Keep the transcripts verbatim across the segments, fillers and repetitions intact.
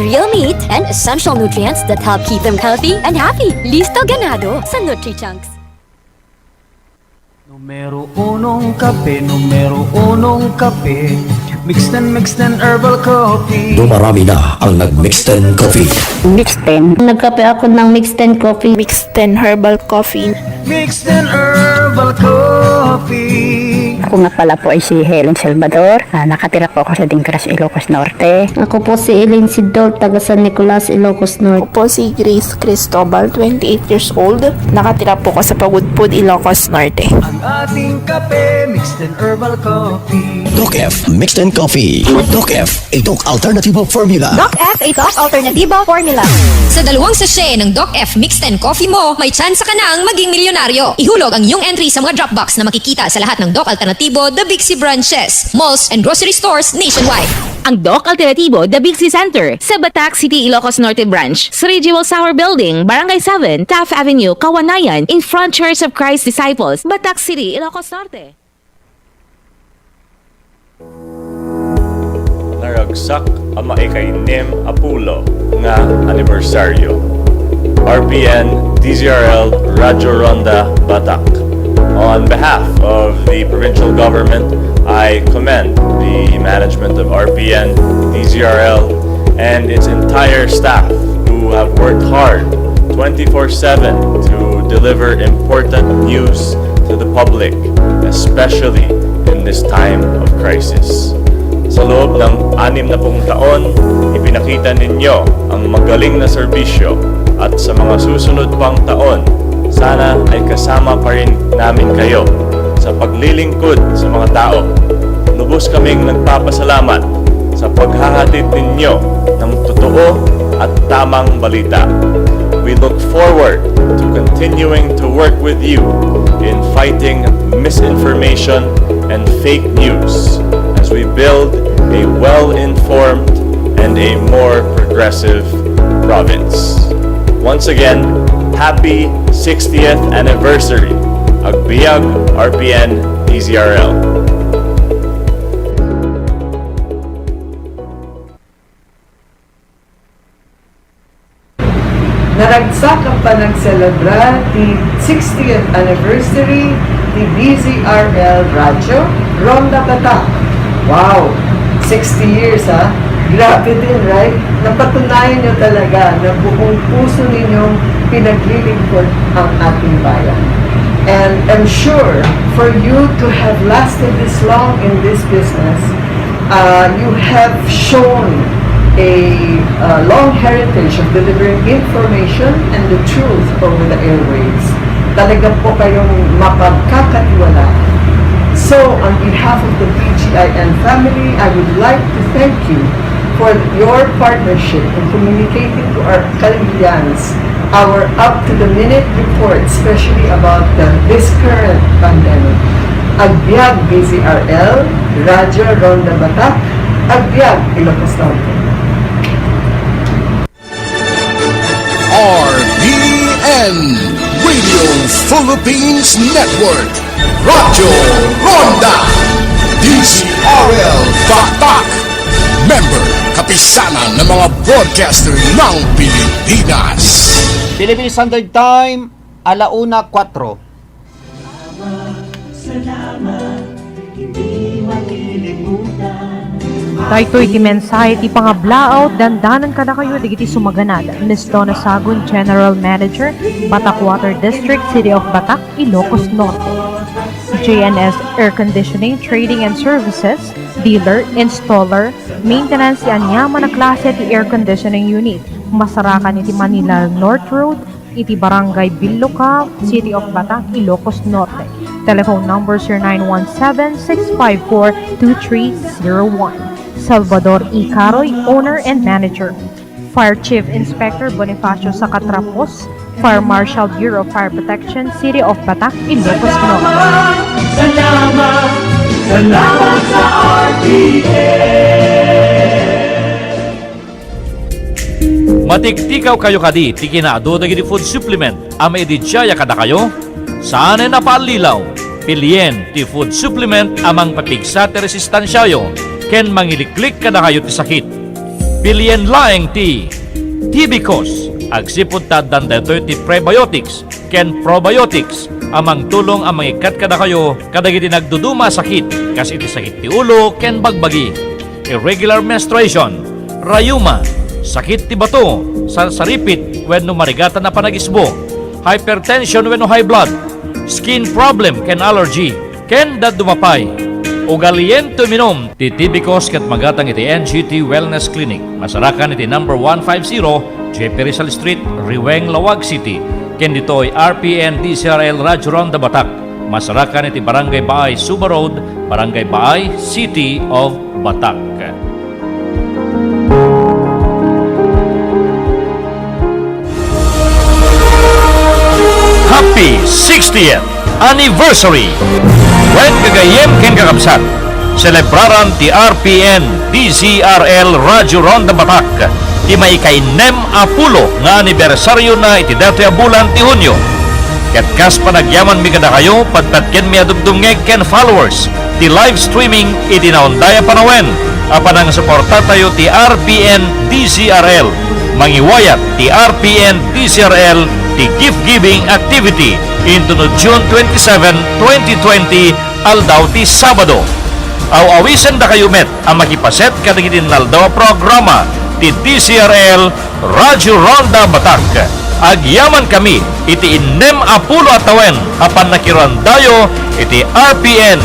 Real meat and essential nutrients that help keep them healthy and happy. Listo Ganado sa NutriChunks. Numero unong kape, numero unong kape. Mix ten, Mix ten Herbal Coffee. Dumarami na ang nag-Mix ten Coffee. Mix ten. Nagkape ako ng Mix ten Coffee. Mix ten Herbal Coffee. Mix ten Herbal Coffee. Ako nga pala po ay si Helen Salvador. Ah, nakatira po ako sa Dingras, Ilocos Norte. Ako po si Eileen Sidol, taga San Nicolas, Ilocos Norte. Ako po si Grace Cristobal, twenty-eight years old. Nakatira po ako sa Pagudpud, Ilocos Norte. Ang ating kape, Mix ten Herbal Coffee. Doc F Mix ten Coffee. Doc F, a Doc Alternativo Formula. Doc F, a Doc Alternativo Formula. Sa dalawang sachet ng Doc F Mix ten Coffee mo, may tsansa ka nang maging milyonaryo. Ihulog ang iyong entry sa mga drop box na makikita sa lahat ng Doc Alternativo, The Big C branches, malls, and grocery stores nationwide. Ang Doc Alternativo, The Big C Center, sa Batac City, Ilocos Norte Branch, sa Ridgewell Tower Building, Barangay seven, Taft Avenue, Kawanayan, in front Church of Christ Disciples, Batac City, Ilocos Norte. Naragsak a maikainnem a pulo nga anibersaryo. R P N D Z R L Radyo Ronda Batac. On behalf of the provincial government, I commend the management of R P N D Z R L and its entire staff who have worked hard twenty-four seven to deliver important news to the public, especially in this time of crisis. Sa loob ng anim na pung taon, ipinakita ninyo ang magaling na serbisyo at sa mga susunod pang taon, sana ay kasama pa rin namin kayo sa paglilingkod sa mga tao. Lubos kaming nagpapasalamat sa paghahatid ninyo ng totoo at tamang balita. We look forward to continuing to work with you in fighting misinformation and fake news as we build a well-informed and a more progressive province. Once again, happy sixtieth anniversary, Agbiag R P N D Z R L. Naragsak ang panagselebra ti sixtieth anniversary ti D Z R L Radyo Ronda Batac. Wow! Sixty years, ha? Grabe din, right? Napatunayan nyo talaga na buong puso ninyong pinaglilingkod ang ating bayan. And I'm sure for you to have lasted this long in this business, uh, you have shown a uh, long heritage of delivering information and the truth over the airwaves. Talaga po kayong mapagkakatiwalaan. So, on behalf of the B G I N family, I would like to thank you for your partnership in communicating to our Kalingians our up-to-the-minute report, especially about the, this current pandemic. Agbiag D Z R L, Radyo Ronda Batac, Agbiag, Ilocos Norte. R P N, Radio Philippines Network, Radyo Ronda, D Z R L Batac, member, kapisanan ng mga broadcaster ng Pilipinas. Philippine Standard Time, alauna kuwatro. Daytoy ti mensahe ti pangablaawko, dandanan kadakayo dagiti sumaganad. Miss Donna Sagun, General Manager, Batac Water District, City of Batac, Ilocos Norte. J N S Air Conditioning Trading and Services, dealer, installer, maintenance ti aniaman a klase ti air conditioning unit. Masarakan iti Manila North Road, iti Barangay Biloca, City of Batac, Ilocos Norte. Telephone number zero nine one seven, six five four, two three zero one. Salvador E. Caroy, owner and manager. Fire Chief Inspector Bonifacio Sacatrapos, Fire Marshal, Bureau of Fire Protection, City of Batac, Ilocos Norte. Salamat, salamat sa R P N. Matiktikawkayo kadi ti kinaadu dagiti food supplement a maididiayak kadakayo? Saanen a paallilaw, pilien ti food supplement a mangpapigsa ti resistensiayo ken mangiliklik kadakayo ti sakit. Pilien laeng ti Tibicos. Agsipud ta addan daytoy ti prebiotics ken probiotics a mangtulong a mangikkat kadakayo kadagiti nagduduma a sakit, kas iti sakit ti ulo ken bagbagi, irregular menstruation, rayuma, sakit ti bato, sarsaripit wenno marigatan a panagisbo, hypertension wenno high blood, skin problem ken allergy, ken dadduma pay. Ugalien ti uminum ti Tibicos ket magatang iti N G T Wellness Clinic. Masarakan iti number one five zero J P Rizal Street, Riweng, Laoag City. Ken ditoy R P N D C R L Radyo Ronda Batak. Masarakan iti Barangay Baay, Suba Road, Barangay Baay, City of Batak. Happy sixtieth anniversary! Wen gagayyem ken kakabsat, selebraran ti R P N D C R L Radyo Ronda Batak ti maikainnem a pulo nga anibersariona iti datoy a bulan ti Hunio. Ket kas panagyamanmi kadakayo, patpatkenmi a dumdumngeg ken followers ti live streaming iti naunday a panawen a panangsuportatayo ti R P N D C R L. Mangiwayat ti R P N D C R L ti gift giving activity intono June twenty-seven, twenty twenty, aldaw ti Sabado. Aw-awisendakayo met a makipaset kadagiti naldaw a programa ti D C R L Radyo Ronda Batak. Agyamankami iti innem a pulo a tawen a pannakiruandayo iti R P N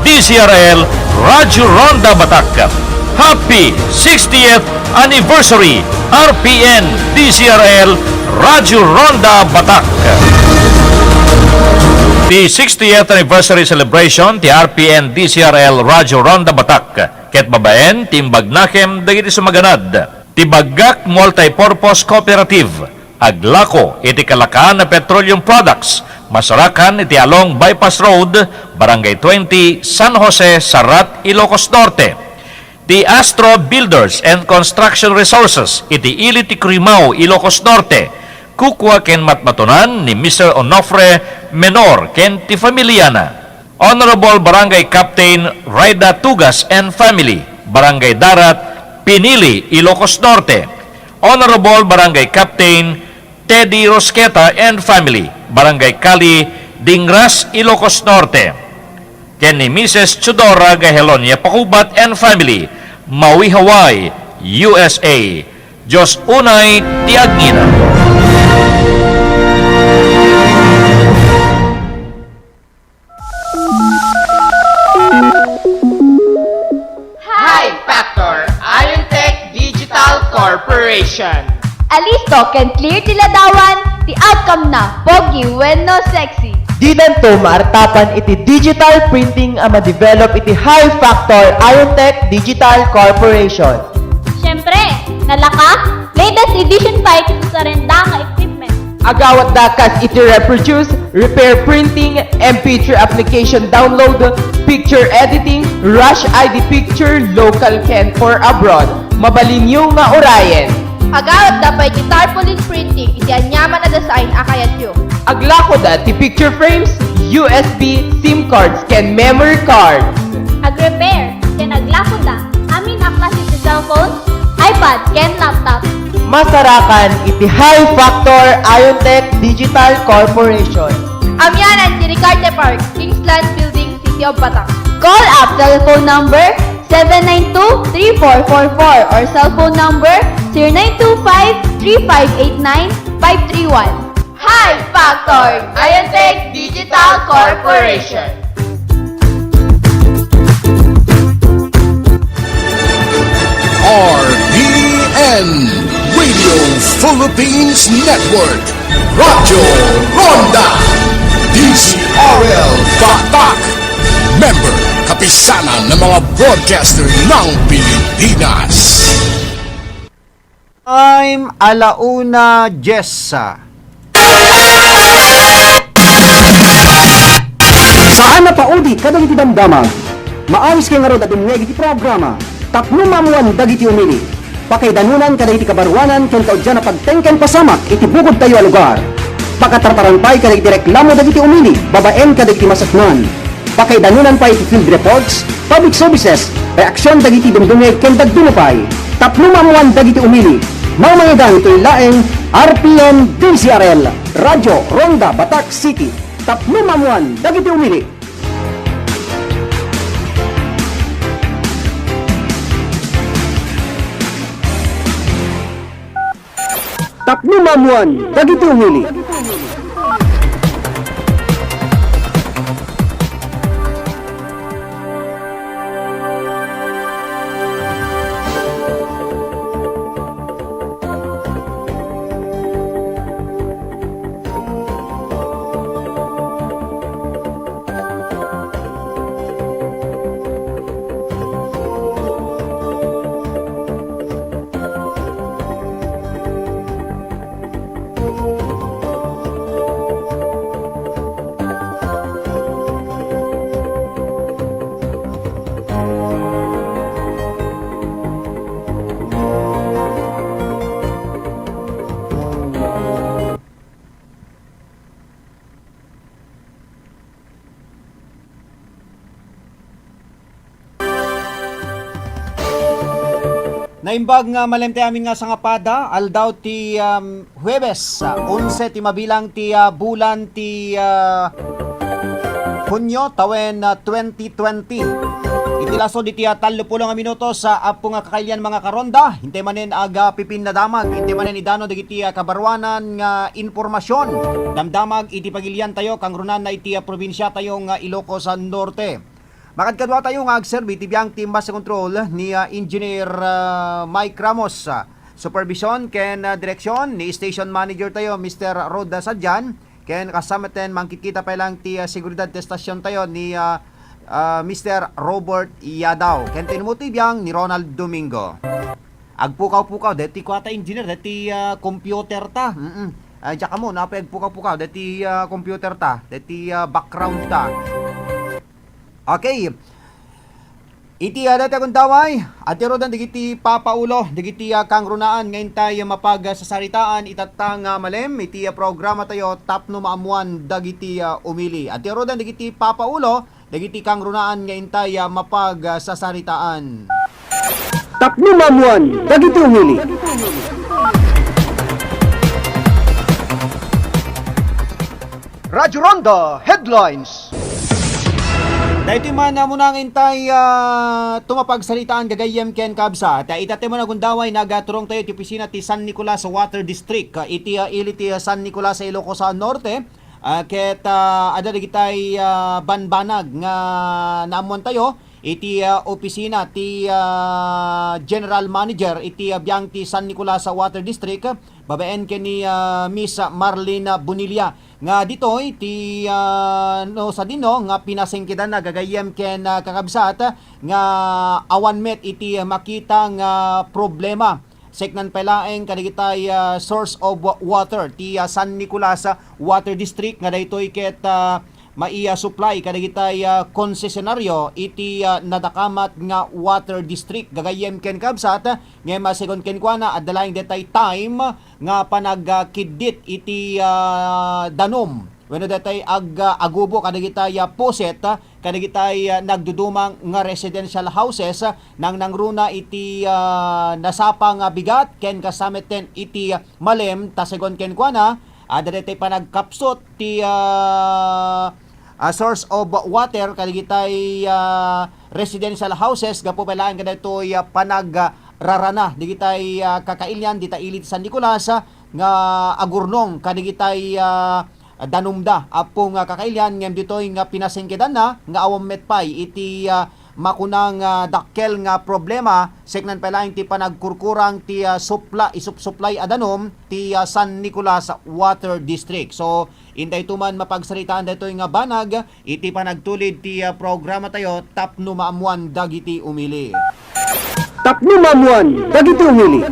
D C R L Radyo Ronda Batak. Happy sixtieth anniversary, R P N D C R L Radyo Ronda Batak. Ti sixtieth anniversary celebration ti R P N D C R L Radyo Ronda Batak ket babaen ti imbagnakem dagiti sumaganad. Ti Baggak Multipurpose Cooperative, aglako iti kalakaan a petroleum products, masarakan iti along Bypass Road, Barangay twenty, San Jose, Sarat, Ilocos Norte. Ti Astro Builders and Construction Resources iti ili ti Crimao, Ilocos Norte, kukua ken matmatunan ni Mister Onofre Menor ken ti familiana. Honorable Barangay Captain Raida Tugas and family, Barangay Darat, Pinili, Ilocos Norte. Honorable Barangay Captain Teddy Rosqueta and family, Barangay Cali, Dingras, Ilocos Norte. Ken ni Missus Chudora Gahelonia Pacubat and family, Maui, Hawaii, U S A. Dios unay ti agngina. Hi Factor, Iontech Digital Corporation. Alisto ken clear ti ladawan, ti outcome na pogi wenno sexy. Didanto maartapan iti digital printing a ma-develop iti Hi Factor Iontech Digital Corporation. Siyempre, nalaka, latest edition pa iti susarenda nga equipment. Agawatda kas iti reproduce, repair printing, M P three application download, picture editing, rush I D picture, local ken for abroad. Mabalinyo nga urayen. Agawatda pay ti tarpaulin printing iti aniaman a design a kayatyo. Aglakoda ti picture frames, U S B, SIM cards, ken memory cards. Agrepair ken aglakoda amin a klase ti cellphone, iPad, ken laptop. Masarakan iti Hi Factor Iontech Digital Corporation. Amianan ti Ricarte Park, Kingsland Building, City of Batak. Call up cellphone number seven nine two, three four four four or cell phone number zero nine two five, three five eight nine, five three one. Hi Factor, Iontech Digital Corporation. R P N, Radio Philippines Network, Radyo Ronda, D C R L Batak, member, Kapisanan ng mga Broadcaster ng Pilipinas. Time, alauna dies. Saan a paudi kadagiti damdamag. Maawis kay ngarud a dumngeg iti programa tapno maammuan dagiti umili. Pakaidanonan kadagiti kabaruanan ken kauddian a pagteng ken pasamak iti bukodtayo a lugar. Pakatartaran pay kadagiti reklamo dagiti umili babaen kadagiti maseknan. Pakaidanonan pay iti field reports, public services, reaksion dagiti dumdumngeg ken dadduma pay. Tapno maammuan dagiti umili, mangmangidayo itoy laeng R P N D Z R L, Radyo Ronda Batac City. Tapno maammuan dagiti umili. Tapno maammuan dagiti umili. Naimbag nga malem ti amin nga sangapada, aldaw ti, um, Huwebes, ah, onse ti mabilang ti, ah, bulan ti, ah, Hunyo, tawen, ah, twenty twenty. Iti laso diti, ah, tallopulo nga minutos, ah, apo nga kakailian mga karonda, intay manen aga pipin nadamag, intay manen idano dagiti, ah, kabaruanan nga impormasion. Damdamag iti pagiliantayo, kangrunaan na iti, ah, probinsiatayo nga Ilocos, ah, Norte. Makadkaduatayo nga agserbi iti biang ti Master Control ni, ah, Engineer, ah, Mike Ramos. Ah, supervision ken, ah, direksyon ni Station Manager tayo, Mister Rod Sadian, ken kasameten mangkitkita pay lang ti, ah, seguridad ti estasion tayo ni, ah, ah, Mister Robert Yadaw. Ken tinumuti biang ni Ronald Domingo. Agpukaw-pukaw, deti kuata engineer, deti, ah, computer ta. Mm-mm. Ay, diak ammo, napay agpukaw-pukaw, deti, ah, computer ta, deti, ah, background ta. Okay. Iti, ah, dayta gundaway, adda ruden dagiti papaulo, dagiti, ah, kangrunaan nga intay mapagsasaritaan itatta nga malem iti, ah, programa tayo tapno maammuan dagiti, ah, umili. Adda ruden dagiti papaulo, dagiti kangrunaan nga intay, ah, mapagsasaritaan. Tapno maammuan dagiti umili. Radyo Ronda Headlines. Daytoy man, ah, muna nga intay, ah, tumapagsaritaan gagayyem ken kabsat. Ah, ita ti man a gundaway, nagaturong tayo iti opisina ti San Nicolas Water District, ah, iti, ah, ili ti, ah, San Nicolas sa Ilocos, ah, Norte. Ah, ket, ah, adda dagitay, ah, banbanag nga naammuan tayo iti, ah, opisina ti, ah, General Manager iti, ah, biang ti San Nicolas Water District, babaen ken ni, ah, Miss Marlene Bonilla. Nga ditoy ti, ah, no, sadino nga pinasingkedanna gagayyem ken, ah, kakabsat nga awan met iti makita nga problema. Seknan pay laeng kadagitay, ah, source of wa-, water ti, ah, San Nicolas, ah, Water District nga daytoy ket, ah, mai-, ah, supply kadagitay, ah, konsesionaryo iti, ah, nadakamat nga water district. Gagayyem ken kabsat, ah, ngem, ah, segun kenkuana, adda laeng detay time nga panagkiddit iti, ah, danum wenno detay ag-, ah, agubo kadagitay, ah, puset, ah, kadagitay, ah, nagdudumang nga residential houses, ah, nangnangruna iti, ah, nasapa nga bigat ken kasameten iti, ah, malem, ta segun kenkuana, adda detay panagkapsut ti, ah, ah, source of water kadagitay, ah, residential houses gapu pay laeng kadaytoy, ah, panagrarana dagitay, ah, kakailian dita ili ti San Nicolas, ah, nga agurnong kadagitay, ah, danumda. Apo nga kakailian ngem ditoy nga pinasingkedanna nga awan met pay iti, ah, makuna nga dakkel nga problema, seknan pay laeng ti panagkurkurang ti, ah, supla-, isupsuplay a danum ti, ah, San Nicolas Water District. So, intay to man mapagsaritaan daytoy nga banag iti panagtulid ti, ah, programa tayo tapno maammuan dagiti umili. Tapno maammuan dagiti umili.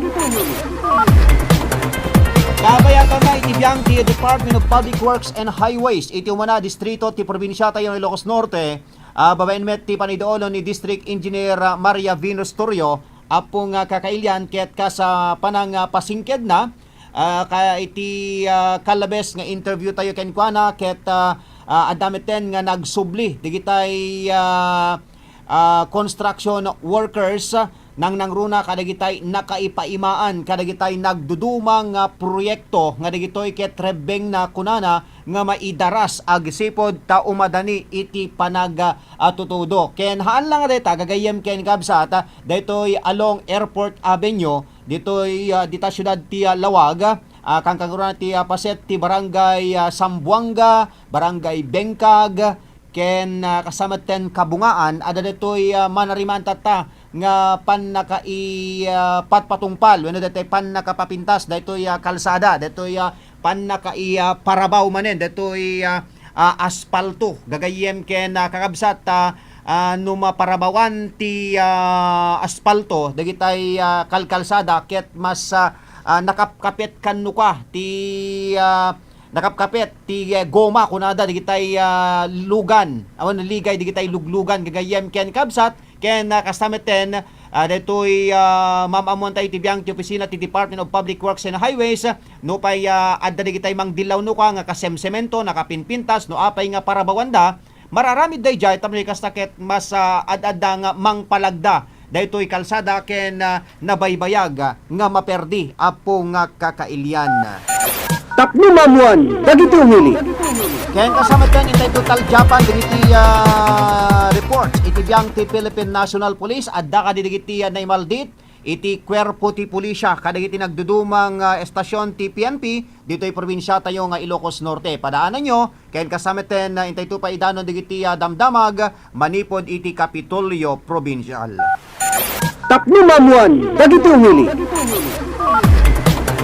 Kabayatan na iti biang ti Department of Public Works and Highways iti umuna a distrito ti probinsia tayo nga Ilocos Norte, ah, babaen met ti paniduolo ni District Engineer, ah, Maria Venus Torrio, apo nga kakailian ket kas, ah, panang, ah, pasingkedna, ah, ka-, iti, ah, kalabes nga interview tayo kenkuana ket, ah, ah, adda metten nga nagsubli digitay, ah, ah, construction workers, ah, nangnangruna kadagitay nakaipaimaan kadagitay nagduduma nga proyekto nga dagitoy ket rebbengna kunana nga maidaras agsipud ta umadani iti panag, ah, tutudo. Ken haan lang dayta, gagayyem ken kabsat, ah, daytoy along Airport Avenue, ditoy, ah, dita siudad ti, ah, Laoag, ah, kankagurana ti, ah, paset ti Barangay, ah, Zamboanga, Barangay Bengkag, ken, ah, kasta met ten Kabungaan, adda daytoy, ah, manariman tatta nga pannaka-, ah, patpatungpal wenno daytoy pannakapapintas daytoy, ah, kalsada, daytoy, ah, pannaka-, ah, parabaw manen daytoy, ah, ah, aspalto. Gagayyem ken, ah, kakabsat, ah, ah, no maparabawan ti, ah, aspalto dagitay, ah, kalkalsada ket mas, ah, ah, nakapkapet kannuka ti, ah, nakapkapet ti, eh, goma, kunada, digitay, ah, lugan, awan ligay digitay luglugan gagayyem ken kabsat, ken, ah, kasta met ten, ah, daytoy, ah, maam-ammoan tayo iti biang ti opisina ti Department of Public Works and Highways, nupay, ah, adda digitay mangdillaw nuka nga kasemsemento, nakapinpintas, no apay nga parabawanda, mararamid daydiay tapno kasta ket mas, ah, ad-adda nga mangpalagda daytoy kalsada ken, ah, nabaybayag, ah, nga maperdi, Apo nga kakailian. Tapno maammoan dagiti umili. Ken kasta met ten intay total Japan dagiti, ah, reports iti biang ti Philippine National Police, adda kadi dagiti, ah, naimaldit iti kuerpo ti pulisya kadagiti nagdudumang, ah, estasyon ti P N P ditoy probinsiatayo nga Ilocos Norte. Padaananyo, ken kasta met ten, ah, intay to pay idanon dagiti, ah, damdamag manipud iti Kapitolyo Probinsial. Tapno maammoan dagiti umili.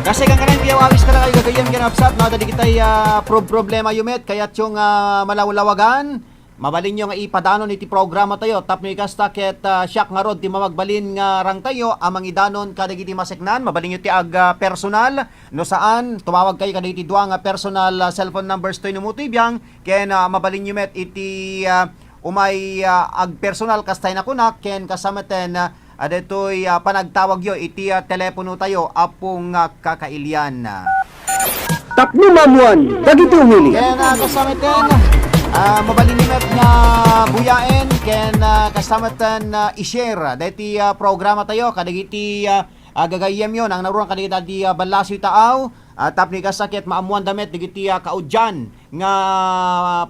Kasi kangkanayon ti awis kadakayo gagayyem ken absat, no, adda digitay, ah, prob-, problema yu met, kayatyo nga malawlawagan, mabalinyo nga ipadanon iti programa tayo. Tapno ikasta ket, ah, siak ngarud ti mamagbalin nga rangtayo a mangidanon kadagiti maseknan. Mabalinyo ti ag, ah, personal. No saan, tumawag kayo kadagiti dua nga personal, ah, cellphone numbers toy no muto ibiang, ken, ah, mabalinyo met iti, ah, umay, ah, agpersonal, kastay nakunak, ken kasta met ten, ah, daytoy, ah, panagtawagyo iti, ah, telepono tayo, Apo nga kakailian. Tapno maammoan dagiti umili. Ken, ah, kasta met ten, ah, mabalinyo met nga buyaen, ken, ah, kasta met ten, ah, i-share daytoy, ah, programa tayo kadagiti, ah, ah, gagayyemyo, nangnangruna kadagiti, ah, ballasiw taaw, ah, tapno ikasta ket maammoanda met dagiti, ah, kaudian nga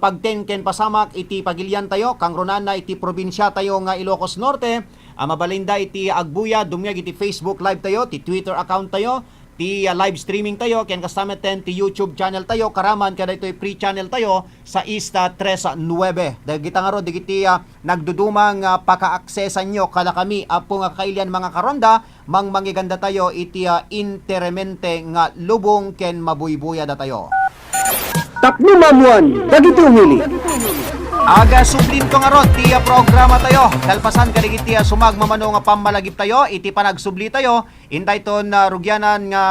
pagten ken pasamak iti pagilian tayo, kangrunana iti probinsia tayo nga Ilocos Norte, ah, mabalinda iti agbuya, dumngeg iti Facebook Live tayo, ti Twitter account tayo, ti, ah, live streaming tayo, ken kasta met ten ti YouTube channel tayo, karaman kadaytoy free channel tayo, sais tres nuebe. Dagita ngarud, dagiti, ah, nagduduma nga pakaaksesanyo kadakami, Apo nga kakailian, mga karonda, mangmangigandatayo iti, ah, interemente nga lubong ken mabuybuyadatayo. Tapno maammoan dagiti umili. Aga sublinto ngarud ti, ah, programa tayo. Kalpasan kadagiti, ah, sumagmamano nga pammalagip tayo, iti panagsubli tayo, intayton, ah, rugianan nga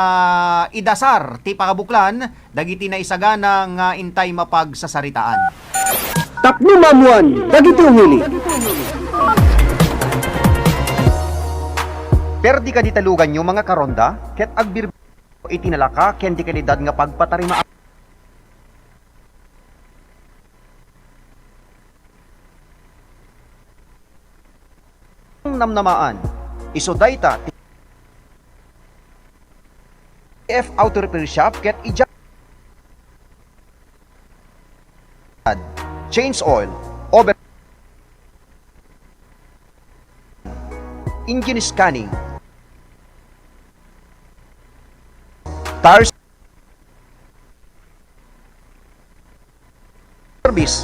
idasar ti pakabuklan dagiti naisagana nga intay mapagsasaritaan. Tapno maammoan dagiti umili. Perdi kadi ti luganyo, mga karonda, ket agbirbi iti nalaka ken di kalidad nga pagpatarimaan. Namnamaan. Isu dayta ti F Auto Repair Shop ket ija change oil, over engine scanning, tires service,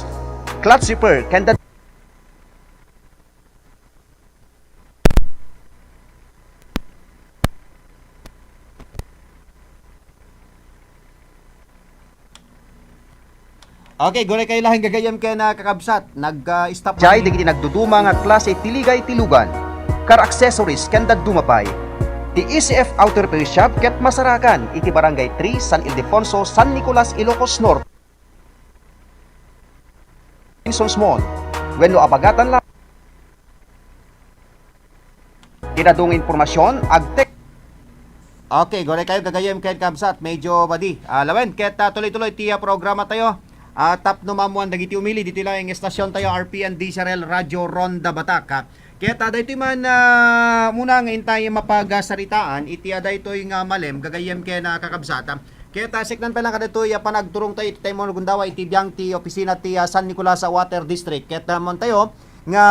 clutch repair, ken da- Okay, guraykayo laeng gagayyem ken, ah, kakabsat. Nag, ah, stop Jay, man dagiti nagduduma nga klase ti ligay ti lugan, car accessories, ken dadduma pay. Ti E C F Auto Repair Shop ket masarakan iti Barangay three, San Ildefonso, San Nicolas, Ilocos Norte. Robinsons Mall. Wenno abagatan la. Ti dadduma nga impormasion, agtek- Okay, guraykayo gagayyem ken kabsat, medyo badi. Ah, lawen, ket, ah, tuloy-tuloy ti, ah, programa tayo. Ah, tapno maammoan dagiti umili, ditoy laeng estasion tayo, R P N D C R L Radio Ronda Batak, ah. Ket, ah, daytoy man, ah, muna nga intay mapagsaritaan iti, ah, daytoy nga malem, gagayyem ken, ah, kakabsat. Ket, ah, siknan pay lang kadaytoy, ah, panagturong tayo iti tayo mo gundaway iti biang ti opisina ti, ah, San Nicolas, ah, Water District. Ket, ah, mon tayo nga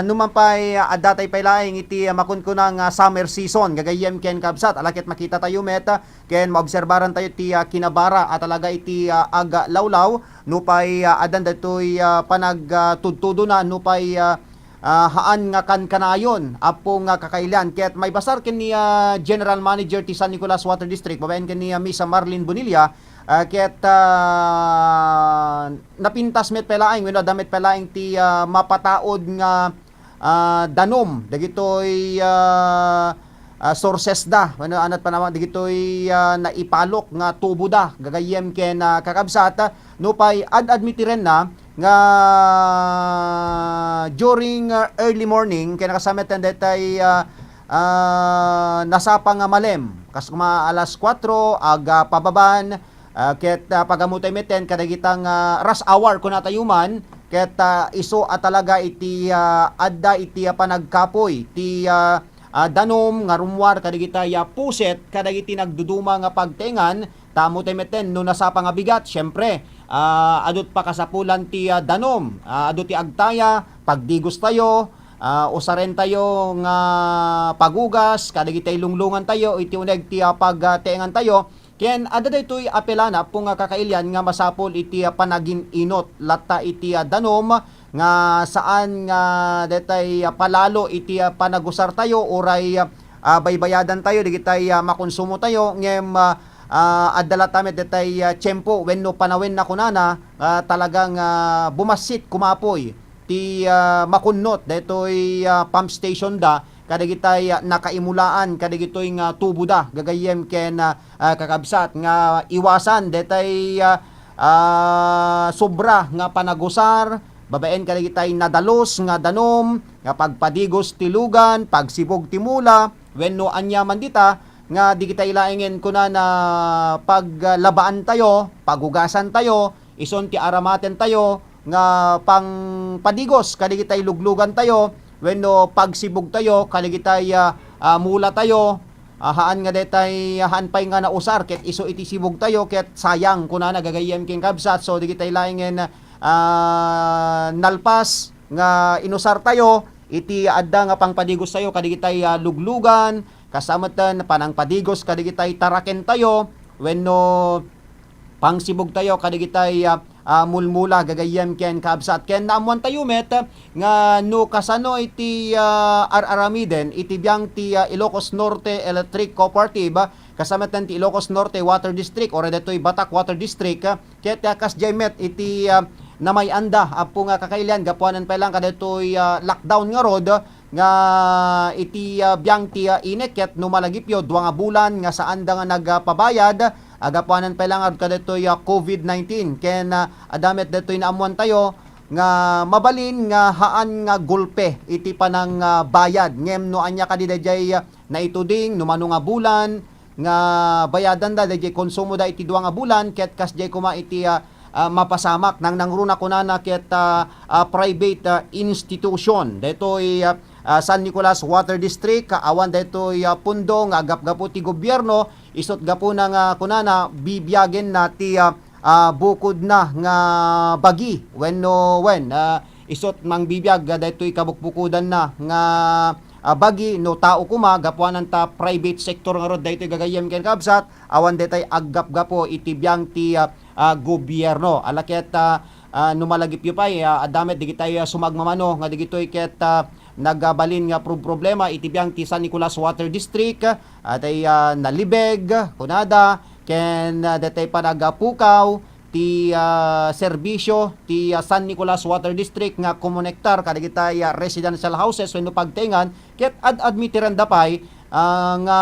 numan pay, ah, adda tay pay laeng iti, ah, makunkuna nga summer season, gagayyem ken kabsat. Ala ket makita tayo met, ah, ken maobserbaran tayo ti, ah, kinabara a talaga iti, ah, aglawlaw, nupay, ah, addan daytoy, ah, panag, ah, tudtudona, nupay, ah, ah, haan nga kankanayon, apo nga kakailian. Ket maibasar ken ni, ah, General Manager ti San Nicolas Water District, babaen ken ni, ah, Miss Marlene Bonilla, ah, ket, ah, napintas met pay laeng, wenno adda met pay laeng ti, ah, mapataod nga, ah, danum, dagitoy, ah, ah, sources da, wenno anat panawan, dagitoy, ah, naipalok nga tubo da, gagayyem ken, ah, kakabsat, nupay ad-admitirenna nga during, ah, early morning, ken nakasameten detay, ah, ah, nasapa nga malem, kas kuma alas kuatro, aga pababan, ah, ket, ah, pagamu tay meten kadagita nga rush hour kunatayo man, ket, ah, isu a talaga iti, ah, adda iti, ah, panagkapoy ti, ah, ah, danum nga rummuar kadagita, ah, puset kadagiti nagduduma nga pagtengan, ta ammo tay meten no nasapa nga bigat, siempre, ah, adu ti pakasapulan ti, ah, danum, ah, adu ti agtaya, pagdigos tayo, ah, usaren tayo nga pagugas, kadagitay lunglungan tayo, iti uneg ti, ah, pagtengan tayo, ken adda daytoy a pelana, apo nga kakailian nga masapul iti, ah, panagin-inot latta iti, ah, danum nga saan nga detay, ah, palalo iti, ah, panagusar tayo uray, ah, baybayadan tayo, digitay, ah, makonsumo tayo, ngem, ah, ah, adda latta met detay, ah, tiempo wenno panawen na kunana, ah, talagang, ah, bumassit kumapoy ti, ah, makunnot daytoy, ah, pump station da kadagitay, ah, nakaimulaan kadagitoy nga tubo da gagayyem ken, ah, ah, kakabsat nga iwasan detay, ah, ah, sobra nga panagusar babaen kadagitay nadalus nga danum nga pagpadigos ti lugan, pagsibug ti mula, wenno aniaman dita nga digitay laengen kunana paglabaan tayo, pagugasan tayo, isun ti aramaten tayo nga pangpadigos kadagitay luglugan tayo wenno pagsibug tayo kadagitay, ah, ah, mula tayo, ah, haan nga detay, ah, haan pay nga nausar ket isu iti sibug tayo ket sayang kunana gagayyem ken kabsat. So digitay laengen, ah, nalpas nga inusar tayo iti adda nga pangpadigos tayo kadagitay, ah, luglugan, kasta metten panangpadigos kadagitay taraken tayo wenno pangsibug tayo kadagitay, ah, ah, mulmula gagayyem ken kabsat. Ken naammuan tayo met nga no kasano iti, ah, ar-aramiden iti biang ti, ah, Ilocos Norte Electric Cooperative, ah, kasta metten ti Ilocos Norte Water District, uray daytoy Batac Water District, ah, ket, ah, kasdiay met iti, ah, namay-anda, apo nga kakailian, gapuanan pay lang kadaytoy, ah, lockdown ngarud, nga iti, ah, biang ti, ah, init ket no malagipyo, dua nga bulan nga saanda nga nagpabayad, ah, gapuanan pay lang ngarud kadaytoy, ah, covid nineteen. Ken, ah, adda met daytoy naammuan tayo nga mabalin nga haan nga gulpe iti panang, ah, bayad. Ngem no ania kadi daydiay, ah, naituding, no mano nga bulan, nga bayadanda daydiay konsumoda iti dua nga bulan, ket kasdiay koma iti, ah, ah, mapasamak. Nangnangruna kunana ket, ah, ah, private, ah, institution. Daytoy, ah, ah, San Nicolas Water District, ah, awan daytoy, ah, pundo nga aggapgapu ti gobierno, isut gapuna nga kunana, bibiagenna ti, ah, ah, bukodna nga bagi. Wenno, wen, ah, isut mangbibiag, ah, daytoy kabukbukodanna nga, ah, bagi no tao koma, gapuanan ta private sector ngarud daytoy gagayyem ken kabsat, awan daytay aggapgapu iti biang ti, ah, ah, gobierno. Ala ket, ah, ah, no malagipyo pay, ah, adda met digitay, ah, sumagmamano nga digitoy ket, ah, nagbalin nga prob-, problema iti biang ti San Nicolas Water District, ah, tay, ah, nalibeg, kunada, ken, ah, daytay panagpukaw ti, ah, serbisyo ti, ah, San Nicolas Water District nga kumonektar kadagitay, ah, residential houses wenno pagtengan, ket ad-admitiranda pay, ah, nga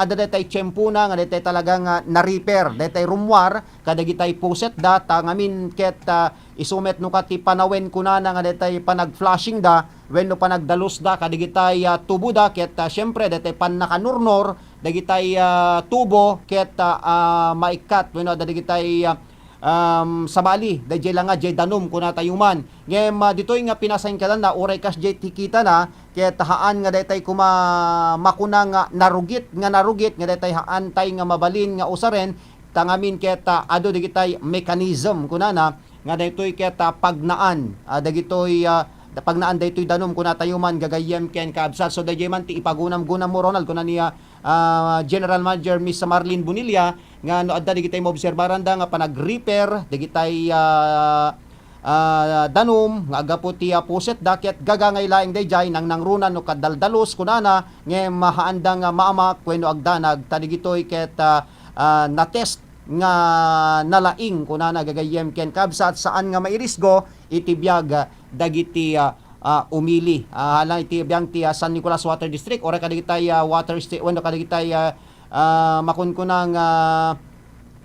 adda daytay tiempona nga daytay talaga nga na-repair daytay rummuar kadagitay pusetda, ta ngamin ket, ah, isu met no ket ti panawen kunana nga daytay panag-flushingda wenno panagdalusda kadagitay, ah, tuboda ket, ah, siempre daytay pannakanurnor dagitay, ah, tubo ket, ah, ah, maikkat wenno adda dagitay, ah, um, sabali, daydiay la nga, diay danum, kunatayo man. Ngem, ah, ditoy nga pinasainkadanna, uray kasdiay ti kitana, ket haan nga daytay koma makuna nga narugit, nga narugit, nga daytay haantay nga mabalin nga usaren, ta ngamin ket, ah, adu dagitay mechanism, kunana, nga daytoy ket, ah, pagnaan, ah, dagitoy, ah, pagnaan daytoy danum, kunatayo man, gagayyem ken kabsat. So, daydiay man ti ipagunam-gunammo, Ronald, kuna ni, ah, ah, General Manager Miss Marlene Bonilla, nga no adda dagitay maobserbaranda nga panag-repair dagitay, ah, ah, danum nga aggapu ti, ah, pusetda ket gagangay laeng daydiay, nangnangruna no kadaldalus kunana, ngem haanda nga maamak wenno agdanag ta dagitoy ket, ah, ah, na-test nga nalaing kunana gagayyem ken kabsat, saan nga mairisgo iti biag dagiti, ah, ah, umili. Ah, hala iti biag ti, ah, San Nicolas Water District, uray kadagitay, ah, water sta-, wenno kadagitay, ah, ah, makunkuna nga,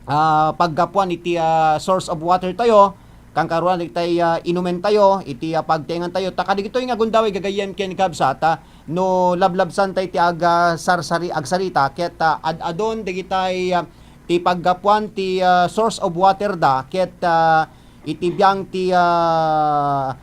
ah, paggapuan iti, ah, source of water tayo, kankaruan dagitay, ah, inumen tayo, iti, ah, pagtaengan tayo. Ta kadagitoy nga gundaway gagayyem ken kabsat, ah, no lablabsan tayo ti aga sarsari-, agsarita, ket, ah, ad-adun dagitay, ah, ti paggapuan ti, ah, source of water da, ket, ah, iti biag ti, ah,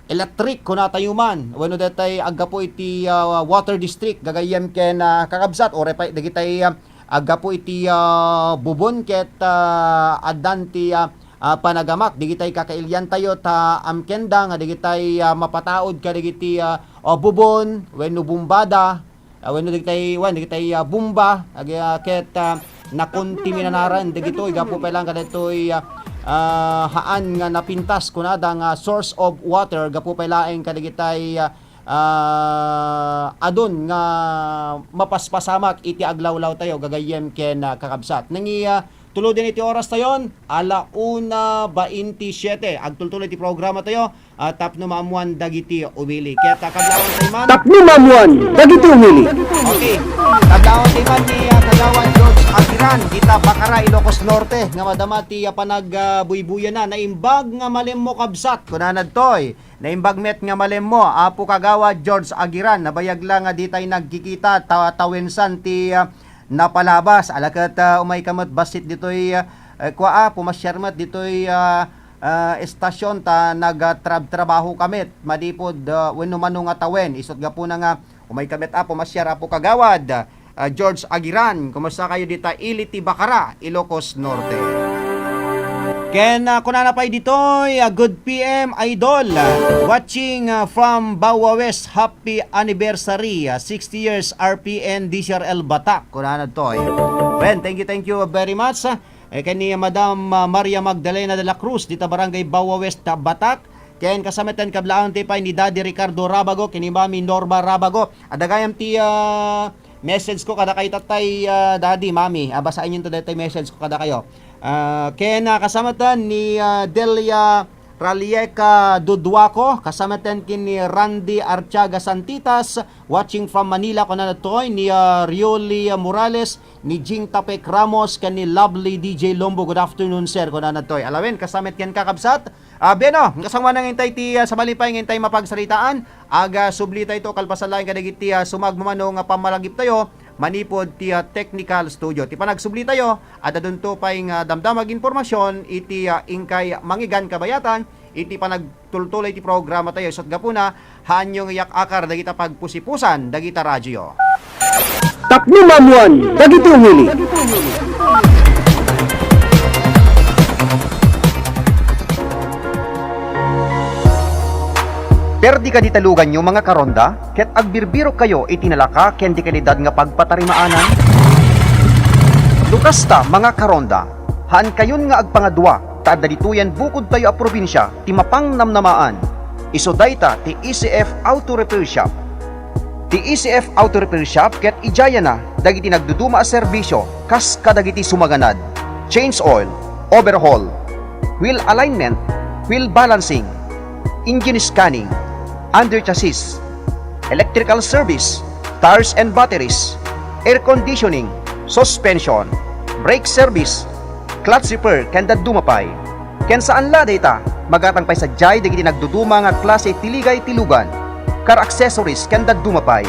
electric, kunatayo man, wenno daytay aggapu iti, ah, water district, gagayyem ken, ah, kakabsat, uray pay dagitay, ah, aggapu iti, ah, bubon ket, ah, addan ti, ah, ah, panagamak, dagitay kakailiantayo ta amkenda nga dagitay, ah, mapataud kadagiti, ah, ah, bubon wenno bumbada, ah, wenno dagitay, wen, dagitay, ah, bomba, ag-, ah, ket, ah, nakontaminanaran dagitoy gapu pay laeng kadagitoy, ah, ah, haan nga napintas kunada nga source of water gapu pay laeng kadagitay, ah, ah, adun nga mapaspasamak iti aglawlaw tayo, gagayyem ken, ah, kakabsat. Nangi, ah, tuluden iti oras tayon, ala una baintisiete. Agtultuloy ti programa tayo, ah, tapno maammuan dagiti umili. Ket, ah, kadlawan tayo man. Tapno maammuan dagiti umili. Okay. Kadlawan tayo man ni, ah, Kagawad George Agiran, dita Bacara, Ilocos Norte, nga madama ti, ah, panag, ah, buybuyana. Naimbag nga malemmo, kabsat, kunana ditoy. Naimbag met nga malemmo, Apo Kagawad George Agiran, nabayag la nga ditay nagkikita, ta-, tawensan ti, ah, napalabas. Ala ket, ah, umayka met bassit ditoy, ah, eh, kua, ah, pumasiar met ditoy, ah, ah, estasyon ta nagtrabtrabaho ka met manipud, ah, wenno mano nga tawen. Isut' gapuna nga umayka met, ah, pumasiar, Apo Kagawad, ah, George Agiran. Kumusta kayo dita ili ti Bacara, Ilocos Norte? Ken, ah, kunana pay ditoy, ah, "Good P M, Idol. Watching, ah, from Bawa West. Happy anniversary, ah, sixty years R P N D C R L Batak." Kunana ditoy. Wen, thank you, thank you very much, ah. Eh, ken ni Madam, ah, Maria Magdalena de la Cruz, dita Barangay Bawa West, ah, Batak. Ken kasama ten kablaang ti pay ni Daddy Ricardo Rabago, ken ni Mami Norma Rabago. Adda gayam ti, ah, message ko kadakayo, tatay, ah, daddy, mami. Ah, basaen yun to daytoy message ko kadakayo. Ah, ken, ah, kasama ten ni, ah, Delia Ralieca Duduaco, kasama ten ken ni Randy Artiaga Santitas, watching from Manila, kunana toy, ni, ah, Rioli Morales, ni Jing Tapek Ramos, ken ni Lovely D J Lombo. Good afternoon, sir, kunana toy. Alawen, kasama ken kakabsat, Ah, bien, no, kasangoanan nga intay ti, ah, sabali pay nga intay mapagsaritaan, aga subli tayo to, kalpasan laeng kadagiti, ah, sumagmamano nga pammalagip tayo, manipud ti, ah, technical studio. Ti panagsubli tayo, adda dunto pay nga damdamag impormasyon iti, ah, inkay mangigan kabayatan, iti panagtultuloy ti programa tayo, isut' gapuna, haanyo nga iyak-akar dagita pagpusipusan dagita radioyo. Tapno maammuan dagiti umili. Perdi kadi taluganyo, mga karonda, ket agbirbirok kayo iti nalaka ken di kalidad nga pagpatarimaanan? No kasta, mga karonda, haan kayon nga agpangadua, ta adda ditoyen bukodtayo a probinsia ti mapangnamnamaan. Isu dayta ti E C F Auto Repair Shop. Ti E C F Auto Repair Shop ket idiayana dagiti nagduduma a serbisio kas kadagiti sumaganad, change oil, overhaul, wheel alignment, wheel balancing, engine scanning, under chassis, electrical service, tires and batteries, air conditioning, suspension, brake service, clutch repair, ken dadduma pay. Ken saan la dayta, magatang pay sadiay dagiti nagduduma nga klase ti ligay ti lugan, car accessories, ken dadduma pay.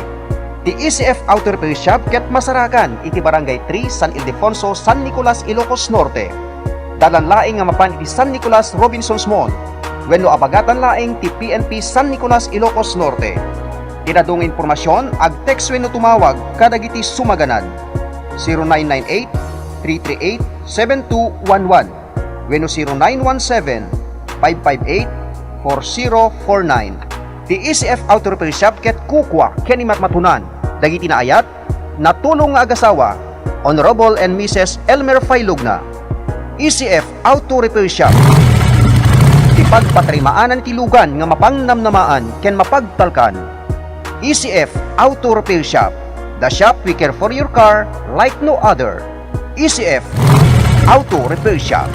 Ti E C F Auto Repair Shop ket masarakan iti Barangay three, San Ildefonso, San Nicolas, Ilocos Norte. Dalan laeng nga mapan iti San Nicolas Robinsons Mall wenno abagatan laeng ti P N P San Nicolas, Ilocos Norte. Ti adu nga impormasion, ag-text wenno tumawag kadagiti sumaganad, zero nine nine eight, three three eight, seven two one one wenno zero nine one seven, five five eight, four zero four nine. Ti E C F Auto Repair Shop ket kukua ken ni Matmatunan dagiti naayat, natulong nga agasawa, Honorable and Missus Elmer Failugna. E C F Auto Repair Shop. Ti pagpatarimaanan ti lugan nga mapangnamnamaan ken mapagtalkan. E C F Auto Repair Shop, the shop we care for your car like no other. E C F Auto Repair Shop.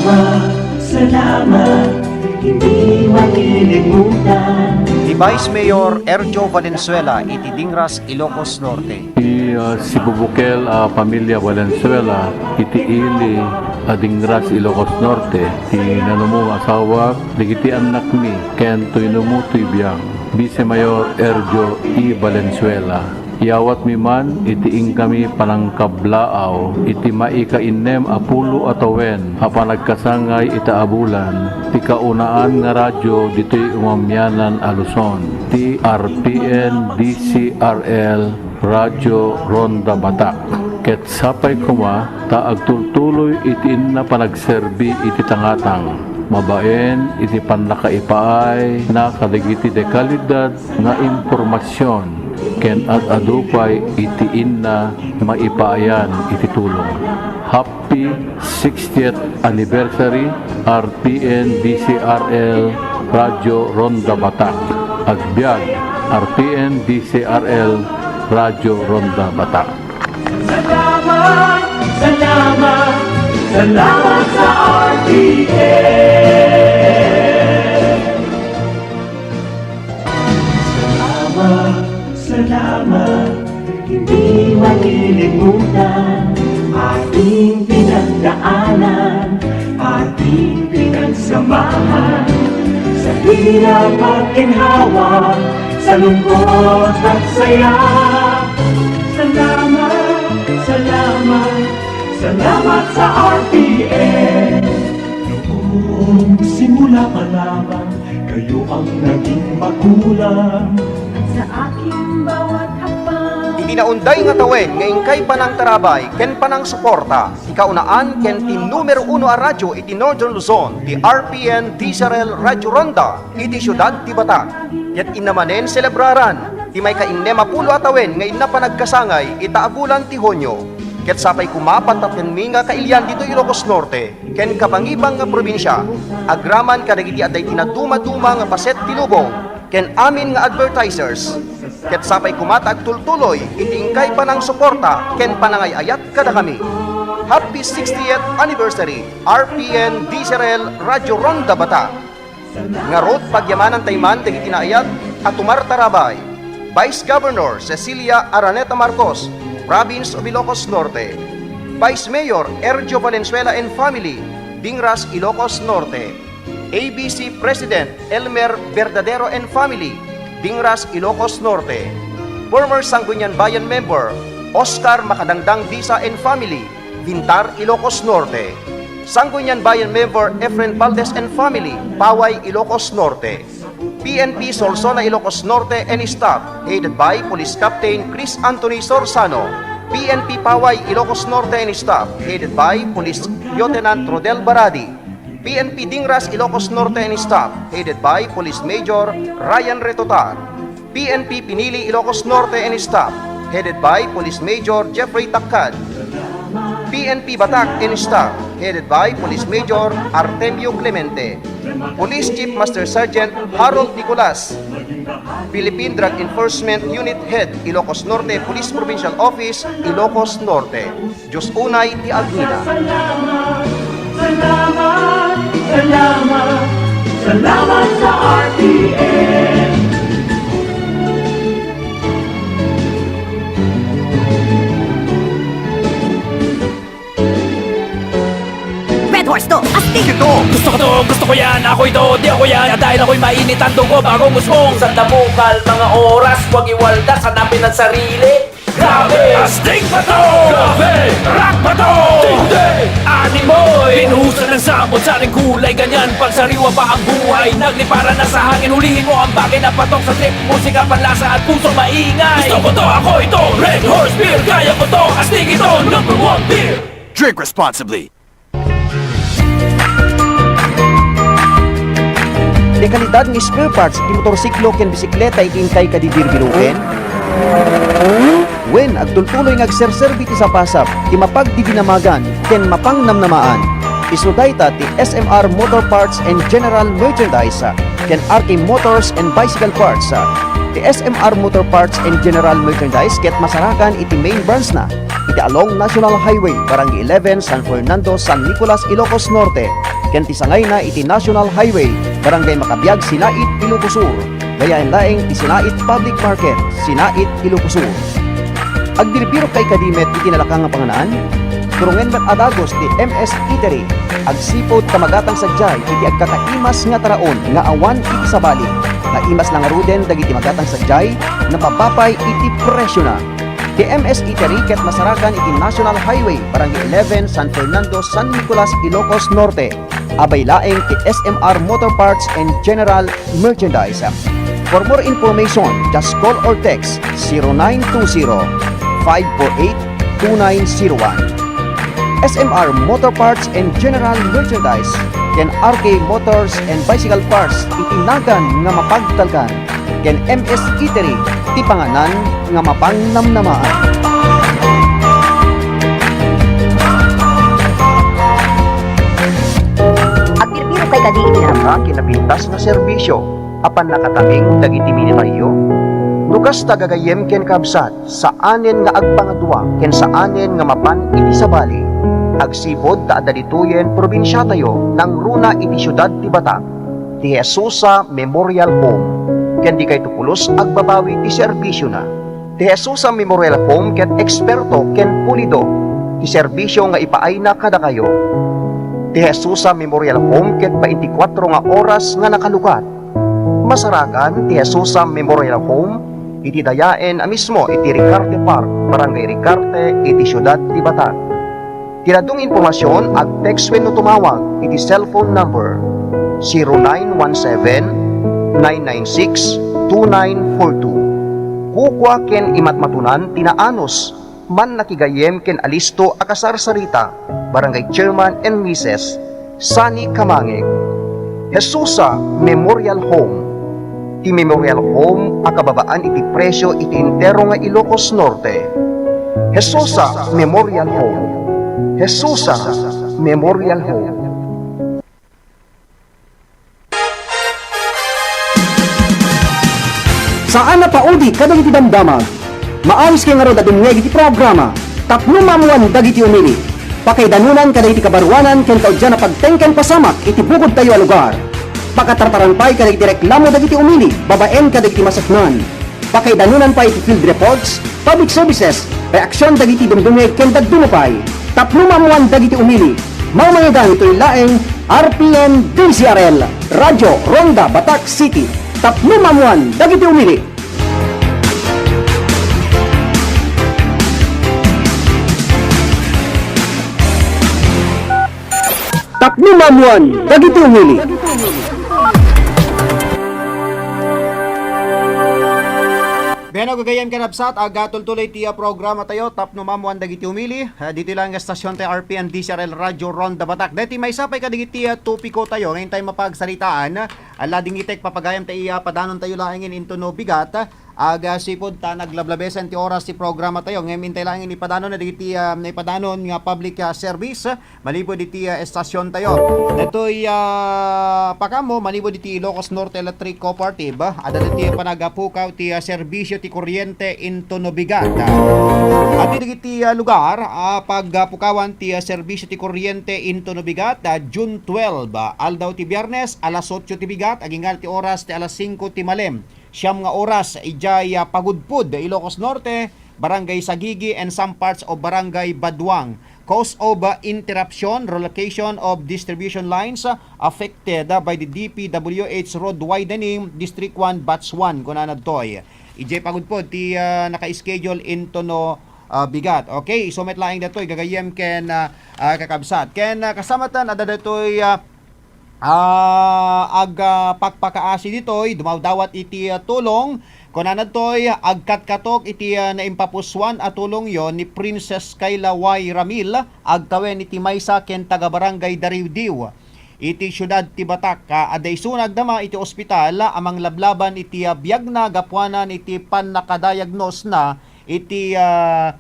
Salamat, salamat, hindi makalimutan. Ni Vice Mayor Erjo Valenzuela iti Dingras, Ilocos Norte. Ti, ah, sibubukel a pamilya Valenzuela iti ili a Dingras, Ilocos Norte, ti nanumo nga asawak, dagiti annakmi, ken toy numo toy biang, Vice Mayor Erjo E. Valenzuela. Iyawatmi man iti inkami panangkablaaw iti maikainnem a pulo a tawen a panagkasangay ita a bulan ti kaunaan nga radyo ditoy umamianan a Luzon, ti R P N D C R L Radyo Ronda Batak. Ket sapay koma ta agtultuloy iti inna panagserbi iti tangatang, mabaen iti pannakaipaayna kadagiti dekalidad nga impormasion ken ad-adu pay iti inna maipaayan iti tulong. Happy sixtieth anniversary, R P N D C R L Radyo Ronda Batak. Agbiag, R P N D C R L Radyo Ronda Batak. Salamat, salamat, salamat sa R T N. Salamat, salamat, hindi makalimutan ating pinagdaanan, ating pinagsamahan, sa hirap at ginhawa, sa lungkot at saya. Salamat, salamat, salamat sa R T N. Noong simula pa lamang, kayo ang naging magulang. Sa aking bawat hakbang. Iti naunday nga tawen nga inkay panangtarabay ken panangsuporta, ti kaunaan ken ti numero uno a radyo iti Northern Luzon, ti R P N D C R L Radyo Ronda iti siudad ti Batak. Ket inna manen selebraran ti maikainnem a pulo a tawen nga inna panagkasangay ita a bulan ti Hunio. Ket sapay koma pantatenmi nga kailian ditoy Ilocos Norte ken kabangibang nga probinsia, agraman kadagiti adda iti nadumaduma nga paset ti lubong ken amin nga advertisers. Ket sapay koma ta agtultuloy iti inkay panangsuporta ken panangay-ayat kadakami. Happy sixtieth anniversary, R P N D C R L Radyo Ronda Batak. Ngarud, pagyamanantay man dagiti naayat a tumartarabay. Vice Governor Cecilia Araneta Marcos, Province of Ilocos Norte. Vice Mayor Ergio Valenzuela and family, Dingras, Ilocos Norte. A B C President Elmer Verdadero and family, Dingras, Ilocos Norte. Former Sangguniang Bayan member Oscar Makadangdang Disa and family, Vintar, Ilocos Norte. Sangguniang Bayan member Efren Valdez and family, Paway, Ilocos Norte. P N P Solsona, Ilocos Norte and staff, headed by Police Captain Chris Anthony Sorzano. P N P Paway, Ilocos Norte and staff, headed by Police Lieutenant Rodel Baradi. P N P Dingras, Ilocos Norte and staff, headed by Police Major Ryan Retotar. P N P Pinili, Ilocos Norte and staff, headed by Police Major Jeffrey Tacad. P N P Batak and staff, headed by Police Major Artemio Clemente. Police Chief Master Sergeant Harold Nicolas. Philippine Drug Enforcement Unit Head, Ilocos Norte Police Provincial Office, Ilocos Norte. Dios unay ti agngina. Salamat, salamat, salamat, salamat sa R T N. Red Horse to, astig! Ito! Gusto ko to, gusto ko yan, ako ito, di ako yan. Dahil ako'y mainit ang dugo, bagong usbong. Sa tabukal, mga oras, huwag iwaldas, hanapin ang sarili. Grabe! Astig ba to? Grabe! Rock ba to? Tindi! Animoy! Binuhusan ng sabon, saring kulay, ganyan. Pagsariwa pa ang buhay, nagliparan na sa hangin. Hulihin mo ang bagay na patok sa trip. Musika, panlasa at puso maingay. Gusto ko to, ako ito. Red Horse Beer, kaya ko to. Astig ito, number one beer. Drink responsibly. Dekalidad nga spare parts iti motorsiklo ken bisikleta iti inkay kadi birbiroken? Wen, agtultuloy nga agserserbi ti sapasap, ti mapagdidinamagan, ken mapangnamnamaan. Isu dayta ti S M R Motor Parts and General Merchandise, ken R K Motors and Bicycle Parts. Ti S M R Motor Parts and General Merchandise ket masarakan iti main branch na iti along National Highway, Barangay eleven, San Fernando, San Nicolas, Ilocos Norte, ken ti sangayna iti National Highway, Barangay Makabiag, Sinait, Ilocos Sur. Gayaen laeng ti Sinait Public Market, Sinait, Ilocos Sur. Agbirbirok kadi met iti nalaka nga panganan? Turungen met a dagus ti M S Eatery. Agsipud ta magatang sadiay iti agkakaimas nga taraon nga awan iti sabali. Naimas la ngaruden dagiti magatang sadiay, napababa pay iti presiona. Ti M S Eatery ket masarakan iti National Highway, Barangay eleven, San Fernando, San Nicolas, Ilocos Norte. Abay laeng ti S M R Motor Parts and General Merchandise. For more information, just call or text zero nine two zero, five four eight, two nine zero one. S M R Motor Parts and General Merchandise ken R K Motors and Bicycle Parts iti nagan nga mapagtalkan. Ken M S Eatery, ti panganan nga mapangnamnamaan. Agbirbirok kadi iti nalaka? Kinapintas nga serbisyo a pannakataming dagiti minitayo? No kasta, gagayyem ken kabsat, saanen nga agpangadua ken saanen nga mapan iti sabali. Agsipud ta adda ditoyen probinsiatayo, nangruna iti siudad ti Batak, ti Jesusa Memorial Home, ken dikayto pulos agbabawi ti serbisiona. Ti Jesusa Memorial Home ket eksperto ken pulido ti serbisio nga ipaayna kadakayo. Ti Jesusa Memorial Home ket baintikwatro nga oras nga nakalukat. Masarakan ti Jesusa Memorial Home iti dayaen a mismo iti Ricarte Park, Barangay Ricarte, iti siudad ti Batak. Ti dadduma nga impormasion, ag-text wenno tumawag iti cellphone number zero nine one seven, nine nine six, two nine four two. Kukua ken imatmatunan ti naanus, mannakigayyem ken alisto a kasarsarita, Barangay Chairman and Missus Sunny Kamangeg. Jesusa Memorial Home. Ti Memorial Home a kababaan iti presio iti entero nga Ilocos Norte. Jesusa Memorial Home. Jesusa Memorial Home. Saan a paudi kadagiti damdamag. Maawis kayo ngarud a dumngeg iti programa Tapno Maammuan Dagiti Umili. Pakaidanonan kadagiti kabaruanan ken kaudyan a pagteng ken pasamak iti bukodtayo a lugar. Pakatartaran pay kadagiti reklamo dagiti umili babaen kadagiti maseknan. Pakaidanonan pay iti field reports, public services, reaksion dagiti dumdumngeg ken dadduma pay. Tapno maammuan dagiti umili, mamaedan itoy laeng R P N D C R L, Radyo Ronda Batak City. Tapno maammuan dagiti umili. Tapno maammuan dagiti umili. Wen, gagayyem ken kabsat, agtultuloy ti, ah, programa tayo, Tapno Maammuan Dagiti Umili. Ah, ditoy laeng nga estasyon tayo, R P N D C R L Radyo Ronda Batak. Daytoy maysa pay kadagiti, ah, topiko tayo nga intay mapagsaritaan. Ala, dingitek, papagayam ta iya, padanon tayo laengen intono bigat. Agsipud ta naglablabesen ti oras ti programa tayo. Ngem intay laengen ipadanon na dagiti, ah, naipadanon nga public, ah, service, ah, malipud iti, ah, estasyon tayo. Daytoy, ah, pakaammo, malipud iti Ilocos Norte Electric Cooperative, ah, adda daytoy panagapukaw ti, ah, serbisyo ti kuryente intono bigat. Ah, iti dagiti, ah, lugar, ah, pagpukawan ti, ah, serbisyo ti kuryente intono bigat, ah, June twelve, ah, aldaw ti Biyernes, alas otso ti bigat, agingga ti oras ti alas singko ti malem. Siam nga oras idiay, ah, Pagudpud, Ilocos Norte, Barangay Sagigi, and some parts of Barangay Baduang. Cause of, ah, interruption, relocation of distribution lines, ah, affected, ah, by the D P W H road widening, District one, Batch one, kunana ditoy. Idiay pagudpod ti, ah, naka-schedule into no, ah, bigat. Okay, isu met laeng datoy gagayyem ken, ah, ah, kakabsat. Ken, ah, kasamatan adda datoy, ah, ah, ag, ah, pakpakaasi ditoy, dumawdawat iti, ah, tulong. Kunana ditoy, agkatkatok iti, ah, naimpapusuan a tulongyo ni Princess Kayla Y Ramil, agtawen iti maysa ken taga-barangay Dariwdiw iti siudad ti Batak, a, adda isuna agdama iti ospital a manglablaban iti, ah, biagna gapuanan iti pannakadiagnosna iti, ah,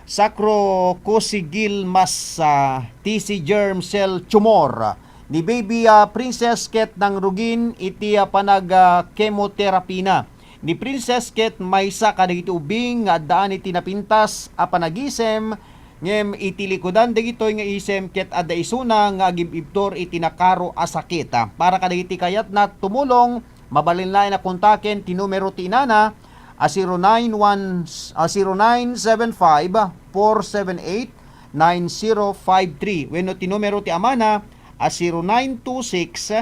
sacrococcygeal mas, ah, T C germ cell tumor. Ni Baby, ah, Princess ket nangrugin iti, ah, panag, ah, chemotherapy na. Ni Princess ket maysa kadagiti ubing nga addaan iti napintas a panagisem, ngem iti likudan dagitoy nga isem ket adda isuna nga agib-ibtur iti nakaro a sakit. Para kadagiti kayatna tumulong, mabalin laeng a kontaken ti numero ti inana a zero nine one, a, zero nine seven five, four seven eight, nine zero five three wenno ti numero ti amana a zero nine two six,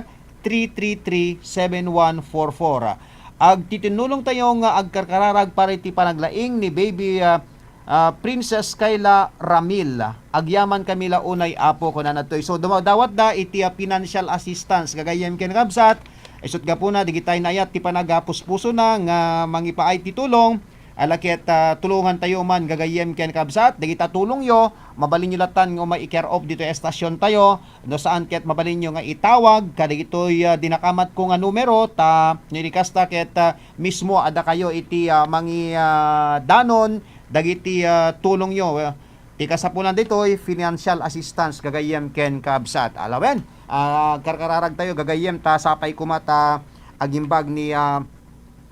three three three, seven one four four. Agtitinnulongtayo nga agkarkararag para iti panaglaing ni Baby, ah, ah, Princess Kayla Ramil. Agyamankami la unay, Apo, kunana ditoy. So, dumawdawatda iti, ah, financial assistance. Gagayyem ken kabsat, isut' gapuna, dagiti naayat ti panagapuspusona nga mangipaay ti tulong. Ala ket, ah, tulongantayo man, gagayyem ken kabsat, dagita tulongyo, mabalinyo latan nga umay i-care of ditoy estasiontayo. No saan ket mabalinyo nga itawag kadagitoy, ah, dinakamatko nga numero, ta no di kasta ket, ah, mismo addakayo iti, ah, mangi-, ah, danon dagiti, ah, tulongyo. Ti kasapulan ditoy, financial assistance, gagayyem ken kabsat. Ala wen, ah, karkararagtayo, gagayyem ta sapay koma ta agimbag ni, ah,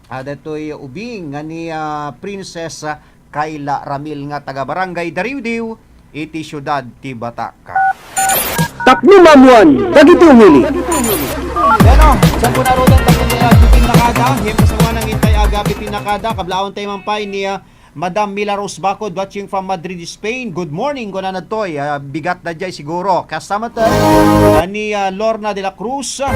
ah, datoy ubing nga ni, ah, Princess, ah, Kayla Ramil nga taga Barangay Dariwdiw iti siudad ti Batak. Tapno maammuan dagiti umili. Bueno, saan po narutan tayo ni, ah, Jupin Nakada? Hiyempre sa mga nangintay agapi pinakada, kablaon tayo man pay ni, ah, Madam Mila Rose Bacod, watching from Madrid, Spain. Good morning, kunana ditoy. Ah, bigat na jay siguro. Kasama ta, ah, ni, ah, Lorna de la Cruz. Ah,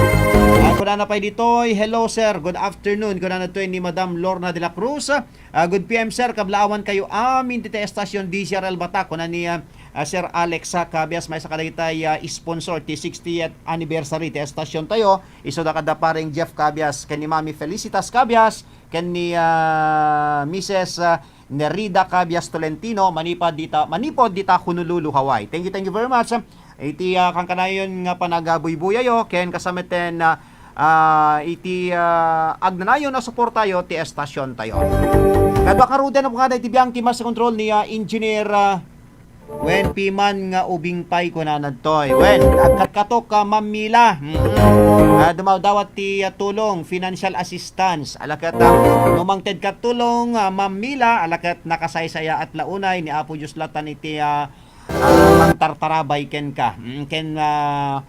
kunana pay ditoy, "Hello, sir. Good afternoon," kunana ditoy ni Madam Lorna de la Cruz. Ah, "Good P M, sir. Kablaawan kayo amin dita estasion D Z R L Batak," kuna ni, ah, ah, Sir Alex, ah, Cabias, maysa kadagiti, ah, sponsor ti sixtieth anniversary ti estasion tayo. Isuda kada paring Jeff Cabias, ken ni Mami Felicitas Cabias, ken ni, ah, Missus, ah, Nerida Cabias Tolentino, manipud dita, manipud dita Honolulu, Hawaii. Thank you, thank you very much. Iti, ah, kankanayon nga panagabuybuyayo, ken kasameten, ah, ah, iti, ah, agnanayon a suportayo ti estasion tayo. Kadua karuden na po nga iti biang ti master control ni, ah, Engineer, ah, Wen, piman nga ubing pay, kunana ditoy. Wen, agkatkatok ka, Ma'am Mila. Mm. Ah, dumawdawat ti, ah, tulong, financial assistance. Ala ket, ah, no mangted ka tulong, ah, Ma'am Mila, ala ket nakasaysayaat la unay ni Apo Dios latan iti, ah, ah, mangtartarabay kenka. Mm, ken, ah,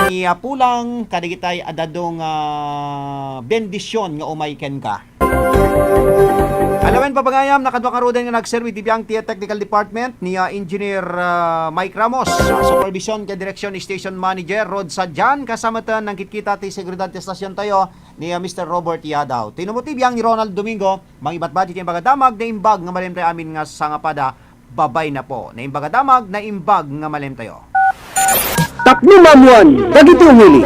mangiapulang kadagitay a dadu nga bendision nga umay kenka. Alawen, papagayam, nakadua karuden nga nagserbi ti biang ti technical department ni, ah, Engineer, ah, Mike Ramos. Ah, supervision ken direksyon ni Station Manager Rod Sadian, kasamatan nangkitkita ti seguridad ti estasion tayo ni, ah, Mister Robert Yadaw. Tinumot ti biang ni Ronald Domingo, mangibatbati ti imbag a damag, naimbag nga malimtayo amin nga sangapada. Babay na po. Naimbag a damag, naimbag nga malimtayo. Tapno maammuan dagiti umili.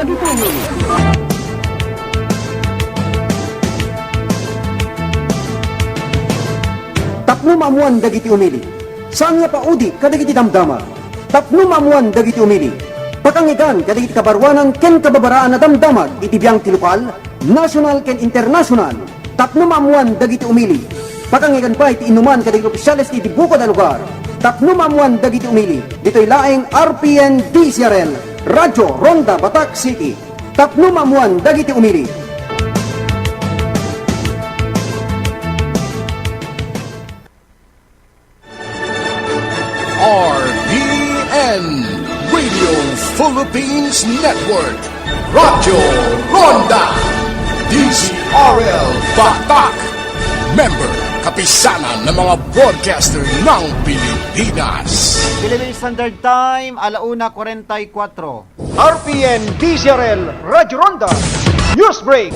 Tapno maammuan dagiti umili. Saan nga paudi kadagiti damdama. Tapno maammuan dagiti umili. Pakangigan kadagiti kabaruanan ken kababaraan a damdamag iti biang ti lokal, nasional ken internasional. Tapno maammuan dagiti umili. Pakangigan pay ti inuman kadagiti opisyales ti bukod a lugar. Tapno maammuan dagiti umili. Ditoy laeng R P N D Z R L, Radyo Ronda Batak City. Tapno maammuan dagiti umili. R P N Radio Philippines Network, Radyo Ronda, D Z R L Batak. Member, Kapisanan ng mga Broadcaster ng Pilipinas. Philippine Standard Time, alauna kwarenta y kuwatro. R P N D Z R L Radyo Ronda News Break.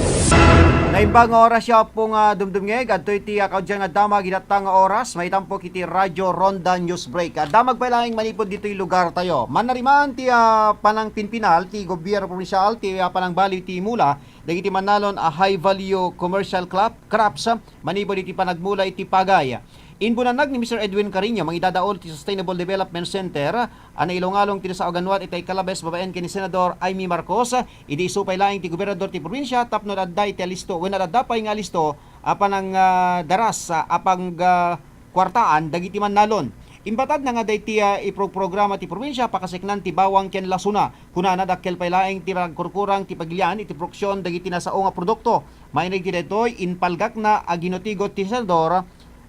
Naimbag nga oras ya, Apo nga dumdumngeg, adtoy ti, ah, kaudyan nga damag itatta nga oras, maitampok iti Radyo Ronda News Break. Ah, damag pay laeng manipud ditoy lugar tayo. Mannariman ti, ah, panangpinpinal ti gobyerno probinsial, ti, ah, panangbaliw ti mula dagiti mannalon a high value commercial crop-, crops, ah, manipud iti panagmula iti pagay. Inbunanag ni Mister Edwin Cariño, mangidadaul ti Sustainable Development Center, a nailungalong ti nasauganwat iti kalabes babaen ken ni Senador Imee Marcos, idi isu pay laeng ti gobernador ti probinsia tapno adda iti alisto wenno adda pay nga alisto a panang, ah, daras, ah, a pang, ah, kuartaan dagiti mannalon. Imbatadna nga daytoy, ah, iprograma ti probinsia pakaseknan ti bawang ken lasona. Kunana, dakkel pay laeng ti nagkurkurang ti pagilian iti produksyon dagiti nasao nga produkto. Mainig ti daytoy, impalgakna a ginutigot ti senador,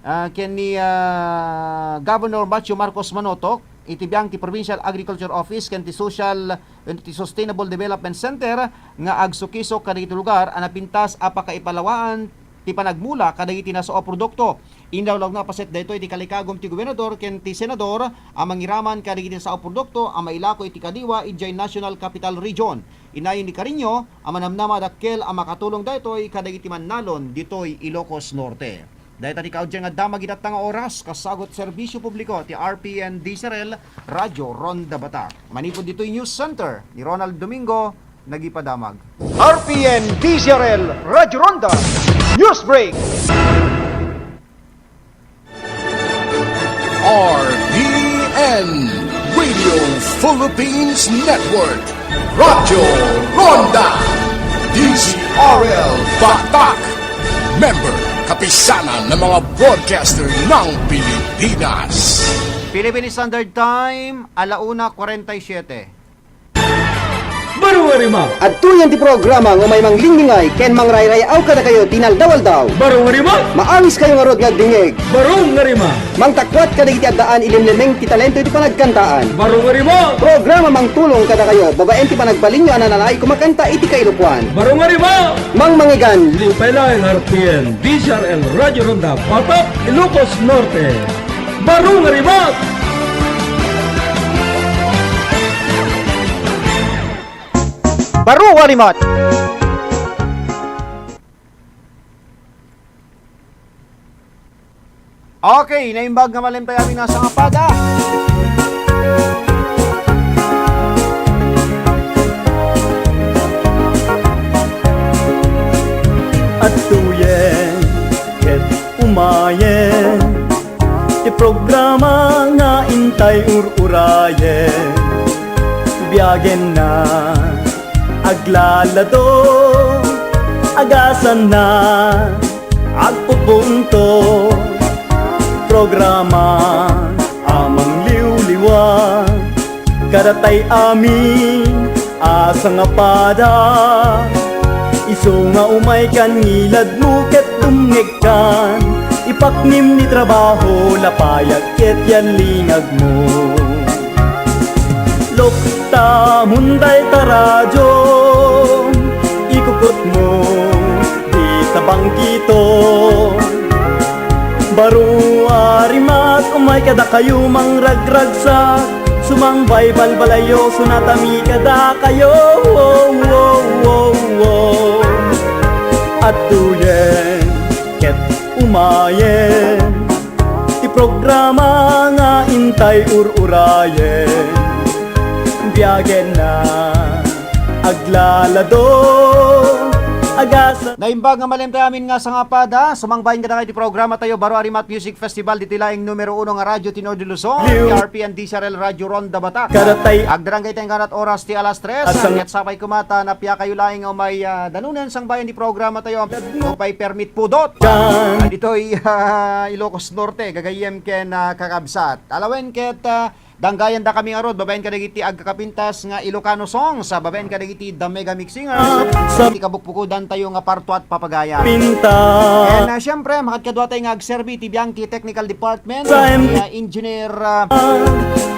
ah, ken ni, ah, Governor Macio Marcos Manotok iti biang ti Provincial Agriculture Office ken ti Social, ken ti Sustainable Development Center nga agsukisok kadagiti lugar a napintas a pakaipalawaan ti panagmula kadagiti nasao a produkto. Inlawlawna a paset daytoy ti kalikagum ti gobernador ken ti senador a mangiraman kadagiti nasao a produkto a mailako iti kadiwa idiay National Capital Region. Inayon ni Cariño a manamnama a dakkel a makatulong daytoy kadagiti mannalon ditoy Ilocos Norte. Dayta ti kaudyan nga damag itatta nga oras, kasagut serbisyo publiko ti R P N D C R L Radyo Ronda Batak. Manipud ditoy News Center ni Ronald Domingo, nagipadamag. R P N D C R L Radyo Ronda News Break. R P N Radio Philippines Network, Radyo Ronda, D C R L Batak. Member, Kapisanan ng mga Broadcaster ng Pilipinas. Philippine Standard Time, alauna kwarenta y siyete. Baro nga rima. Adtoyen ti programa nga umay manglinglingay ken mangrayray-aw kadakayo ti inaldaw-aldaw. Baro nga rima. Maawis kayo ngarud nga agdingngeg. Baro nga rima. Mangtakwat kadagiti addaan ilimlimeng ti talento iti panagkantaan. Baro nga rima. Programa mangtulong kadakayo babaen ti panagbalinyo a nananaay kumakanta iti kailokoan. Baro nga rima. Mangmangigan. Liw pay laeng R P N, D C R L, Radyo Ronda, Batak, Ilocos Norte. Baro nga rima. Baro nga rima. Okay, naimbag nga malem tayo amin nga sangapada. Adtoyen ket umayen ti programa nga intay ur-urayen. Biagenna, aglalado, agasanna, agpupunto. Programa a mangliwliwa kadatay amin a sangapada. Isu nga umaykan ngiladmo ket dumngegkan, ipaknim ni trabaho, lapayag ket yallingagmo. Luktamon dayta radio, ikukutmo dita bangkito. Baro a rimat, umay kadakayo mangragragsak, sumangbay balbalayo, sunatami kadakayo. Adtoyen ket umayen ti programa nga intay ur-urayen. Biagenna, aglalado, agasa. Naimbag nga malem tayo amin nga sangapada, sumangbayan kadakayo ti programa tayo, Baro a Rimat Music Festival, ditoy laeng numero uno nga radio tenor de Luzon, Liw. Ti R P N D C R L Radio Ronda Batak. Kadatay. Agdarang kayo tayo kanat oras ti alas tres, At sang- ket sapay kumata, napia kayo laeng nga umay, ah, danunen sangbayan di programa tayo, upay permit pudot. Kan. Ah, ditoy, ah, Ilocos Norte, gagayem ken, ah, kakabsat. Alawen ket, ah, danggayan da kami ngarud, babaen kadagiti agkakapintas nga Ilocano songs, ah, babaen kadagiti The Mega Mix Singers, Ah, sa- iti kabukbukodan tayo nga Parto at Papagayan. Pinta. And, ah, syempre, makadkadua tayo nga agserbi ti Bianchi Technical Department, Sa M- ni, ah, Engineer, ah, Ah,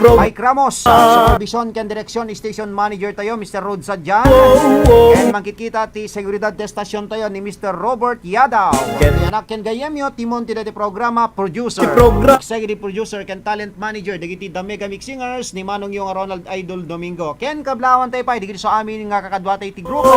pro- Mike Ramos, ah, Ah. Supervision ken Direksyon, Station Manager tayo, Mister Rod Sadian. Wow, wow. And mangkitkita ti Seguridad ti Estasyon tayo ni Mister Robert Yadaw. Ket- Ti anak ken gayyemyo, timon ti daytoy programa, producer. Ti progra- Executive Producer ken Talent Manager dagiti The Mega Mix Singers ni Manong Yong Ronald Idol Domingo. Ken kablawan tayo pay, dagiti amin nga kakadua tayo ti grupo.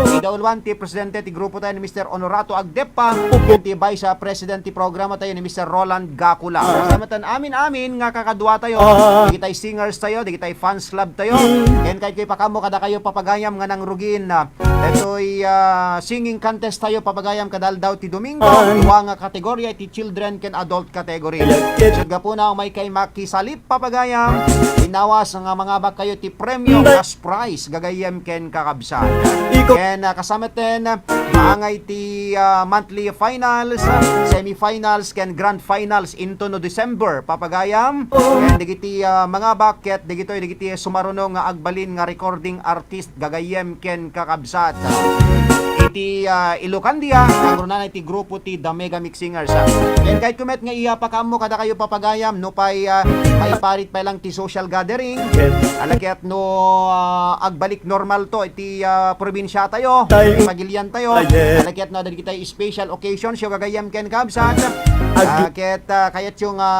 Idauluan ti presidente ti grupo tayo ni Mister Honorato Agdeppa, ken ti vice president ti programa tayo ni Mister Roland Gacula. Sa matan amin-amin nga kakadua tayo, dagiti singers tayo, dagiti fans club tayo. Ken kayatko ipakaammo kadakayo, papagayam, nga nangrugin, ah, detoy, ah, singing contest tayo, papagayam, kada aldaw ti Domingo. Dua nga kategorya, iti children ken adult category. Ket gapuna, umay kay makisalip, papagayam, inawas nga mangabak kayo ti premio, cash prize, gagayyem ken kakabsat. Ken, ah, kasameten, maangay ti, ah, monthly finals, semifinals, ken grand finals into no December, papagayam. Ken dagiti, ah, mangabak ket dagitoy dagiti sumaruno nga agbalin nga recording artist, gagayyem ken kakabsat. Iti, ah, Ilocandia, nangruna iti grupo ti The Mega Mix Singers, ah. Ken kayatko met nga ipakaammo kadakayo, papagayam, nupay, ah, maiparit pay lang ti social gathering. Ala ket no, ah, agbalik normalto iti, ah, probinsia tayo, iti pagilian tayo. Ala ket no adda dagiti special occasions yo, gagayyem ken kabsat. Ala ket, ah, kayatyo nga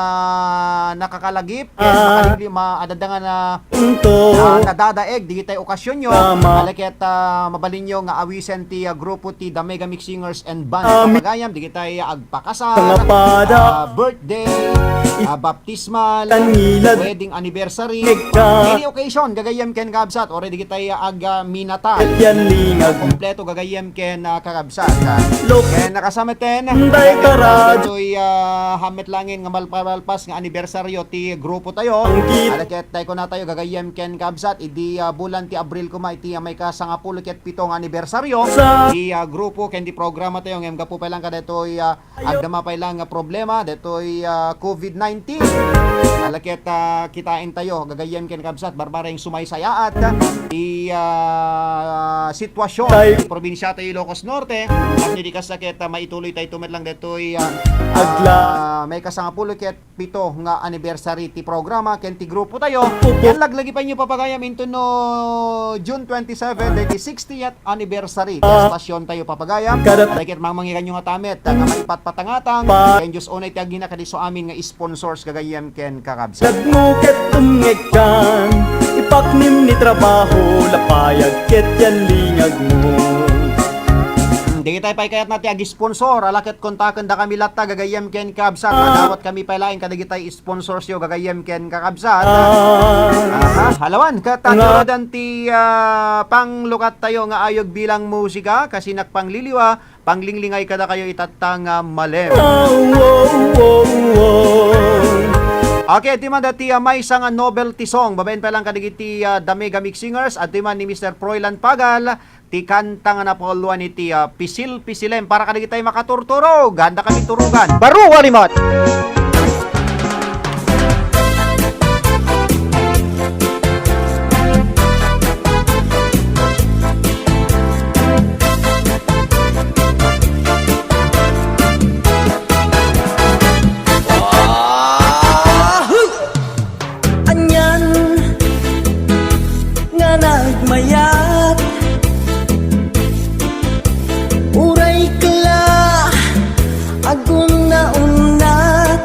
nakakalagip, ken makalibli, ma-, adda nga na, ah, nadadaeg dagiti okasion yo. Ala ket, ah, mabalinyo nga awisen ti, ah, grupo ti The Mega Mix Singers and Band. Papagayam, dagiti, ah, agpakasar, ah, birthday, ah, baptismal, wedding anniversary, any occasion, gagayyem ken kabsat, or dagiti, ah, agminatal. Kompleto, gagayyem ken, ah, kakabsat, ah. Ken nakasameten, dagitoy, ah, hammet langin nga malpamalpas nga anibersaryo ti grupo tayo. Ala ket, tay kunatayo, gagayyem ken kabsat, idi, ah, bulan ti Abril koma iti, ah, maikasangapulo ket pito nga anibersaryo ti, ah, grupo ken ti programa tayo. Ngem gapu pay lang kadaytoy, ah, agdama pay lang nga problema, daytoy, ah, covid nineteen. Ala ket, ah, kitaen tayo, gagayyem ken kabsat, barbareng sumaysayaat ti, ah, sitwasion ti probinsia tayo Ilocos Norte. Ket idi kasta ket, ah, maituloy tayo met lang daytoy, ah, ah, maikasangapulo ket pito nga anniversary ti programa ken ti grupo tayo. Ken laglagipay yo, papagayam, into no June twenty-seven, daytoy sixtieth anniversary ti estasion tayo, papagayam. Ala ket mangmangikan yo nga tamet, nga maipatpatangatang. Ken Dios unay ti agina kadi so amin nga sponsors, gagayyem ken kakabsat. Dagmo ket tumngegkan, ipaknem ni trabaho, lapayag ket yan lingagmo. Hmm, dagitoy pay kayatna ti ag-sponsor, ala ket kontakendakami latta, gagayyem ken kabsat. Madawat kami pay laeng kadagiti sponsors yo, gagayyem ken kakabsat. Aha, alawan, ket, ah, nga, ti, ah, panglukat tayo nga ayog bilang musika, kasinak pangliliwa, panglinglingay kadakayo itatta nga malem. Okay, ti man dati, ah, maysa nga novelty song, babaen pa lang kadagiti, ah, The Mega Mix Singers, adtoy man ni Mister Froilan Pagal, ti kanta nga napauloan iti, ah, Pisil-pisilem para kadagiti makaturturog. Handa kami turugan. Baro, Warimot! Anian nga nagmayat, uray kla agunnaunat,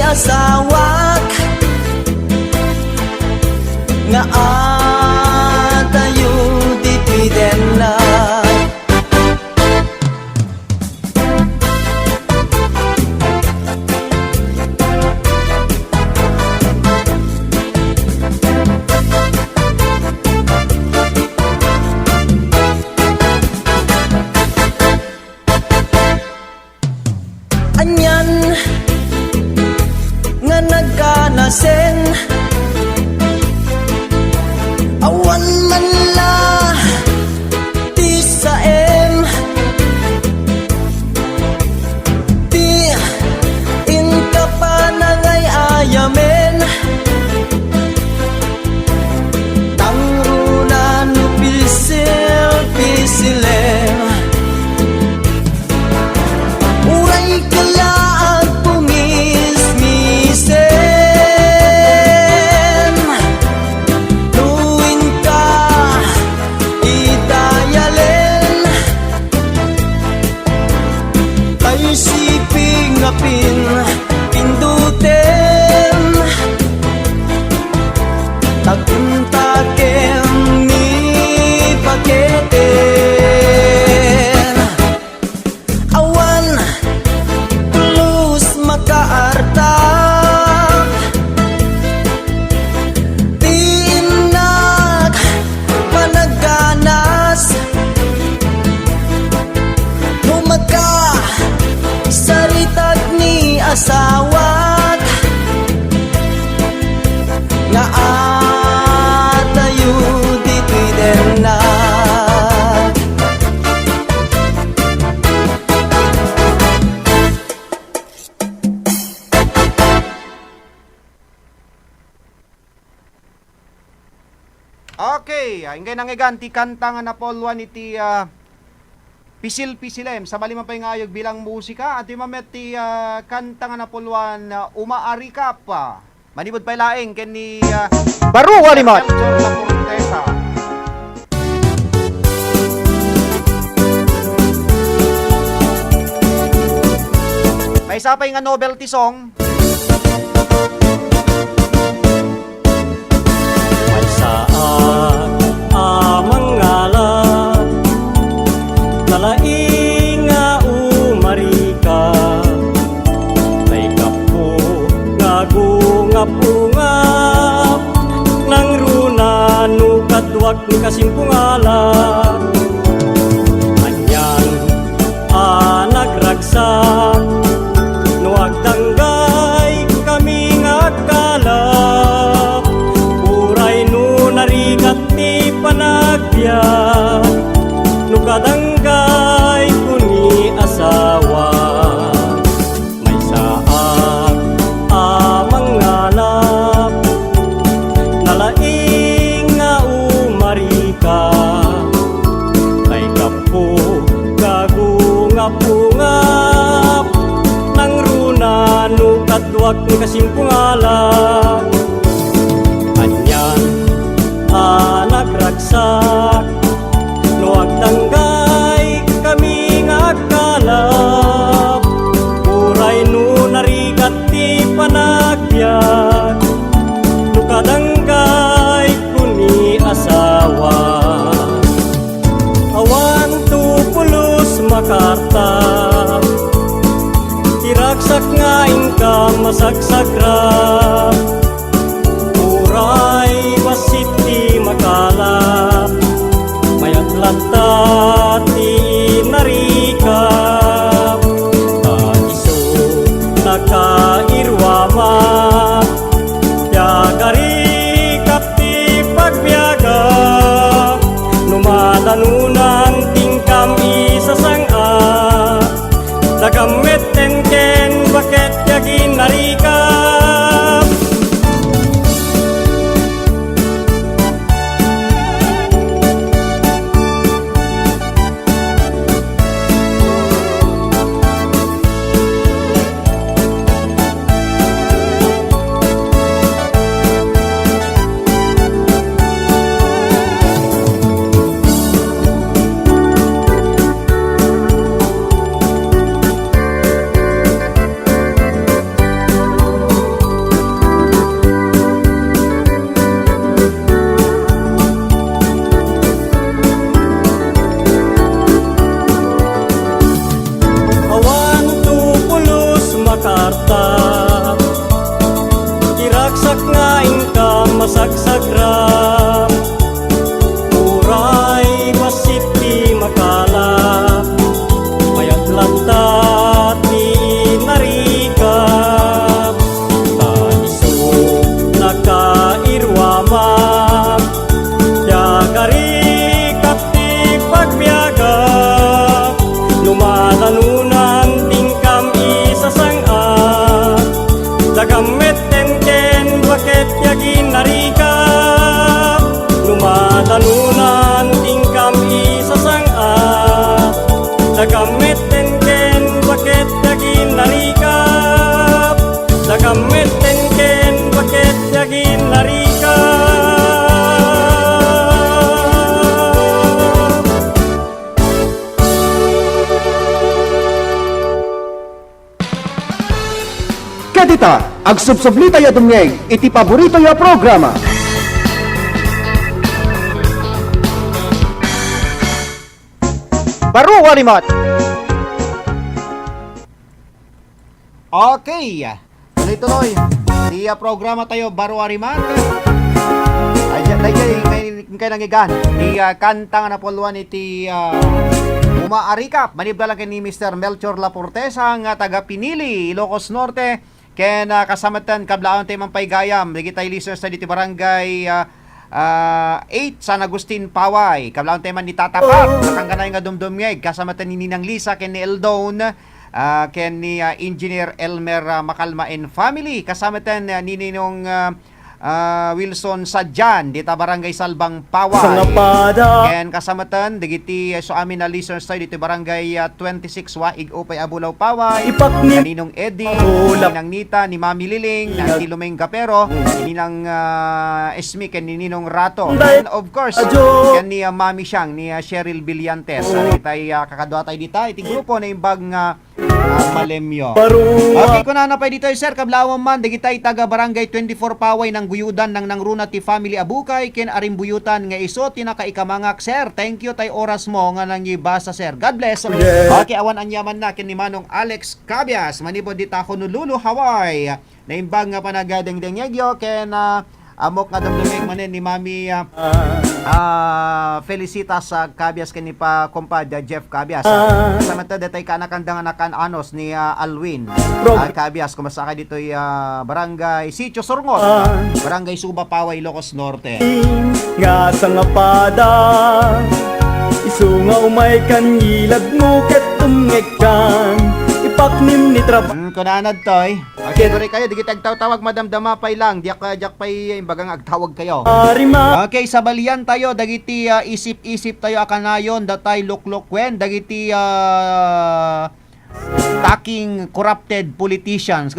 asawak nga adayo ditoy dennak. Anian nga nagkanasen, awan man la ti saem, ti inka panangay-ayamen. Tangruna no pisil-pisilen, uray ka la agpungisngisen. No inka idayalen, tay siping nga pin-, pindutem, takuntakem ni paketen. Awan pulos makaartak ti innak panagganas. No makasaritak ni asawak nga adayo ditoy dennak. Okay, ah, ingkay nangngegna ti kanta nga napuluan iti, ah, Pisil-pisilem. Sabali man pay nga ayog bilang musika, adtoy man met ti, ah, kanta nga napuluan, ah, Umaarikap. Manipud pay laeng ken ni, ah, Baro Walimat. Melchor La Fortesa. Maysa pay nga novelty song. Maysaak a mangngalap, nalaing nga umarikap, tay gapu nga agungap-ungap, nangruna no kaduak ni kasimpungala. Anian a nagragsak, no agdanggay kami nga agkalap, uray no narigat ti panagbiag, no kadanggay ko ni asawa. Maysaak a mangngalap, nalaing nga umarikap, tay gapu nga agungap-ungap, nangruna no kaduak ni kasimpungala. Anian a nagragsak, no agdanggay kami nga agkalap, uray no narigat ti panagbiag, no kadanggay ko ni asawa. Awan to pulos makaarta, ti ragsak nga inka masagsagra. Uray bassit ti makala, mayat latta ti narikap. Ta isu nakairuama, ti agarikap ti pagbiaga. No madanunan ti inkam isasang-a, dagam metten ken baket ti aginarikap. Dita, agsubsublitayo a dumngeg iti paboritoyo a programa. Baro a rimat. Okay. Tuloy-tuloy. Ti, ah, programa tayo, Baro a Rimat. Ay, dyan, dyan, dyan, kay, kay nangigan. Ti, ah, kanta nga napuluan iti, ah, Uma a Recap. Manibda lang ken ni Mister Melchor Laportesa nga taga Pinili, Ilocos Norte. Ken, ah, kasamatan, kablaawanta man pay gayam, dagiti listeners ta diti barangay, ah, ah, eight, San Agustin, Paway. Kablaawanta man ni Tata Pat, nakangganay nga dumdumngeg. Kasamatan ni Ninang Lisa ken ni Eldon, ah, ken ni, ah, Engineer Elmer, ah, Macalma and family. Kasamatan, ah, ni Ninong, ah, ah, Wilson Sadian, dita barangay Salbang, Paway. Ken kasamatan, dagiti, ah, so amin a listeners tayo dito barangay, ah, twenty-six, Waig, Upay, Abulaw, Paway. Ipakni- Kaninong Eddie, Ninang Nita, ni Mami Liling, ni Auntie Lumeng Gapero, ni Ninang, ah, Esme, ken ni Ninong Rato. And of course, ken ni, ah, Mami Siang, ni, ah, Cheryl Villantes. Ah, itay, ah, kakadua tayo dita, iti grupo na imbag nga, ah, Malemyo. Barua. Okay, kunana pay ditoy, sir, kablawan man, dagitay taga Barangay twenty-four Paway, nangguyudan, nangnangruna ti family a bukay, ken arimbuyutan nga isu ti nakaikamangak, sir. Thank you tay oras mo nga nangibasa, sir. God bless. Yes. Okay, awan aniamanna ken ni Manong Alex Cabias, manipud dita Honolulu, Hawaii. Naimbag nga panagadengdengngegyo ken, ah, ammok nga dumdumngeg manen ni Mami, ah, ah, Felicitas, ah, Cabias ken ni pa-, kumpad, ah, Jeff Cabias. Ah, kasamatan daytoy kaanakanda nga nakan-anos ni, ah, Alwin, ah, Cabias. Kumusta ka ditoy, ah, Barangay Sitio Surngot, ah, Barangay Suba, Paway, Ilocos Norte. Nga sangapada, isu nga umaykan, yilagmo ket tumngegkan, ipaknim ni trab- Hmm, kunanad toy. Okay, tuloy kayo, dagiti agtawtawag, madamdama pay lang. Diak, ah, diak pay, eh, imbaga nga agtawag kayo. Arima. Okay, sabalian tayo, dagiti, ah, isip-isip tayo a kanayon, datay luklukwen, dagiti, ah, talking corrupted politicians.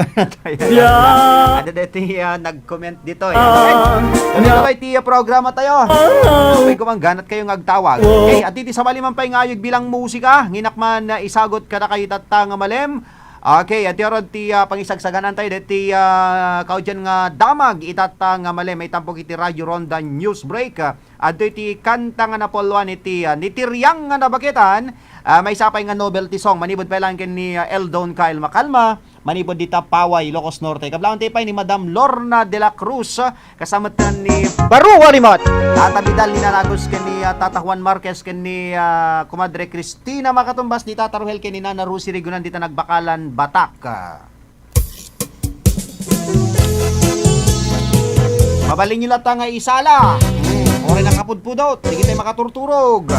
Yeah. Ada deti, ah, nag-comment dito, eh. Ah, okay. Tuloy-tuloy ti, ah, programa tayo. Ah. May gumangganat kayo nga agtawag. Oh. Okay, at iti sabali man pay nga ayog bilang musika, nginak man, ah, isagot kada kayo tatta nga malem. Okay, iti oras ti, ah, pangisagsaganantayo deti, ah, kaudyan nga damag itatta nga malem, maitampo iti Radyo Ronda News Break. Ah, adtoy ti kanta nga napuluan iti, ah, ni Tiriang nga nabaketan, ah, maysa pay nga novelty song, manipud pay lang ken ni, ah, Eldon Kyle Macalma, manipud dita Paway, Ilocos Norte. Kablawan ti pay ni Madam Lorna de la Cruz, ah, kasamatan ni Baro a Rimat. Tata Vidal, ni Nanagos ken ni, ah, Tata Juan Marquez ken ni, ah, Kumadre Cristina Makatumbas, ni Tata Ruhel ken ni Nana Rosie Rigunan dita Nagbakalan, Batak. Mabalinyo latta nga isala. Hmm, uray nakapudpudot, dagitay makaturturog.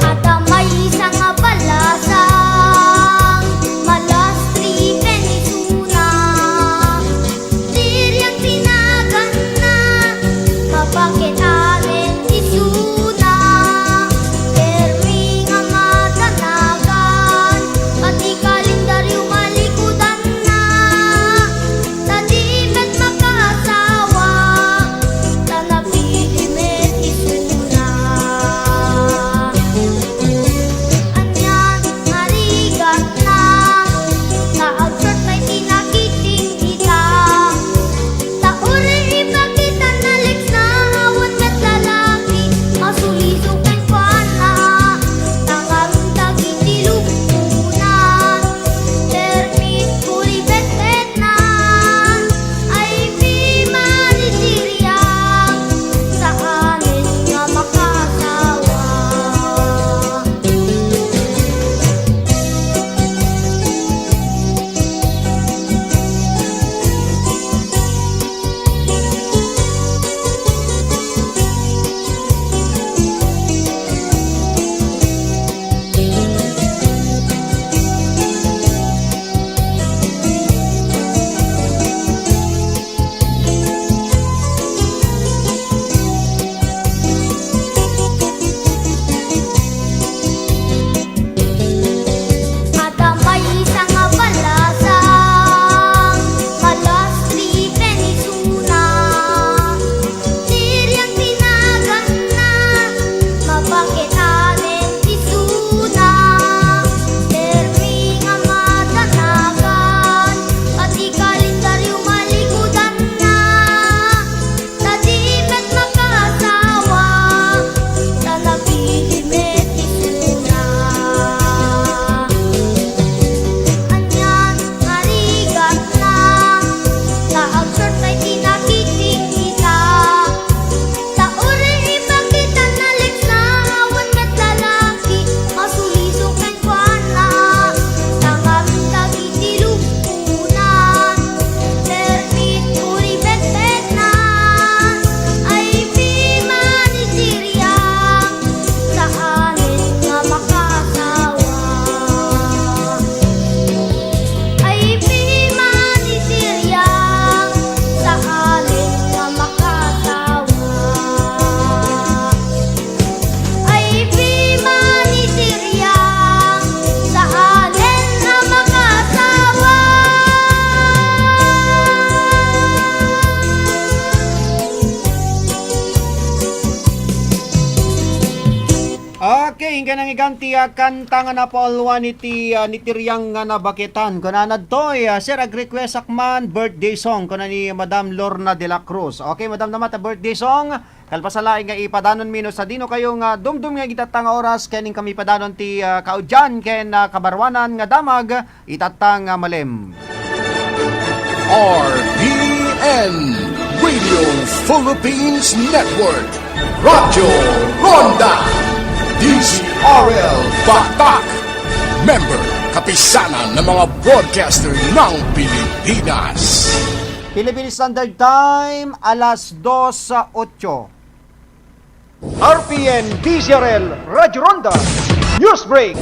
Adda maysa nga balasang, malastri ken isuna. Tiriang ti naganna, mabaket amin isuna. Permi nga madanagan, pati kalendaryo malikudanna. Ta di met Okay, ingka nangigan ti, ah, kanta nga napauluan iti, ah, ni Tiriang nga nabaketan. Kunana ditoy, ah, "Sir, ag-request ak man birthday song," kuna ni Madam Lorna de la Cruz. Okay, Madam, namat a birthday song. Kalpasan laeng nga ipadanonmi no sadino kayo nga dumdum nga itatta nga oras ken inkami padanon ti, ah, kaudian ken, ah, kabaruanan nga damag itatta nga malem. R P N, Radio Philippines Network, Radyo Ronda, D Z R L Batak, member, Kapisanan ng mga Broadcaster ng Pilipinas. Philippine Standard Time, alas dos sa otso. R P N D Z R L Radyo Ronda News Break.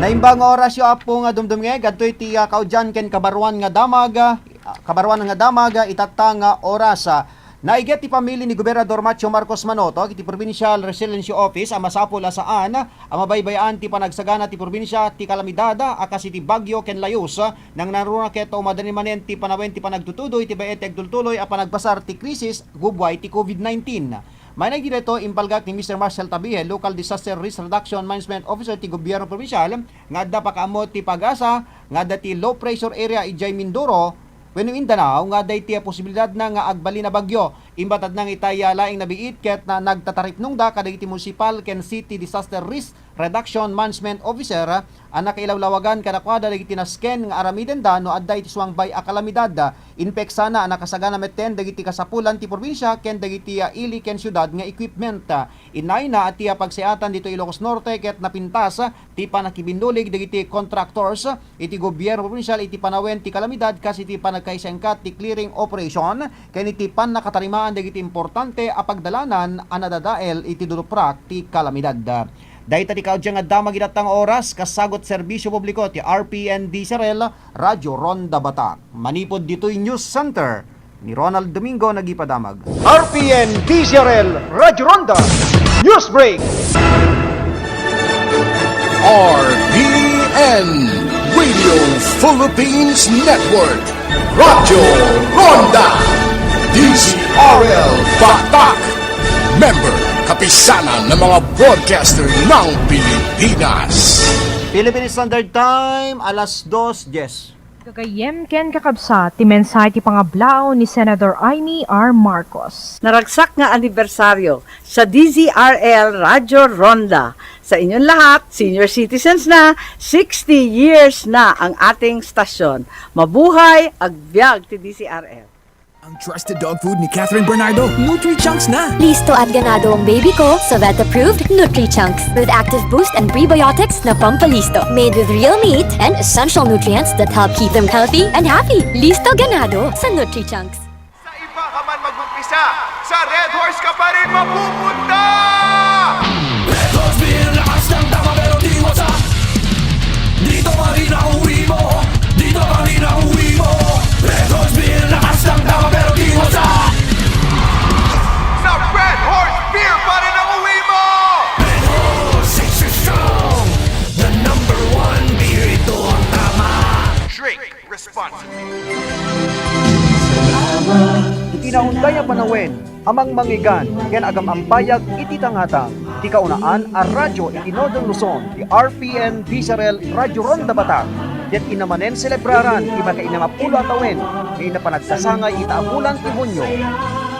Naimbag nga orasyo, Apo nga dumdumngeg, adtoy ti, ah, kaudian ken kabaruan nga damag, ah, kabaruan nga damag, ah, itatta nga oras, ah. Naiget ti pamili ni Gobernador Macho Marcos Manotoc iti Provincial Resiliency Office a masapul a saan a mabaybay-an ti panagsagana ti probinsia ti kalamidad a kas iti bagyo ken layus, nangnangruna ket umadani manen ti panawen ti panagtutudo iti bay-et ti agtultuloy a panagbasar ti krisis gubbuay ti covid nineteen. Manen daytoy, impalgak ni Mister Marcel Tabihe, Local Disaster Risk Reduction Management Officer ti Gobyerno Probinsial, nga adda pakaammo ti pag-asa nga adda ti low pressure area idiay Mindoro wenno Mindanao nga adda iti posibilidadna nga agbalin a bagyo. Imbatadna nga itay laeng nabiit ket na nagtataripnongda kadagiti municipal ken city disaster risk Reduction Management Officer a nakailawlawagan kadakuada dagiti nasken nga aramidenda no adda iti suangbay a kalamidad. Inpeksana a nakasagana metten dagiti kasapulan ti probinsia ken dagiti, ah, ili ken siudad nga equipment. Inayna a ti, ah, pagsayaatan ditoy Ilocos Norte ket napintas ti pannakibinnulig dagiti contractors iti gobyerno probinsial iti panawen ti kalamidad kas iti panagkaisengkat ti clearing operation ken iti pannakatarimaan dagiti importante a pagdalanan a nadadael iti duduprak ti kalamidad. Dayta ti kaudian nga damag itatta nga oras, kasagut serbisyo publiko ti R P N D Z R L, Radyo Ronda Batak. Manipud ditoy News Center, ni Ronald Domingo nagipadamag. R P N D Z R L Radyo Ronda News Break. R P N Radio Philippines Network, Radyo Ronda, D Z R L Batak, member, Kapisanan ng mga Broadcaster ng Pilipinas. Philippine Standard Time, alas dos dies. Gagayyem ken kakabsat, ti mensahe ti pangablaw ni Senador Imee R. Marcos. Naragsak nga anibersaryo sa D Z R L Radyo Ronda. Sa inyong lahat, senior citizens na, sixty years na ang ating stasyon. Mabuhay, agbyag ti D Z R L. Ang trusted dog food ni Catherine Bernardo, Nutri-Chunks na! Listo at ganado ang baby ko sa vet-approved Nutri-Chunks with active boost and prebiotics na pampalisto. Made with real meat and essential nutrients that help keep them healthy and happy. Listo ganado sa Nutri-Chunks. Sa iba ka man mag-umpisa, sa Red Horse ka pa rin mapupunta! Red Horse Beer, lakas ng tama pero di WhatsApp. Dito pa rin ang uwi mo. Dito pa rin ang uwi mo. Red Horse Beer, lakas ng tama pero di WhatsApp. Sa Red Horse Beer pa rin ang uwi mo. Red Horse, six is strong. The number one beer, ito ang tama. Drink responsibly. Iti naunday a panawen, amang mangigan ken agam-ampayag iti tangatang, ti kaunaan a radyo iti Northern Luzon, ti R P N D Z R L Radyo Ronda Batak, ket inna manen selebraran ti makainam a pulo a tawen nga inna panagkasangay ita a bulan ti Hunyo.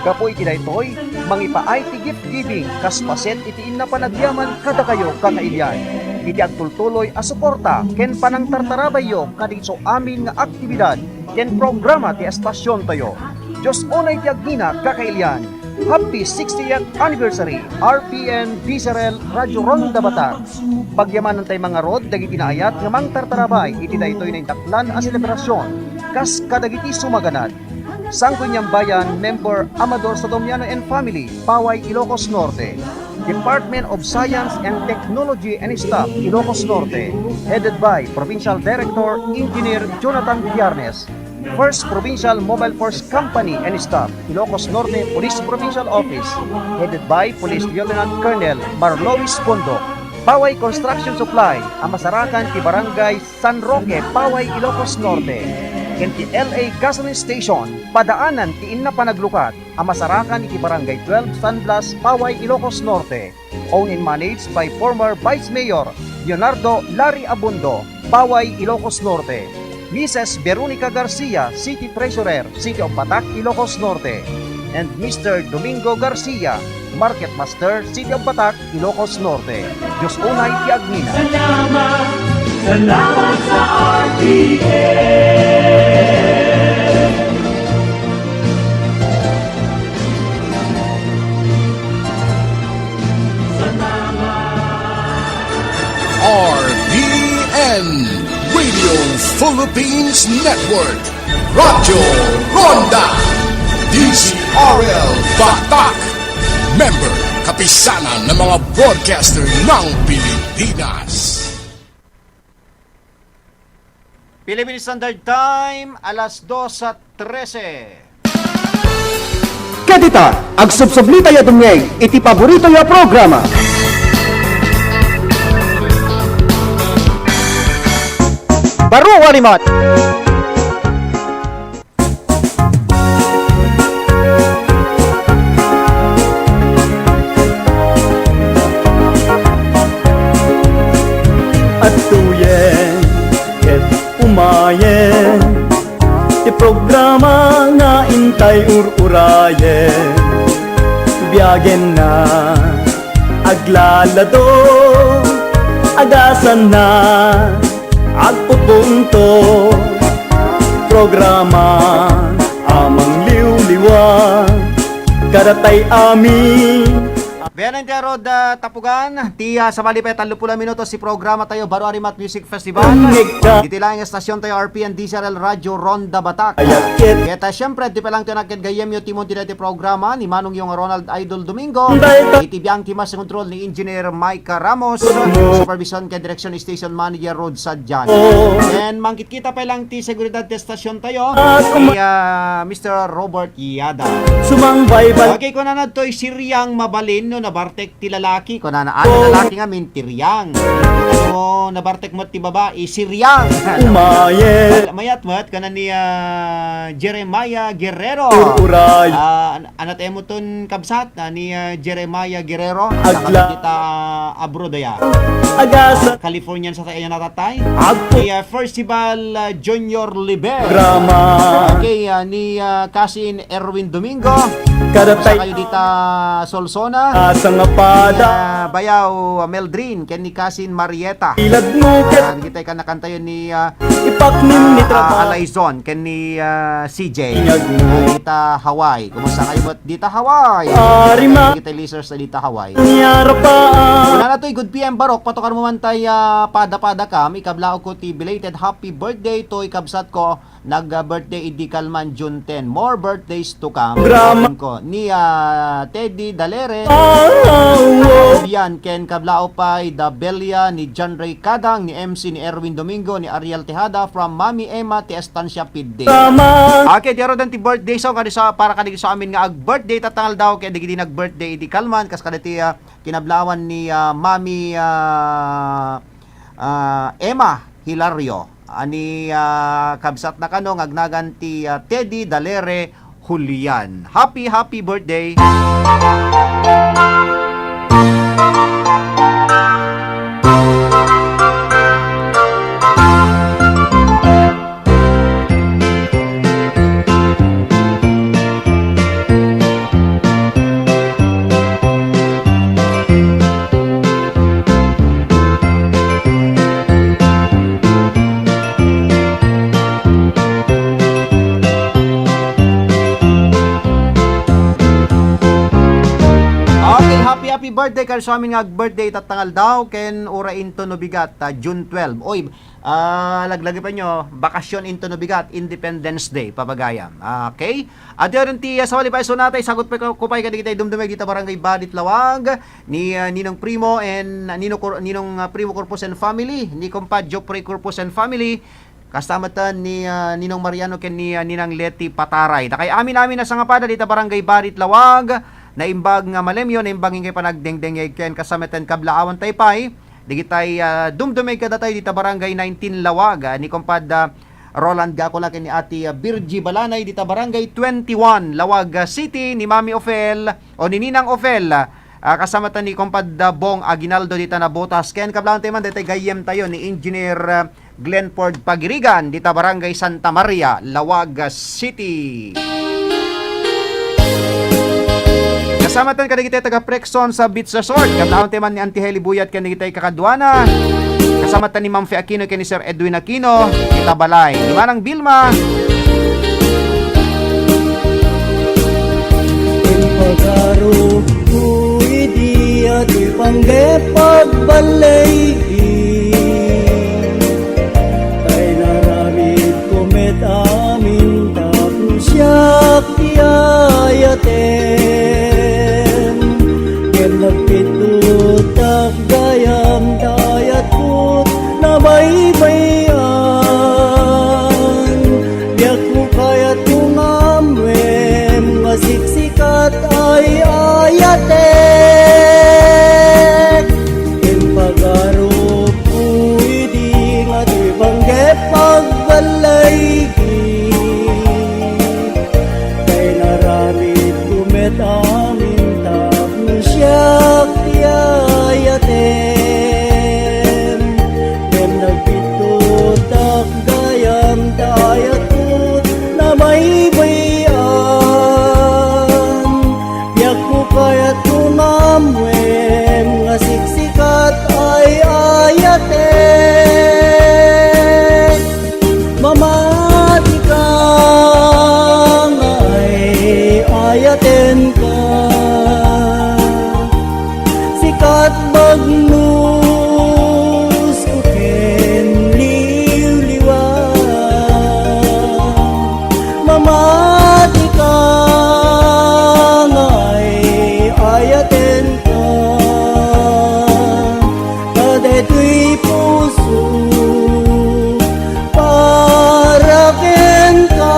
Gapu iti daytoy, mangipaay ti gift giving kas paset iti inna panagyaman kadakayo, kakailian, iti agtultuloy a suporta ken panangtartarabayyo kadagiti amin nga aktibidad ken programa ti estasyontayo. Dios unay ti agina, kakailian. Happy sixtieth anniversary, R P N D Z R L Radyo Ronda Batak. Pagyamanantay mangarud dagiti naayat nga mangtartarabay iti daytoy naindaklan a selebrasyon kas kadagiti sumaganad. Sangguniang Bayan, member Amador Sadomiano and family, Paway, Ilocos Norte. Department of Science and Technology and staff, Ilocos Norte, headed by Provincial Director Engineer Jonathan Tiarnes. First Provincial Mobile Force Company and staff, Ilocos Norte Police Provincial Office, headed by Police Lieutenant Colonel Marlois Bondok. Paway Construction Supply, a masarakan ti Barangay San Roque, Paway, Ilocos Norte. ken ti L A Gasoline Station, padaanan ti inna panaglukat a masarakan iti Barangay twelve San Blas, Paway, Ilocos Norte. Owned and managed by former Vice Mayor Leonardo Larry Abundo, Paway, Ilocos Norte. Missus Veronica Garcia, City Treasurer, City of Batac, Ilocos Norte. And Mister Domingo Garcia, Market Master, City of Batac, Ilocos Norte. Dios unay ti agmina. Salamat, salamat sa R T N. R T N, Radio Philippines Network, Radyo Ronda, D Z R L Batac, member, Kapisanan ng mga Broadcaster ng Pilipinas. Philippine Standard Time, alas dos at trese. Ket ita, agsubsublitayo a dumngeg iti paboritoyo a programa. Baro a Rimat. Adtoyen ket umayen ti programa nga intay ur-urayen. Biagenna, aglalado, agasanna, agpupungto, programa a mangliwliwa kadatay amin. Bayanen ti arod, ah, tapugan, ti, ah, sabali pay tallo pulo a minutos ti programa tayo, Baro a Rimat Music Festival. Iti laeng estasion tayo, R P N D Z R L Radio Ronda Batac. Ket, ah, siyempre, ti pay lang ti anak ket gayyemyo, timon ti daytoy programa ni Manong Yong Ronald Idol Domingo. Iti biang ti master control ni Engineer Micah Ramos. Supervision ken direksyon, Station Manager Rod Sadian. Ken mangkitkita pay lang ti seguridad ti estasion tayo, ni, ah, Mister Robert Yada. Sumangbaybay. Okay, kunana toy, siriang mabalin no nabartek ti lalaki. Kunana, ano, lalaki ngamin, tiriang. Ano, nabartek met ti babai, siriang. Umayen. Mayat met, kana ni, ah, Jeremiah Guerrero. Uray. Ah, an-, anat emoton kabsat, ah, ni, ah, Jeremiah Guerrero. Agla. Kita, ah, abroad aya. Agasa. Ah, Californian sa tayo natatay. Agpo. Ni, ah, Festival, ah, Junior Liber. Drama. Okay, ah, ni, ah, Kasin Erwin Domingo. Kada kayo dita Solsona. Asa nga pada. Ni, ah, Bayaw, ah, Meldrin, ken ni Kasin Marieta. Ilad mo ket. Ah, kita ikan nakantayo ni, ah, Ipaknim ni ah, trabaho. Alaison, ken ni, ah, C J. Inyag mo. Ah, dita Hawaii. Kumusta kayo met dita Hawaii? Ari ma. Kita listeners na dita Hawaii. Nyarapaan. Wala na to, good P M Barok. Patukar mo man tay, ah, pada-pada kam. Ikablaw ko ti belated happy birthday to ikabsat ko. Nag, ah, birthday idi kalman June ten. More birthdays to come. Drama. Ko ni, ah, Teddy Dalere. Ah, oh. Yan, ken kablao pay da Belia ni John Ray Kadang, ni M C ni Erwin Domingo, ni Ariel Tejada from Mami Emma ti Estancia Pidde. Drama. Okay, diaro den ti birthday song kadi sa, para kadi sa amin nga ag-birthday tatangal daw kay digidi nag-birthday idi kalman kas kadati, ah, kinablawan ni, ah, Mami, ah, ah, Emma Hilario. Ani, ah, kabsat na kano nga agnagan ti, ah, Teddy Dalere Julian. Happy, happy birthday! Okay, happy, happy birthday kay sa amin nga birthday tatangal daw ken ura into no bigat, ah, June twelve. Oy, ah, laglagipen nyo, bakasyon into no bigat, Independence Day, pabagayam. Okay? At yun ti, ah, sa wali pa iso natay, sagot pa ko, ko pa'y kadigitay dumdumay dita barangay Badit Lawag, ni, ah, Ninong Primo and, ah, Nino Cor-, Ninong, ah, Primo Corpus and family, ni Compa Jopre Corpus and family, kasta met ni, ah, Ninong Mariano ken ni, ah, Ninang Leti Pataray. Dakay amin-amin a sangapada dita barangay Badit Lawag, naimbag nga malemyo, naimbag nga panagdengdengeg ken kasta met kablaawan tay pay, digitay, ah, dumdumeg kadatayo dita barangay nineteen Lawag, ah, ni Compa, ah, Roland Gakula ken ni Ate, ah, Virgie Balanay dita Barangay twenty-one, Laoag, ah, City, ni Mami Ofel o ni Ninang Ofel, ah, kasama ta ni Kompad, ah, Bong Aguinaldo dita Nabotas. Ken kablawan tayo man, daytoy gayyem tayo ni Engineer, ah, Glenford Pagirigan dita Barangay Santa Maria, Laoag, ah, City. Kasama tayo kadagiti taga Prexon sa Beach Resort. Kablawan tayo man ni Auntie Heli Buyat ken dagiti kakaduana. Kasama ta ni Ma'am Fe Aquino ken ni Sir Edwin Aquino, dita balay. Ni Manang Vilma. Impagarup ko idi ati pangge pagbalay. Kay naramid ko met amin tapno siak ti ayatem. Ngem nagpittotak gayam ta ayatko nabaybayan. Diak mo kayat mo nga ammoem nga siksikat ay ayatek. Impagarup ko idi nga ti pangge pagbalay. Kay naramid ko met amin tapno siak ti ayatem. Ngem nagpittotak gayam ta ayatko nabaybayan. Diak mo kayat mo nga ammoem nga siksikat ay ayatek. Mamati ka nga ay-ayaten ka. Sikat bagnos ko ken liwliwa. Mamati ka nga ay-ayaten ka. Kadaytoy puso para kenka.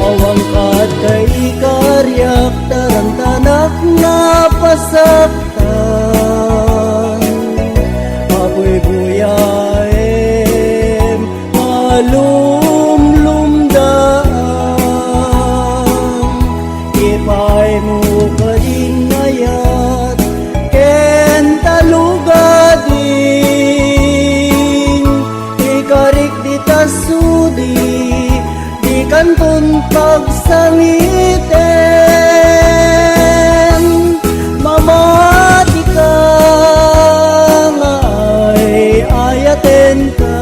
Awan kadta ikariak, tarantanak nga pasaktan. Abuy-buyaem, malumlumdaan. Ipaaymo kadin ayat ken talugadin. Ikarik dita sudi, dikanton pagsangiten. Mamati ka nga ay-ayaten ka.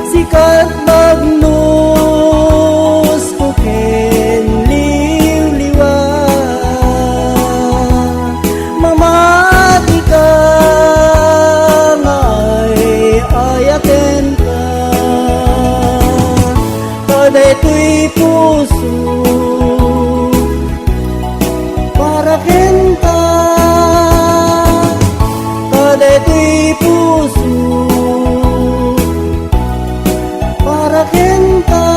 Sikat bagnos ko ken liwliwa. Mamati ka nga ay-ayaten ka. Kadaytoy puso para kenka. Kadaytoy puso para kenka.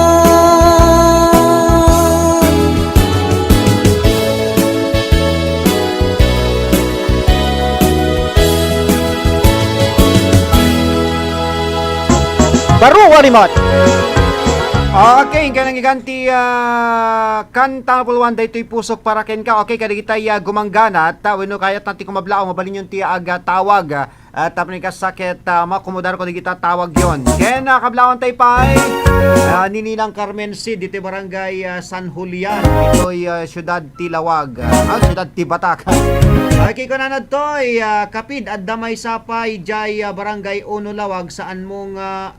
Baro a rimot. Okay, kanang iganti, ah, kanta nga puluan daytoy pusok para kenka. Okay, kadagitay, ah, gumanggana, ta wenno kayat na ti kumablaw, mabalinyon ti agatawag, ah, tapno ikasakit, ah, makomodar ko dagita tawag yon. Ken, ah, kablawan tay pay, ah, ni Ninang Carmen Cid, ditoy barangay, ah, San Julian, ditoy, ah, siyudad ti Laoag, ah, siyudad ti Batak. Okay, kunana ditoy, ah, kapid, adda maysa pay, jay, ah, barangay Uno Laoag, saan mo nga,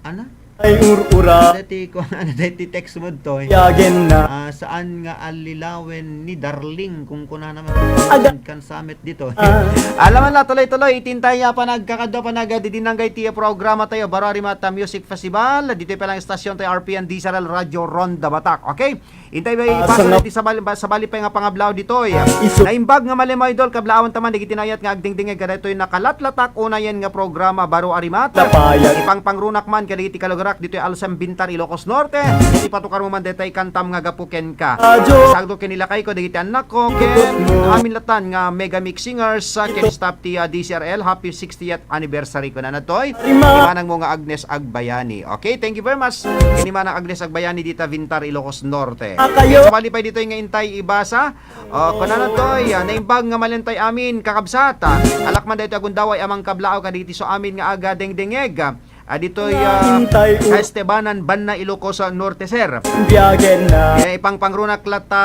ana? Ay, ur-ura. Dati ko, ano, dati text mo ditoy. Yagen na. Ah, Ah, saan nga allilawen ni Darling, kung kuna naman. Ada. Kan Summit dito. Ah. Alam na, tuloy-tuloy, itintay, ah, panagkakadwa, panagdidinanggay ti programa tayo, Baro Arimat, ah, Music Festival, dito pa lang istasyon tayo, R P N D S R L Radio Ronda Batak. Okay? Intay, may Ah, ipasa sangap- na ti sabali, ba-, sabali pa nga pangablaaw ditoy. Isu- Naimbag nga malem, idol, kablaawan taman, dagiti naayat nga agdengdengeg kadaytoy nakalatlatak unayen nga programa, Baro Arimat. Napayag. Ipangpangrunak man kadagiti kalugarak ditoy Alsem, Bintar, Ilocos Norte. Ipatukar mo man detay kantam nga gapu kenka. Ajo. Sagdo ken ilakay ko dagiti annakko, ken Ikot mo. Amin latan nga mega mix singers, ah, ken Ito. Staff ti, ah, D C R L. Happy sixtieth anniversary ko na natoy. Rima. Imanang mo nga Agnes Agbayani. Okay, thank you very much. Ken ni Manang Agnes Agbayani dita Bintar, Ilocos Norte. Ah, kayo. Sabali pay ditoy nga intay ibasa. Oh, kunana toy, ah, naimbag nga malentay amin, kakabsat, ah. Alak man daytoy agundaway a mangkablaaw kadagiti isu amin nga agadengdengeg, ah, ditoy, ah, Intay u- Kaestebanan, Banna, Ilocos, ah, Norte, sir. Biagen na. Eh, ipangpangrunak latta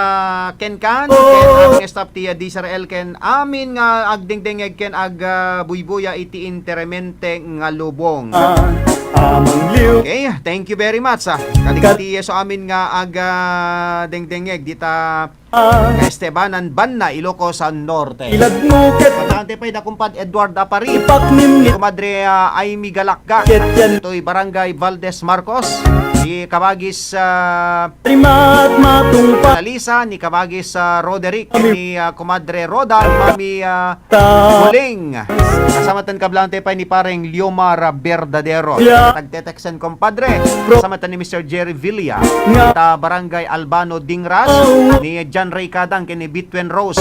kenkan, Oh. Ken amin nga staff ti, ah, D S R L, ken amin nga agdengdengeg ken ag, ah, buybuya iti Interemente nga lubong. Ah, amang liw. Okay, thank you very much, ah. Kadagiti isu amin nga agadengdengeg dita Ah. Estebanan, Banna, Ilocos Norte. Ilagmo ket Patante pay da kumpad Edward Apari. Ipaknimnit. Kumadre, ah, Aimee Galakga. Ket yan. Toy Barangay Valdez Marcos. Ni kabagis, ah, Rimat matungpa. Talisa, ni kabagis, ah, Roderick, Mami. Ni, ah, Kumadre Roda, Mami, ah, Ta- Muling. Kasama ten kablaawan tayo pay ni Pareng Liomar Verdadero. Yeah. Tagtetext Sen Compadre, Bro. Kasama ta ni Mister Jerry Villa, Nga. Dita Barangay Albano Dingras, Oh. Ni John Ray Kadang, ken ni Bitwen Rose,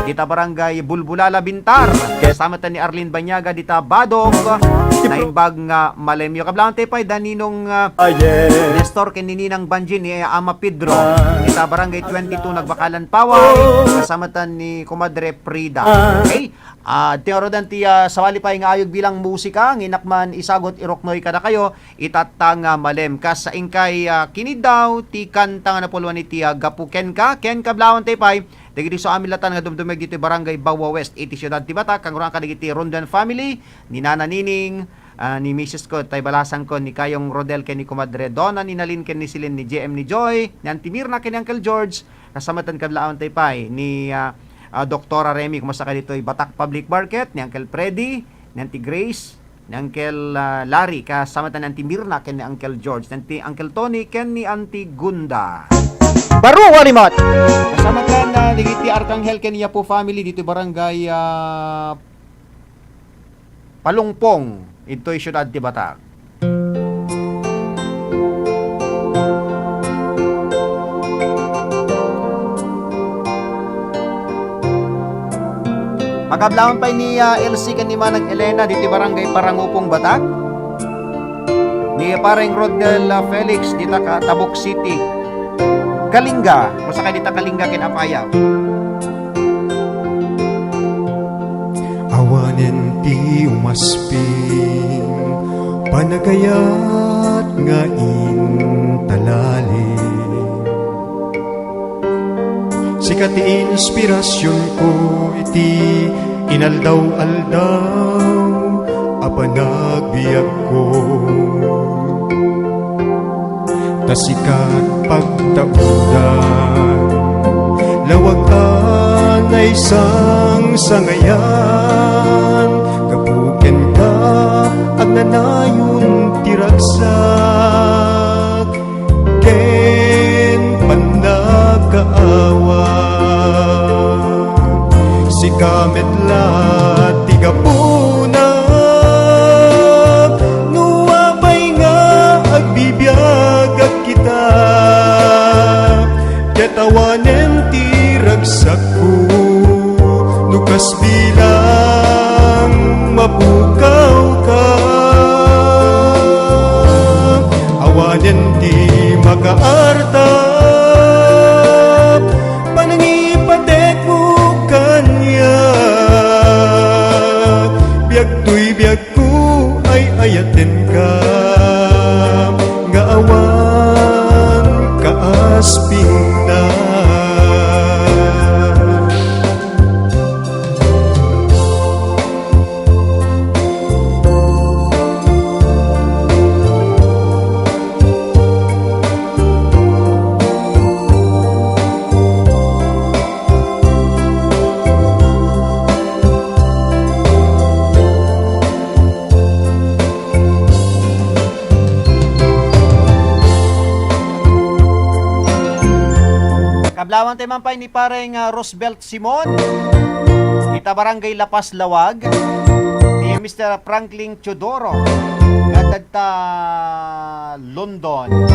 dita Barangay Bulbulala Bintar, kasama ta ni Arlene Banyaga, dita Badog, Bro. Naimbag nga malemyo. Kablaawan tayo pay da Ninong, ah, Ah, yeah. Nestor, ken ni Ninang Banji, ni Ama Pedro, Ah. Dita Barangay twenty-two, Nagbakalan Paway, Oh. Kasama ta ni Comadre Frida. Ah. Okay? Ah, ti ngarudan ti, ah, sawali pay nga ayog bilang musika, nga inak man isagut iruknoy kadakayo, itatta nga malem. Kas inkay, ah, kiniddaw ti kanta nga napulwan iti, ah, Gapu Kenka, ken kablaawan tayo pay, dagiti isu amin latan nga dumdumeg ditoy Barangay Bawa West, iti siudad ti Batak, kangrunaan kadagiti Rondan family, ni Nana Nining, ah, ni Misis ko, tay balasan ko, ni Kayong Rodel, ken ni Comadre Donna, ni Nalin, ken ni Celine, ni J M, ni Joy, ni Auntie Mirna, ken ni Uncle George, Kasama ten kablaawan tayo pay ni, ah, ah, Doktora Remy, kumusta ka ditoy Batak Public Market, ni Uncle Freddy, ni Auntie Grace, ni Uncle, ah, Larry, kasama ten ni Auntie Mirna, ken ni Uncle George, ni Auntie, Uncle Tony, ken ni Auntie Gunda. Baro, Warimat! Kasama ten, ah, dagiti Arkanghel ken ni Apo family ditoy Barangay, ah, Palungpong, ditoy siudad ti Batak. Makablaawan pay ni, ah, Elsie ken ni Manang Elena ditoy Barangay Parangupong, Batak. Ni Pareng Rodnel, ah, Felix dita ka Tabuk City. Kalinga, kumusta ka dita Kalinga ken Apayao? Awanen ti umasping, panagayat nga intalali. Sika ti inspirasionko iti inaldaw-aldaw a panagbiagko. Ta sika pagtaudan, lawag a naisangsangayan, gapu kenka, agnanayon ti ragsak ken pannakaawat. Sika met la ti gapuna, no apay nga agbibiagak ita, ket awanen ti ragsakko, no kas bilang mapukawka. Awanen ti makaartap, panangipatekmo kaniak. Biag toy biagko, ay-ayatenka, nga awan kaaspingna. Kablawang tayo man pay ni pareng, ah, Roosevelt Simon. Ita Barangay La Paz, Laoag. Ni Mister Franklin Teodoro. Nga adda London.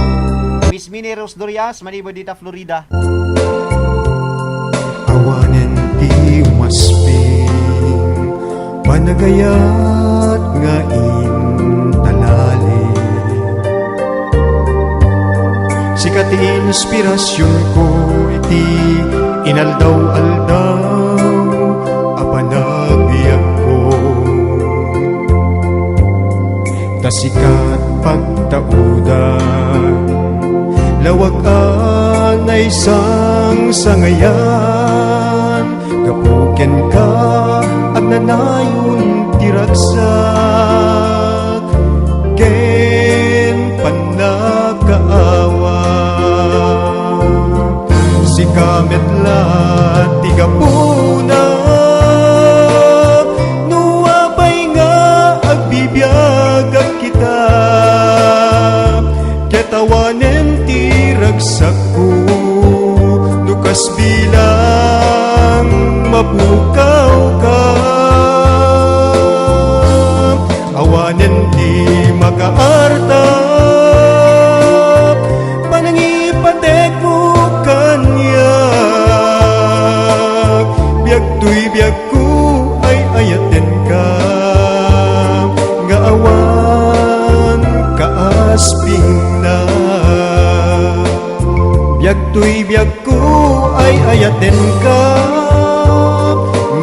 Miss Minnie Rose Dorias, manipud dita Florida. Awanen ti umasping, panagayat nga intalali. Sika ti inspirasionko iti inaldaw-aldaw a panagbiagko. Ta sikat pagtaudan, lawag a naisangsangayan, gapu kenka agnanayon ti ragsak ken pannakaawat. Sika met la ti gapuna, no apay nga agbibiagak ita, ket awanen ti ragsakko, no kas bilang mapukawka. Awanen ti makaarta, panangipatekmo kaniak. Biag toy biagko, ay-ayatenka, nga awan kaaspingna. Biag toy biag ko ay ayatenka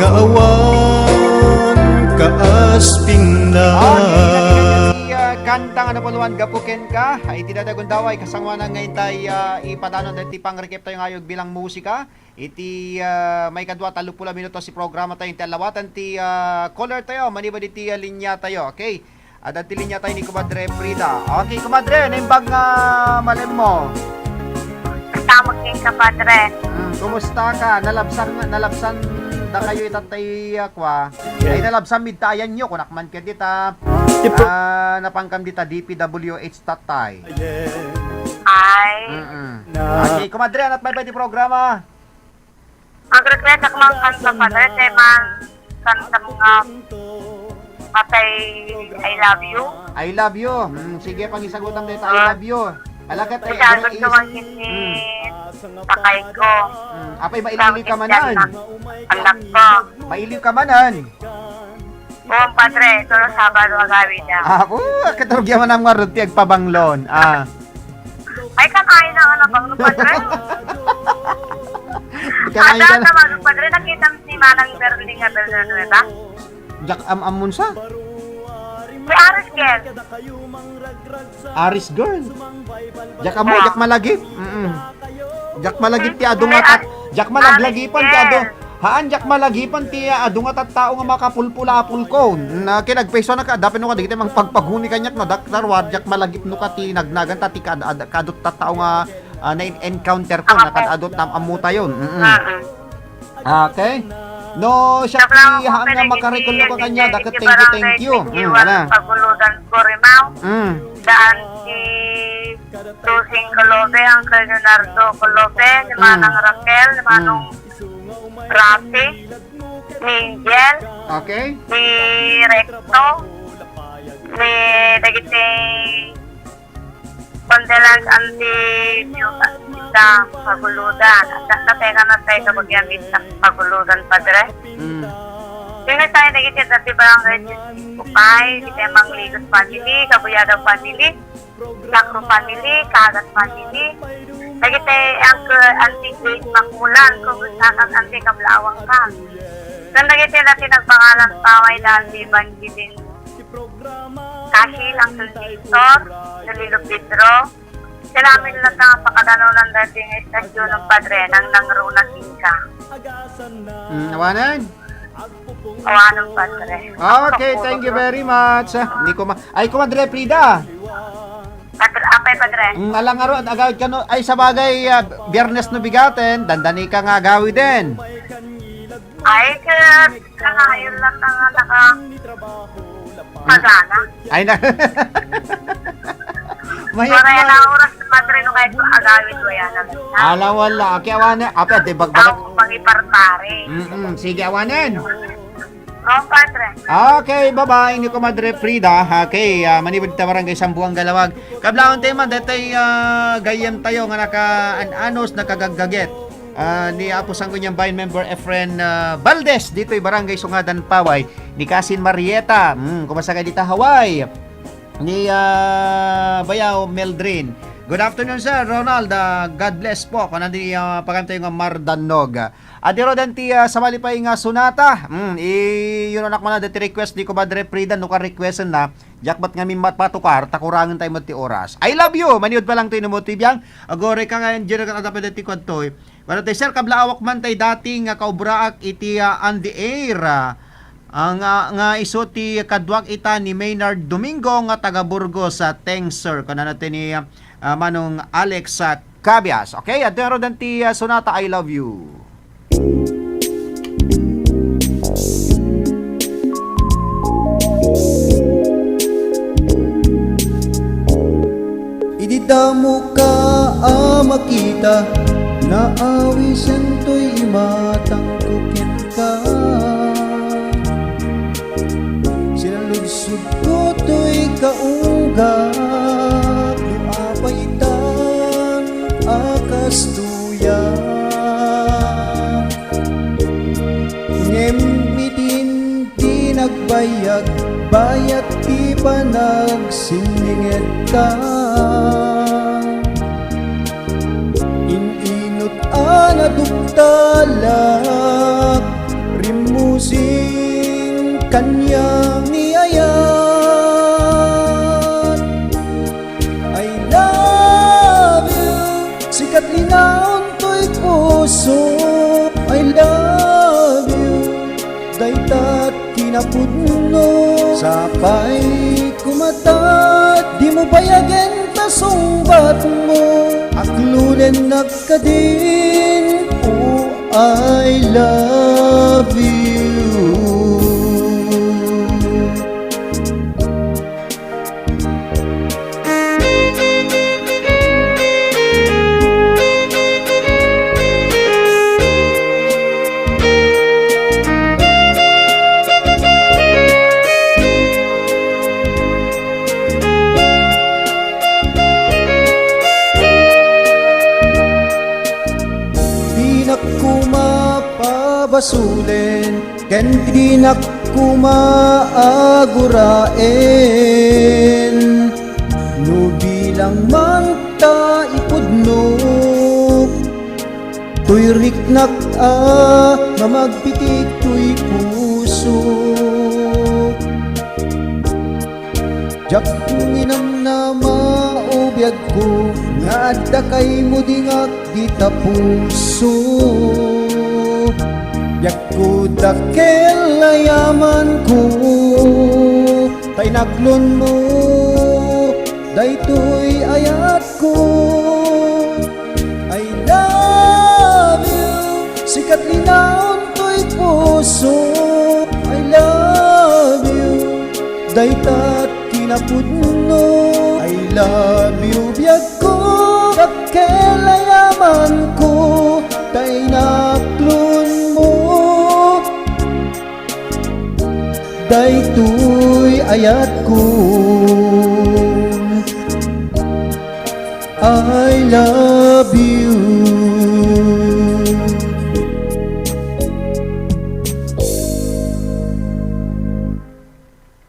nga awan kaaspingna. Okay, nagkita ti, ah, kanta nga napuluan gapu kenka. Ay, iti dayta gundaway, kasangoanan nga intay, ah, ipadanon dayta ti pangrekep tayo nga ayog bilang musika. Iti, ah, maikadua, tallo puluh a minutos ti programa tayo, inti allawatan ti, ah, caller tayo, manipud iti, ah, linya tayo. Okay. Adda ti linya tayo ni Kumadre Frida. Okay, Kumadre, naimbag nga malemmo. Kastamek kenka, Padre. Hmm, kumusta ka? Nalabsan, nalabsan da kayo itattay, ah, kwa? Ay, nalabsan mi dita ayanyo, kunak man ket dita. Tipo- Ah, napangkam dita D P W H tattay. Ay. Mm-mm. Okay, Kumadre, anat may ti programa? Agrequest ak man kanta, Padre, tay man kanta nga patay, I love you. I love you. Hmm, sige, pangisagutam dayta, I love you. Ala ket, eh, isagot ko man kini, hmm, sakay ko. Hmm, apay, mailiw ka manen? Anak ko. Mailiw ka manen? Oo, Padre, ito na Sabado agawid, ah. Ah, oo, katurog yaman ang marot ti agpabanglon. Ah. Ay, kakain na nga nabang no, Padre. Kakain ka na. Ada naman, Padre, nakita mo si Manang Berling nga Villanueva? Jack am-, amun sa? Si Aris Gel. Aris girl. Diak amo, diak malagip. Mm-mm. Diak malagip ti adu nga tat-, diak malaglagipan ti adu. Haan, diak malagip ti, ah, adu nga tattao nga makapulpulapulko. Na kinagpayso na ka, dapin no ka, dagiti mangpagpaguni kaniak na daktar, wa, diak malagip no ka ti nagnagan ta ti kad-, ad-, kadut tattao nga, ah, na-encounter ko, na kad-adu tam-, ammo tayon. Mm-mm. Okay? No, siak ti haan nga makarikol no ka kaniak, daket thank you, thank you. Mm, ana. Paguludan ko, Rimao. Mm. Daan ti Tusing Colobe, Uncle Leonardo Colobe, ni Manang Raquel, ni Manong Rafi, ni Angel, okay, ni Recto, ni dagiti Kondelan, Auntie Piuta, Tita Paguludan. At sa katengan na tayo sa pagyan, Tita Paguludan, Padre. Mm. Sino tayo dagiti dati barangay Upay, dagiti Mangligot family, Kabuyada family, Lacro family, Kagat family. Dagiti Uncle, Auntie Grace Makulan, kumusta ka, Auntie, kablawang ka? Kan dagiti dati nagpangalan paway dati Evangeline Casil, Uncle Nestor, Lolilo Pedro. Salamin lang nga pakadanunan dati nga istasyon ng Padre, nang nangruna kinka. Mm, awanan? Awanan, Padre. Okay, thank you very much. Ah, ni kuma-, ay, Kumadre Frida. Padre, apay, Padre. Mm, alang aro, agawid kano. Ay, sabagay, ah, Biyernes no bigaten, dandani ka nga agawiden. Ay, kaya, kaya, ayun lang nga naka-, Pagana. Ay, na-, Mayat Wala na lang. Oras, Padre, no, kahit agawid, wala na. Ala, wala. Aki, awanen. Ape, di bagbagat. Ako, pangiparpare. Mm-mm. Sige, awanen. Oh, Padre. Okay, bye-bye, ni Comadre Frida. Okay, ah, manipud ta barangay Sambuang Galawag. Kablaon tayo man, detoy, ah, gayyem tayo nga naka-an-anos, nakagaggaget. Ah, ni Apo Sangguniang Bayan member Efren, ah, Valdez, ditoy barangay Sungadan, Paway. Ni Kasin Marieta, mm, kumusta ka dita, Hawaii? Ni, ah, Bayaw Meldrin. Good afternoon, Sir Ronald. Ah, God bless po. Kunan di, ah, pagantayo nga Mardannog. Adi ro den ti, ah, sabali pay nga sonata. Mm, i-, yun anak mo na, deti request ni Comadre Frida, no ka-request na. Diak bat ngamin matpatukar, ta kurangen tayo met ti oras. I love you! Maniud pa lang to inumot ti biang. Agore ka ngayon, Jericho, at dapat ti kwadtoy. Wala tayo, sir, kablaawak man tayo dati nga kaubraak iti, ah, on the air. Ah, nga, nga isu ti kaduak ita ni Maynard Domingo nga taga Burgos, ah, thanks, sir. Kanana ti ni, ah, Manong Alex, ah, Cabias. Okay, adto nga rodan ti, ah, sonata, I Love You. Idi damo ka a makita, naawisen toy imatangko kenka. Sinaludsodko toy kaunggat, no apay itan a kastoy. Ngem idin di nagbayag, bayat ti panagsinningedka. In-inut a naduktalak, rimmusing kaniak ni ayat. I love you, sikat linaon toy puso. I love you, daytat kinapudno. Sapay kumatat, di mo bayagen ta sungbat mo. Akludennak kadin, oh, I love you. Dinak koma pabasolen, ken dinak koma aguraen. No bilang man ta ipudnok, toy riknak a mamagpitik toy pusok. Diak ninamnama, o biagko, nga adda kaymo dingak dita puso. Biagko, dakkel a yamanko, ta inaklonmo daytoy ayatko. I love you, sikat linaon toy puso. I love you, daytat kinapudno. I love you, biagko, dakkel a yamanko, ta inaklonmo daytoy ayatko. I love you.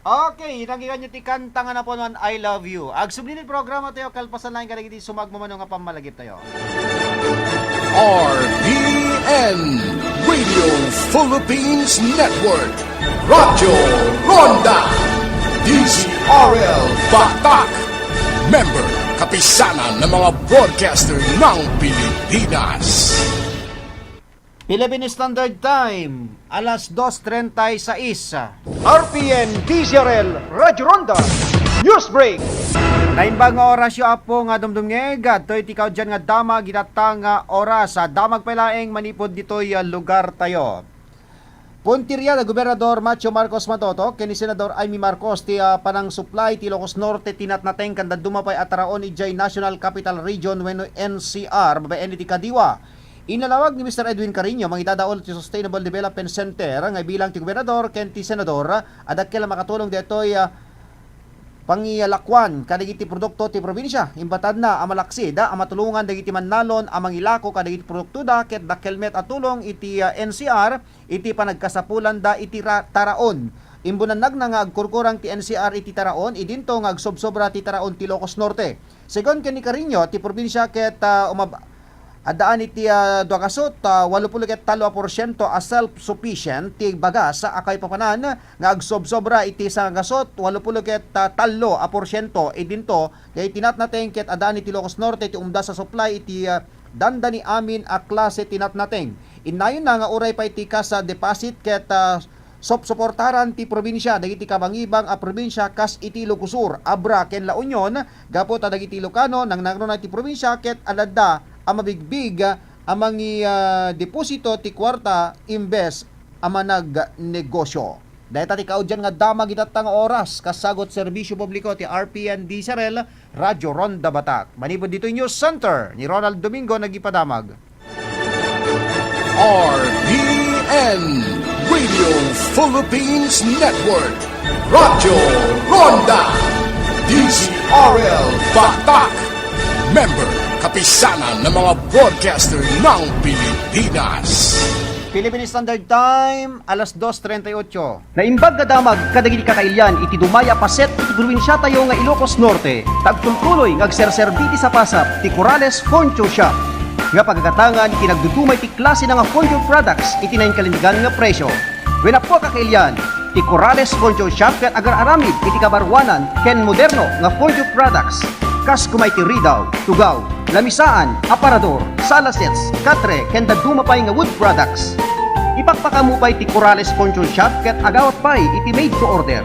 Okay, nakikan nyo ti kanta nga napunuan, I Love You. Agsubli ni programa tayo, kalpasan lang kadagiti sumagmamano nga pammalagip tayo. R P N Radio Philippines Network, Radyo Ronda, D Z R L Batak, member, Kapisanan ng mga Broadcaster ng Pilipinas. Philippine Standard Time, alas dos treinta y seis. R P N D Z R L Radyo Ronda News Break. Naimbag nga orasyo, Apo, nga dumdumngeg, adtoy ti kaudyan nga damag itatta nga oras. Damag pay laeng manipud ditoy, ah, lugar tayo. Puntirya da Gobernador Macho Marcos Matoto ken ni Senador Imee Marcos ti, ah, panangsuplay ti Ilocos Norte, tinatnateng ken dadduma pay a taraon idiay National Capital Region wenno N C R babaen iti kadiwa. Inalawag ni Mister Edwin Cariño, mangidadaul ti Sustainable Development Center nga ibilang ti gobernador ken ti senador a dakkel a makatulong daytoy, ah, pangiyalakuan kadagiti produkto ti probinsia. Imbatanna a malaksid a matulongan dagiti mannalon a mangilako kadagiti produktoda ket dakkel met a tulong iti, ah, N C R iti panagkasapulanda iti ra-, taraon. Imbunannagna nga agkurkurang ti N C R iti taraon, idinto nga agsobsobra ti taraon ti Ilocos Norte. Segun ken ni Cariño, ti probinsia ket, ah, umab-, addaan iti, ah, dua gasut, ah, walupulo ket tallo a porsiento a self-sufficient ti bagas a kaipapanan nga agsobsobra iti sangagasut walupulo ket, ah, tallo a porsiento. Idinto nga itinatnateng ket addaan iti Ilocos Norte ti umdas a supply iti, ah, dandani amin a klase ti natnateng. Innayonna nga uray pay ti kas a deposit ket, ah, supsuportaran ti probinsia dagiti kabangibang a probinsia kas iti Ilocos Sur, Abra ken La Union, gapu ta dagiti Ilocano nangnangruna iti probinsia ket adda a mabigbig a mangi-, ah, deposito ti kuarta imbes a managnegosio. Dayta ti kaudian nga damag itatta nga oras, kasagut serbisio publiko ti R P N D S R L, Radyo Ronda Batak. Manipud ditoy News Center, ni Ronald Domingo nagipadamag. R P N, Radio Philippines Network, Radyo Ronda, D Z R L Batak, member, kapisanan ng mga broadcaster ng Pilipinas. Philippine Standard Time, alas dos treinta y ocho. Naimbag nga damag kadagiti kakailian iti dumay a paset iti probinsiatayo nga Ilocos Norte, ta agtultuloy nga agserserbi ti sapasap ti Corales Furniture Shop nga pagagatangan iti nagduduma iti klase na nga furniture products iti nainkalintegan nga presyo. Wen, apo a kakailian, ti Corales Furniture Shop ket agar-aramid iti kabaruanan ken moderno nga furniture products, kas kuma iti ridaw, tugaw, lamisaan, aparador, sala sets, katre, ken dadduma pay nga wood products. Ipakpakamo pay ti Corales Furniture Shop ket agawat pay iti made to order.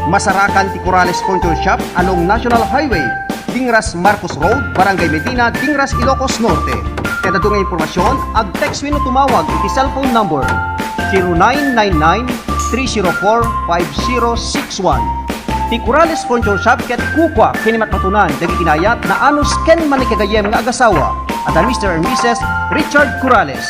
Masarakan ti Corales Furniture Shop along National Highway, Dingras Marcos Road, Barangay Medina, Dingras, Ilocos Norte. Ket adu nga impormasyon, ag-text wenno tumawag iti cellphone number zero nine nine nine, three zero four, five zero six one. Ti Corales Furniture Shop ket kukua ken ni matmatunan dagiti naayat, naanus ken mannakigayem nga agasawa, a da Mister and Missus Richard Corales.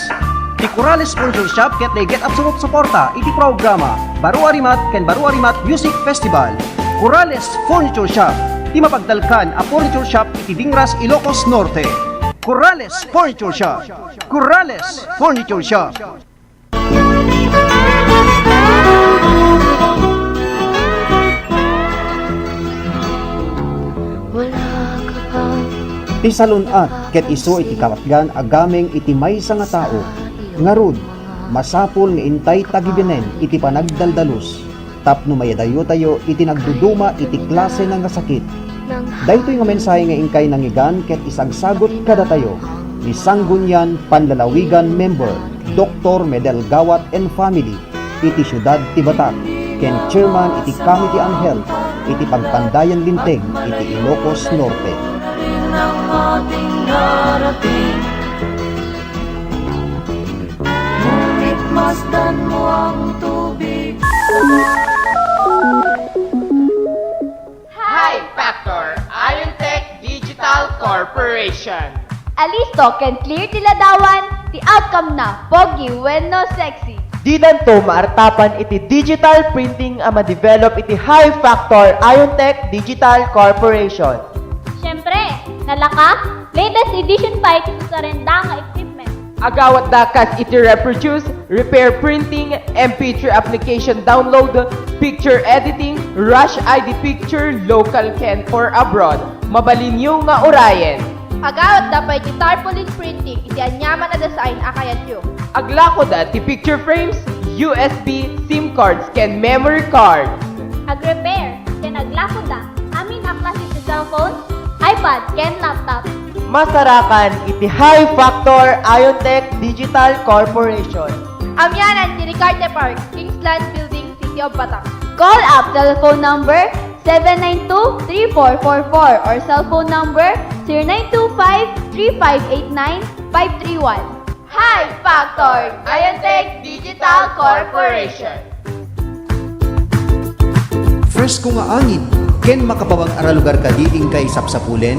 Ti Corales Furniture Shop ket naiget a sumupsuporta iti programa Baro a Rimat ken Baro a Rimat Music Festival. Corales Furniture Shop, ti mapagtalkan a furniture shop iti Dingras, Ilocos Norte. Corales Furniture Shop. Corales Furniture Shop. Ti salun-at ket isu iti kapatgan a gameng iti maysa nga tao. Ngarud, masapul nga intay tagibinen iti panagdaldalus tapno maiyadayotayo iti nagduduma iti klasena nga sakit. Daytoy nga mensahe nga inkay nangngegan ket isagsagut kadatayo ni Sangguniang Panlalawigan member, Doktor Medel Gawat and family, iti siudad ti Batak, ken chairman iti Committee on Health iti Pagpandayan Linteg iti Ilocos Norte. Ngunit masdan mo ang tubig. High Factor Iontech Digital Corporation. Alisto ken clear ti ladawan, ti outcome na pogi wenno sexy. Didanto maartapan iti digital printing a ma-develop iti High Factor Iontech Digital Corporation. Siyempre, nalaka, latest edition pa iti susarenda nga equipment. Agawatda kas iti reproduce, repair printing, M P three application download, picture editing, rush I D picture, local ken or abroad. Mabalinyo nga urayen. Agawatda pay ti tarpaulin printing iti aniaman a design a kayatyo. Aglakoda ti picture frames, U S B, SIM cards, ken memory cards. Agrepair ken aglakoda amin a klase ti cellphone, iPad, ken laptop. Masarakan iti High Factor Iontech Digital Corporation. Amianan ti Ricarte Park, Kingsland Building, City of Batak. Call up telephone number seven nine two, three four four four or cellphone number zero nine two five, three five eight nine, five three one. Life Factor, Iontech Digital Corporation. Fresko nga angin ken makababang a ralugar kadi inkay sapsapulen?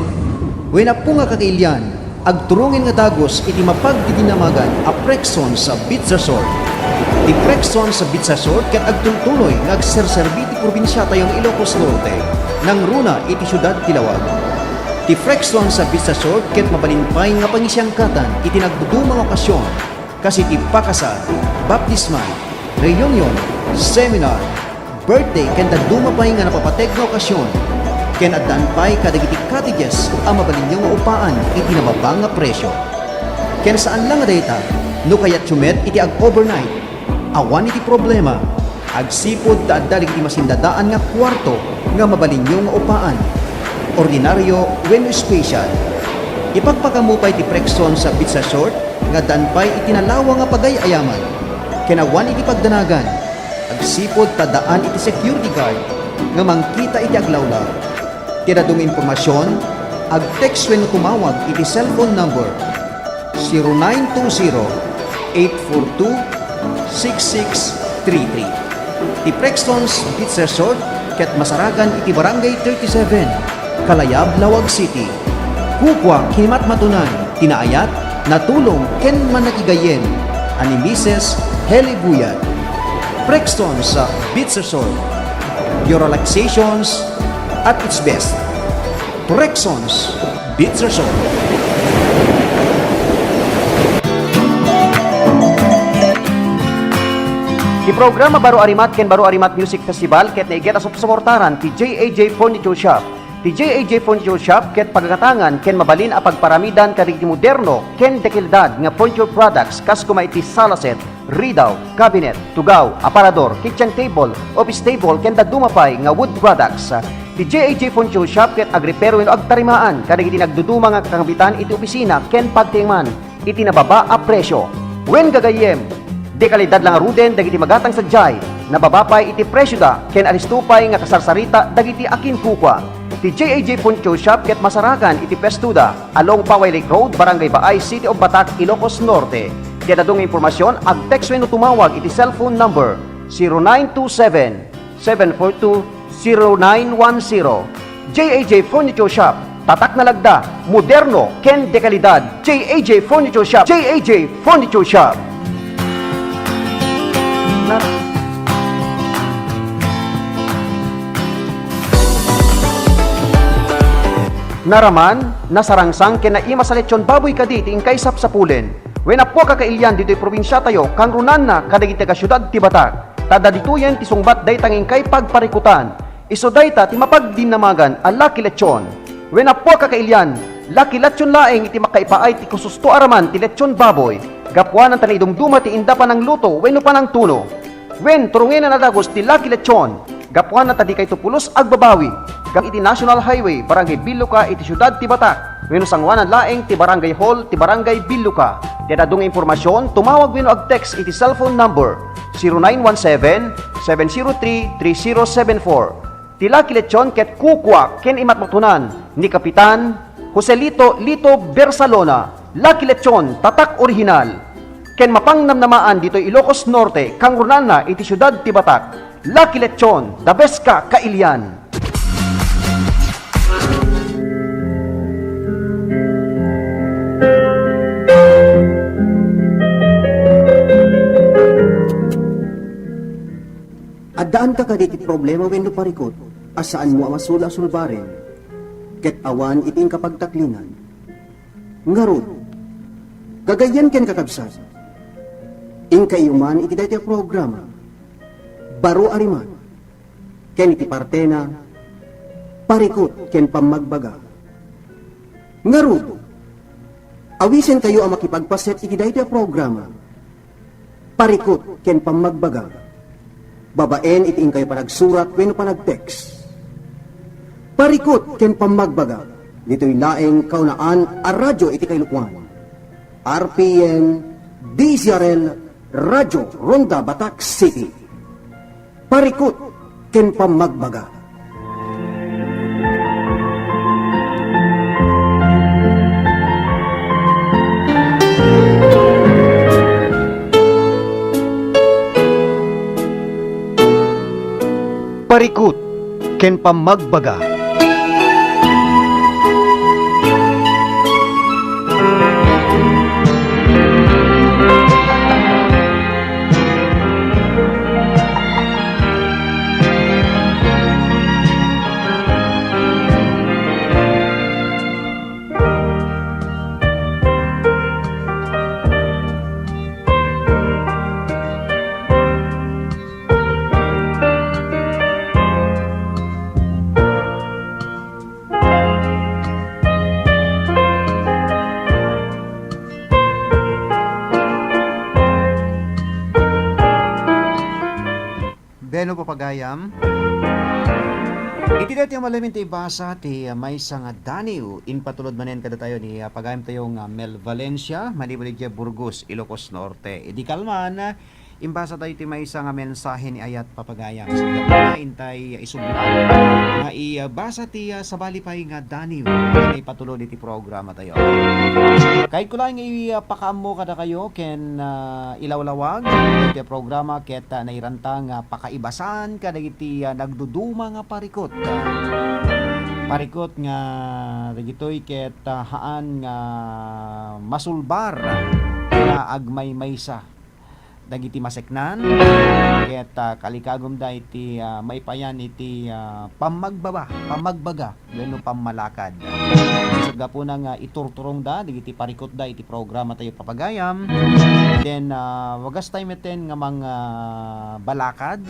Wen appo nga kakailian, agturongen nga dagus iti mapagdidinamagan a Prexons Beach Resort. Ti Prexons Beach Resort ket agtultuloy nga agserserbi ti probinsiatayo nga Ilocos Norte, nangruna iti siudad ti Laoag. Ti Prexons Beach Resort ket mabalin pay nga pangisiangkatan iti nagduduma nga okasion, kas iti pakasar, baptismal, reunion, seminar, birthday ken dadduma pay nga napapateg nga okasion, ken addaan pay kadagiti cottages a mabalinyo nga upaan iti nababa nga presio. Ken saan la nga dayta, no kayatyo met iti ag-overnight, awan iti problema. Agsipud ta adda dagiti masindadaan nga kuarto nga mabalinyo nga upaan, ordinario wenno special. Ipakpakaammo pay ti Prexons Beach Resort nga addaan pay iti nalawa nga pagay-ayaman ken awan iti pagdanagan, agsipud ta addaan iti security guard nga mangkita iti aglawlaw. Ti dadduma nga impormasion, ag-text wenno tumawag iti cellphone number zero nine two zero, eight four two, six six three three. Ti Prexons Beach Resort ket masarakan iti Barangay thirty-seven, Kalayab, Laoag City. Kukua ken matmatunan ti naayat, natulong ken manakigayyem a ni Misis Heli Buyat. Prexons Beach Resort. Your relaxations at its best. Prexons Beach Resort. Ti programa Baro a Rimat ken Baro a Rimat Music Festival ket naiget a supsuportaran ti J A J Furniture Shop. Ti J A J Furniture Shop ket pagagatangan ken mabalin a pagparamidan kadagiti moderno ken dekalidad nga furniture products kas koma iti sala set, ridaw, cabinet, tugaw, aparador, kitchen table, office table, ken dadduma pay nga wood products. Ti J A J Furniture Shop ket agrepero wenno agtarimaan kadagiti nagduduma nga kakangbitan iti opisina ken pagtiengan iti nababa a presio. Wen gagayyem, dekalidad la ngaruden dagiti magatang sadiay, nababa pay iti presioda ken alisto pay nga kasarsarita dagiti akinkukua. Ti J A J Furniture Shop ket masarakan iti pwestoda, along Paway Lake Road, Barangay Baay, City of Batac, Ilocos Norte. Ti adu nga impormasion, ag-text wenno tumawag iti cellphone number zero nine two seven, seven four two, zero nine one zero. J A J Furniture Shop, tatak nga lagda, moderno, ken dekalidad. J A J Furniture Shop, J A J Furniture Shop. Naraman, nasarangsang ken naimas a lechon baboy kadi ti inkay sapsapulen. Wen appo a kakailian ditoy probinsiatayo, kangrunanna kadagiti taga-siudad ti Batac. Ta adda ditoyen ti sungbat dayta nga inkay pagparikutan. Isu dayta ti mapagdinamagan a Lucky Lechon. Wen appo a kakailian, Lucky Lechon laeng iti makaipaay ti kususto a raman ti lechon baboy. Gapuanan ta naidumduma ti inda panangluto wenno panangtuno. Wen, turongenan a dagus ti Lucky Lechon. Gapuanan ta dikayto pulos agbabawi. Gapu iti National Highway, Barangay Biluca iti siudad ti Batac. Wenno sangoanan laeng ti Barangay Hall ti Barangay Biluca. Ti adu nga impormasion, tumawag wenno ag-text iti cellphone number zero nine one seven, seven zero three, three zero seven four. Ti Lucky Lechon ket kukua ken imatmatunan ni Kapitan Joselito Lito Bersalona. Lucky Lechon, tatak orihinal. Ken mapangnamnamaan ditoy Ilocos Norte, kangrunanna iti siudad ti Batac. Lucky Lechon, the best ka kailian. Addaanka kadi iti problema wenno parikut a saanmo a masula a sulbaren, ket awan iti inka pagtaklinan? Ngarud, gagayyem ken kakabsat, inkaiyo man iti daytoy a programa, Baro a Rimat, ken iti partena, Parikut ken Pammagbaga. Ngarud, awisenkayo a makipagpaset iti daytoy a programa, Parikut ken Pammagbaga, babaen iti inkayo panagsurat wenno panag-text. Parikut ken Pammagbaga, ditoy laeng kaunaan a radio iti kailuan. R P N, D Z R L, Radio Ronda Batac City. Parikut ken Pammagbaga. Parikut ken pammagbaga. Bueno, papagayam. Iti daytoy a malem ti ibasa ti, ah, maysa nga daniw, impatulod manen kadatayo ni, ah, pagayamtayo nga Mel Valencia, manipud idiay Burgos, Ilocos Norte. Idi kalman, imbasa tayo ti maysa nga mensahe ni ayat, papagayam. Sinauna intay isubli nga ibasa ti, ah, sabali pay nga daniw nga ipatulod iti programa tayo. Kayatko laeng nga ipakaammo kadakayo ken, ah, ilawlawag iti programa ket, ah, nairanta nga pakaibasan kadagiti, ah, nagduduma nga parikut. Parikut nga dagitoy ket, ah, haan nga masulbar nga agmaymaysa dagiti maseknan, ket, ah, kalikagumda iti, ah, maipayan iti, ah, pammagbaba, pammagbaga, wenno pammalakad. Isut' gapuna nga iturturongda dagiti parikutda iti programa tayo, papagayam. Then, ah, wagas tayo metten nga mangbalakad.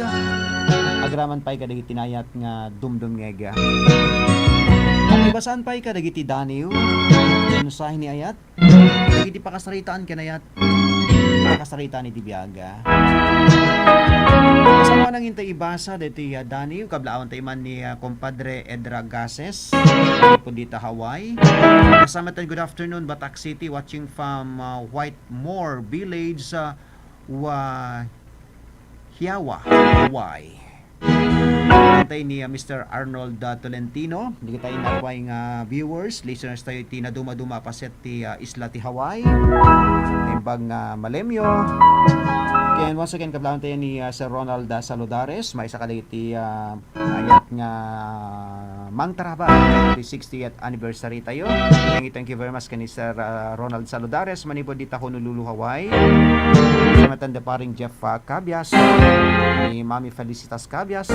Agraman pay kadagiti nayat nga dumdumngeg. Pakaibasan pay kadagiti daniw, mensahe ni ayat. Dagiti pakasaritaan ken ayat, pakasaritaan iti biag. Kasano nang intay ibasa daytoy, ah, daniw, kablaawanta man ni, ah, Compadre Edra Gases, manipud dita Hawaii. Kasamaten, good afternoon, Batac City, watching from, ah, Whitemore Village, ah, Wa-, Hiawa, Hawaii. Antay ni, ah, Mister Arnold, ah, Tolentino. Dagita inapay nga viewers, listeners tayo iti naduma-duma a paset ti, ah, isla ti Hawaii. Naimbag nga malemyo. Ken once again, kablaawanta ni, ah, Sir Ronald, ah, Saludares, maysa kadagiti, ah, ayat nga mangtarabal iti sixtieth anniversary tayo. Thank you, thank you very much ken ni Sir, ah, Ronald Saludares, manipud dita Honolulu, Hawaii. Kasamaten da paring Jeff, ah, Cabias, ni Mami Felicitas Cabias,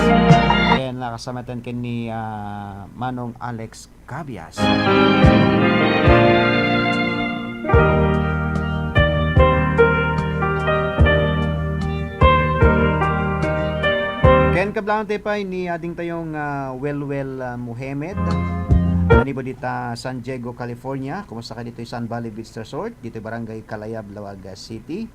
ken, ah, kasamaten ken ni, ah, Manong Alex Cabias. Ken kablaawanta pay ni adingtayo nga Welwel, ah, Mohamed. Manipud dita San Diego, California. Kumusta ka ditoy Sun Valley Beach Resort? Ditoy Barangay Kalayab, Laoag, ah, City.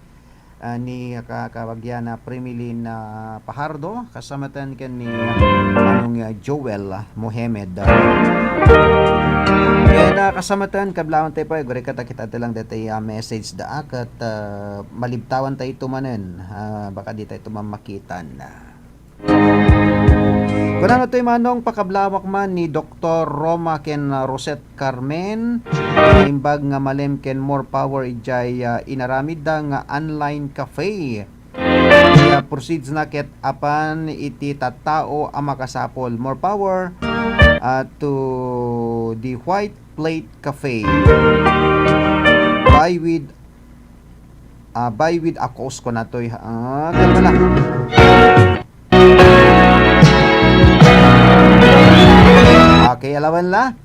Ah, ni ka-, kabagian a Primilin, ah, Pajardo, kasamaten ken ni, ah, Manong, ah, Joel, ah, Mohamed. Ken, ah, kasamaten, kablaawanta pay, agurayka ta kita lang daytoy, ah, message da, ah, ket, ah, malibtawan tayo ito manen, ah, baka di tayo ito mamakitan. Kunana toy, Manong, pakablawak man ni Doktor Roma ken, ah, Rosette Carmen, naimbag nga malem ken more power idiay, ah, inaramidda nga online cafe. Kaya proceeds na ket apan iti tattao a makasapol. More power, ah, to the White Plate Cafe. Buy with, ah, buy with a cause ko na toy. Ah, kalma lang. Okay, alawan la.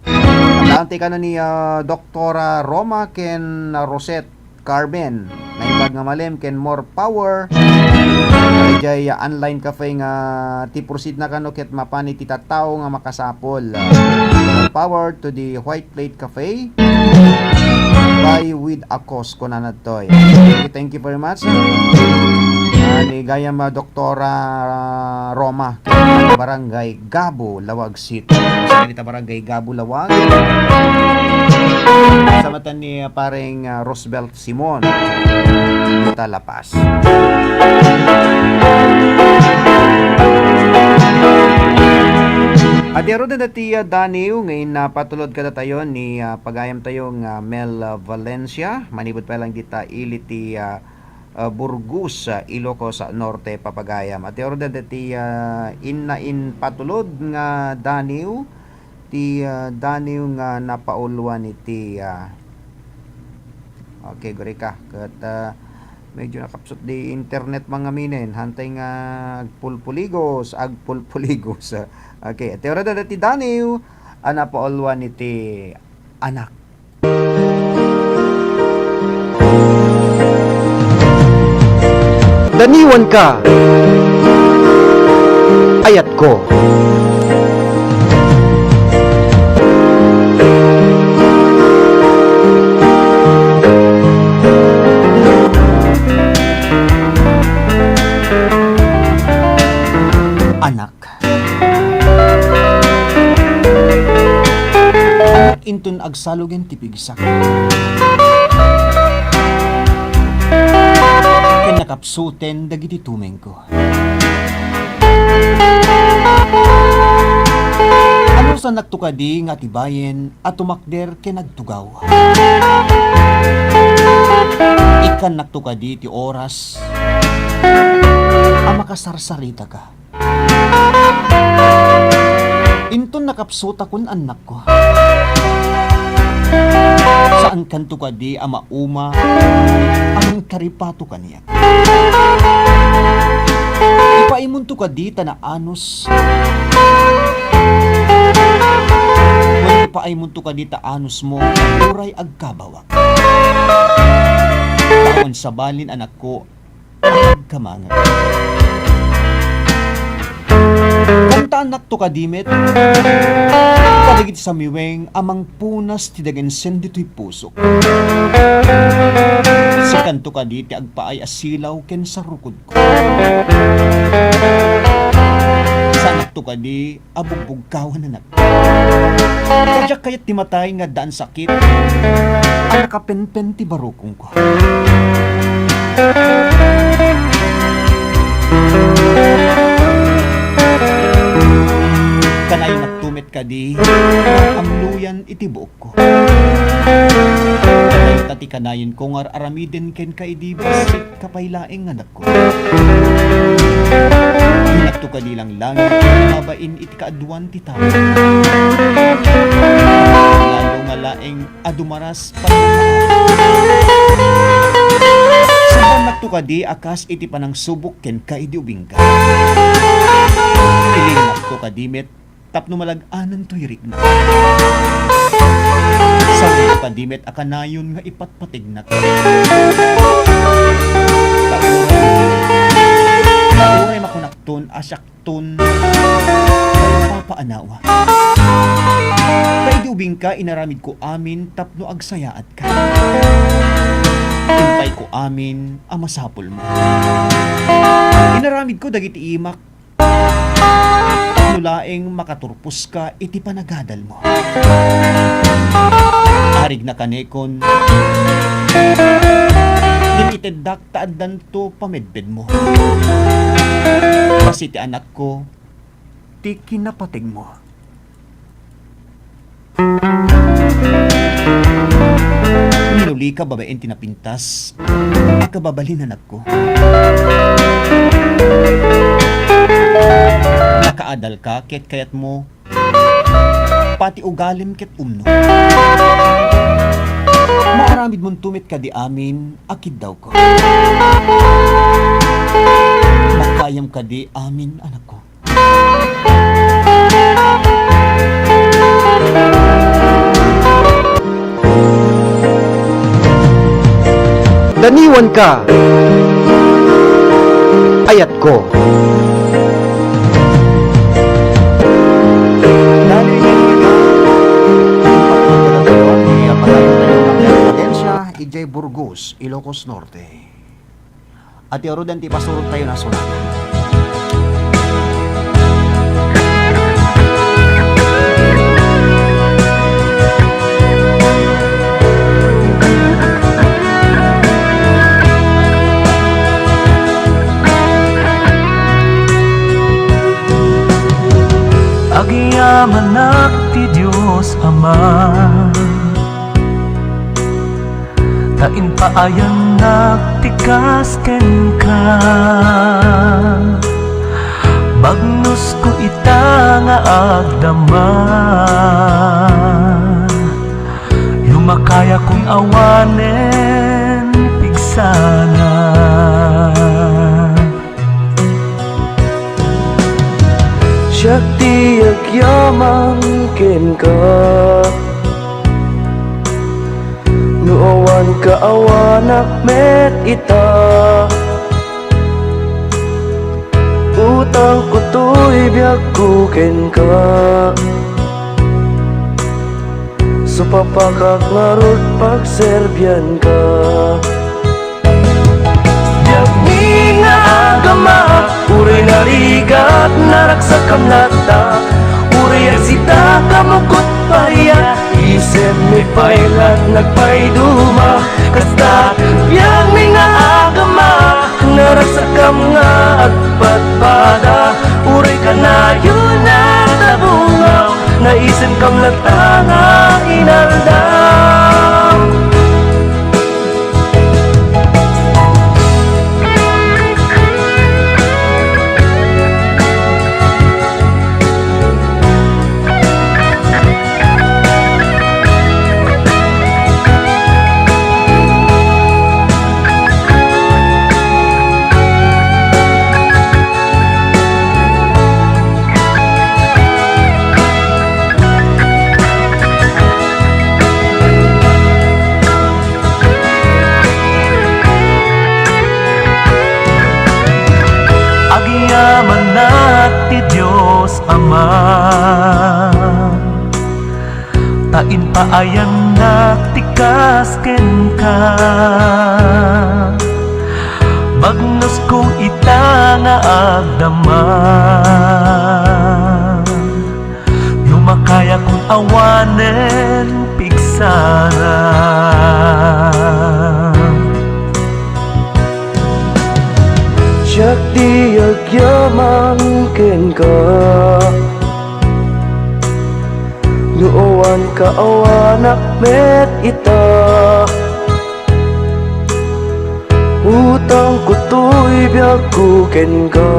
Ang ti kano ni, ah, Doktora Roma ken Rosette Carmen. Naimbag nga malem ken more power. Idiay, ah, online cafe nga ti proceed na kano ket mapan iti tattao nga makasapol. Ah, more power to the White Plate Cafe. Buy with a cause, kunana toy. Thank you, thank you very much. Ah, ni gayam, ah, Doktora Roma, Barangay Gabo, Laoag City. Sa kanita Barangay Gabo, Laoag. Sa matan ni, ah, pareng, ah, Roosevelt Simon. Dita La Paz. Adi aro dati, ah, daniw nga inapatulod kadatayo ni, ah, pagayam tayo nga Mel, ah, Valencia. Manipud pay lang dita ili ti, ah, ah, Burgos, ah, Ilocos, ah, Norte, papagayam. Iti order dati, ah, inna in patulod nga daniw, ti, ah, daniw nga napauluan iti, ah, okay, gurika. Ket, ah, medyo nakapsut di internet mga minen. Hantay nga agpulpuligos, agpulpuligos. Okay, iti order dati daniw, ah, napauluan iti anak. Daniwanka, ayatko. Anak. Anak, inton agsalogen ti pigsak, ken nakapsuten dagiti tumengko. Anusannakto kadi nga atibayen a tumakder ken agtugaw? Ikkannakto kadi ti oras a makasarsaritaka? Inton nakapsutakon, annakko, saankanto kadi a mauma a mangtaripato kaniak? Ipaimonto kadi ta naanus, wenno ipaimonto kadi ta anusmo uray agkabawak? Awan sabalin, anakko, agkamangak. Kantaannakto kadi met kadagiti samiweng a mangpunas ti dagensen ditoy pusok. Sikanto kadi ti agpaay a silaw ken sarukodko. Saannakto kadi a bugbugkawan, anak. Ta diak kayat ti matay nga addaan sakit a nakapenpen ti barukongko. Kanayonnakto met kadi nga amluyan iti buokko. Dayta ti kanayonko nga ar-aramiden kenka idi bassit ka pay laeng, anakko. Dinakto kadi langlangit babain iti kaaduan ti tao. Lalo nga laeng a dumaras pay. Subbannakto kadi a kas iti panangsubok kenka idi ubingka. Ilinnakto kadi met tapno malag-anantoy rikna. Saanto kadi met a kanayon nga ipatpategnak. Ta uray, ta uray makunakton a siakton papaanawa. Ta idi ubingka, inaramidko amin tapno agsayaatka. Impayko amin a masapulmo. Inaramidko dagiti imak tapno laeng makaturposka iti panagadalmo. Arigna kanekon, din-iteddak ta addanto pamedpedmo. Kas iti anakko ti kinapategmo. Minulika babaen ti napintas a kababalin, anakko. Nakaadalka ket kayatmo pati ugalim ket umno. Maaramidmonto met kadi amin a kiddawko. Makayam kadi amin, anakko. Daniwanka, ayatko. Daniwanka, ayatko. Idiay Burgos, Ilocos Norte. Ati arudan ti pasurot tayo na sonata. Agyamanak ti Dios Ama. Ta impaayannak kas kenka. Bagnosko ita nga agdama. Lumakayakon awanen pigsana. Siak ti agyaman kenka. No awan ka, awanak met ita. Utangko toy biagko kenka. Supapakak ngarud pagserbianka. Biagmi nga agama, uray narigat, naragsakam latta. Uray agsita, kamukot paria, isipmi pay lat nagpaiduma. Kasta, biagmi nga agama, naragsakam nga agpadpada. Uray kanayon a tabungaw, naisipkam latta nga inaldaw. Agyamannak ti Dios Ama, ta impaayannak ti kas kenka. Bagnosko ita nga agdama. Lumakayakon awanen pigsana. Siak ti agyaman kenka. No awan ka, awanak met ita. Utangko toy biagko kenka.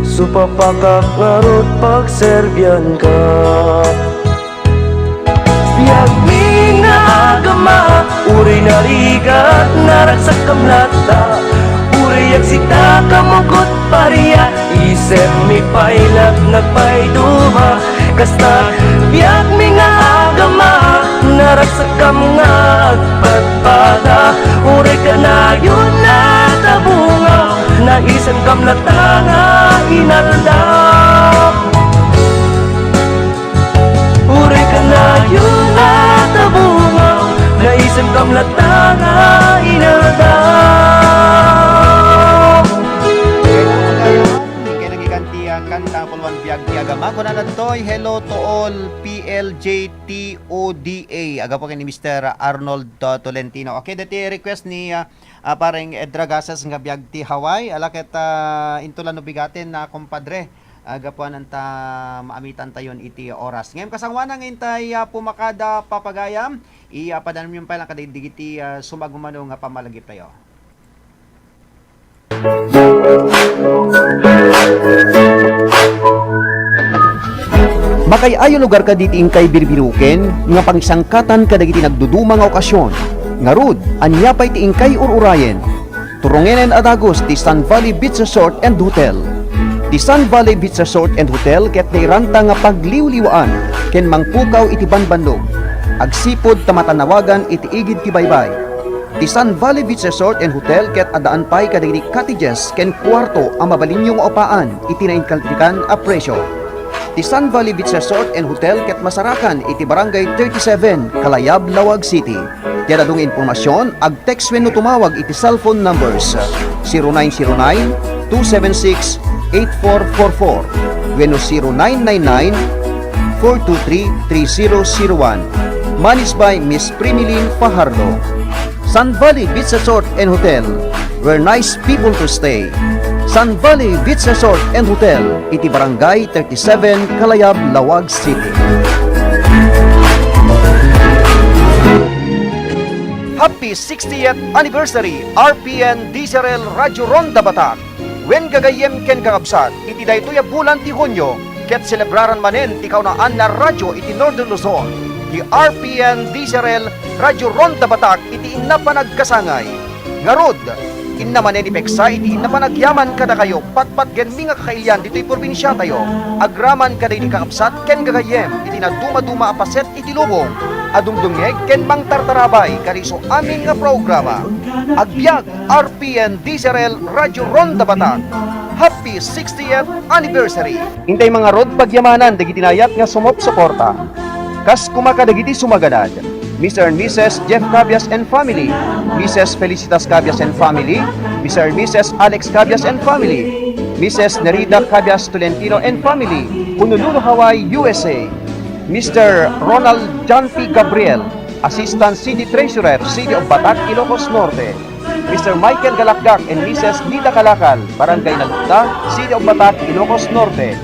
Supapakak ngarud pagserbianka. Biagmi nga agama, uray narigat, naragsakkam latta. Uray agsita, kamukot paria, isipmi pay lat nagpaiduma. Kasta, biagmi nga agama, naragsakkam nga agpadpada. Uray kanayon a tabungaw, naisipkam latta nga inaldaw. Uray kanayon a tabungaw, naisipkam latta nga inaldaw. Inkay nagikan ti, ah, kanta nga puluan, Biag ti Agama. Kunana ditoy, "Hello to all P L J T O D A." Agapu ken ni Mister Arnold, ah, Tolentino. Okay, dati request ni, ah, ah, Pareng Edra Gasas nga Biag ti Hawaii. Ala ket, ah, into la no bigaten na, kumpadre. Ah, gapuanan ta maamitantayon iti oras. Ngem kasangoanan nga intay, ah, pumakada papagayam, ipadanayon pay lang kadagiti, ah, sumagmamano nga pammalagiptayo. Makaay-ayo lugar kaditi inkay birbiroken nga pangisangkatan kadagiti nagduduma nga okasion, ngarud, ania pay ti inkay ur-urayen? Turongenen a dagus ti Sun Valley Beach Resort and Hotel. Ti Sun Valley Beach Resort and Hotel ket nairanta nga pagliwliwaan ken mangpukaw iti banbannog. Agsipud ta matanawagan iti igid ti baybay. Ti Sun Valley Beach Resort and Hotel ket addaan pay kadagiti cottages ken kuarto a mabalinyo nga upaan iti nainkaltikan a presio. Ti Sun Valley Beach Resort and Hotel ket masarakan iti Barangay thirty-seven, Kalayab, Laoag City. Ti ad-adu nga impormasion, ag-text wenno tumawag iti cellphone numbers zero nine zero nine, two seven six, eight four four four wenno zero nine nine nine, four two three, three zero zero one. Managed by Miss Primilin Fajardo. Sun Valley Beach Resort and Hotel, where nice people to stay. Sun Valley Beach Resort and Hotel, iti Barangay thirty-seven, Kalayab, Laoag City. Happy sixtieth anniversary, R P N D Z R L Radyo Ronda Batak. Wen gagayyem ken kakabsat, iti daytoy a bulan ti Hunio, ket selebraran manen ti kaunaan a radyo iti Northern Luzon, ti R P N D Z R L Radyo Ronda Batak iti inna panagkasangay. Ngarud, inna manen ipeksa iti inna panagyaman kadakayo, patpatgenmi nga kakailian ditoy probinsiatayo, agraman kadagiti kakabsat ken gagayyem iti nadumaduma a paset iti lubong a dumdumngeg ken mangtartarabay kadi isu amin nga programa. Agbiag, R P N D Z R L Radyo Ronda Batak. Happy sixtieth anniversary! Intay mangarud pagyamanan dagiti naayat nga sumupsuporta. Kas koma kadagiti sumaganad, Mister and Missus Jeff Cabias and family, Missus Felicitas Cabias and family, Mister and Missus Alex Cabias and family, Missus Nerida Cabias Tolentino and family, Honolulu, Hawaii, U S A. Mister Ronald John P. Gabriel, Assistant City Treasurer, City of Batak, Ilocos Norte. Mister Michael Galakgak and Missus Lida Kalakal, Barangay Nalukta, City of Batak, Ilocos Norte.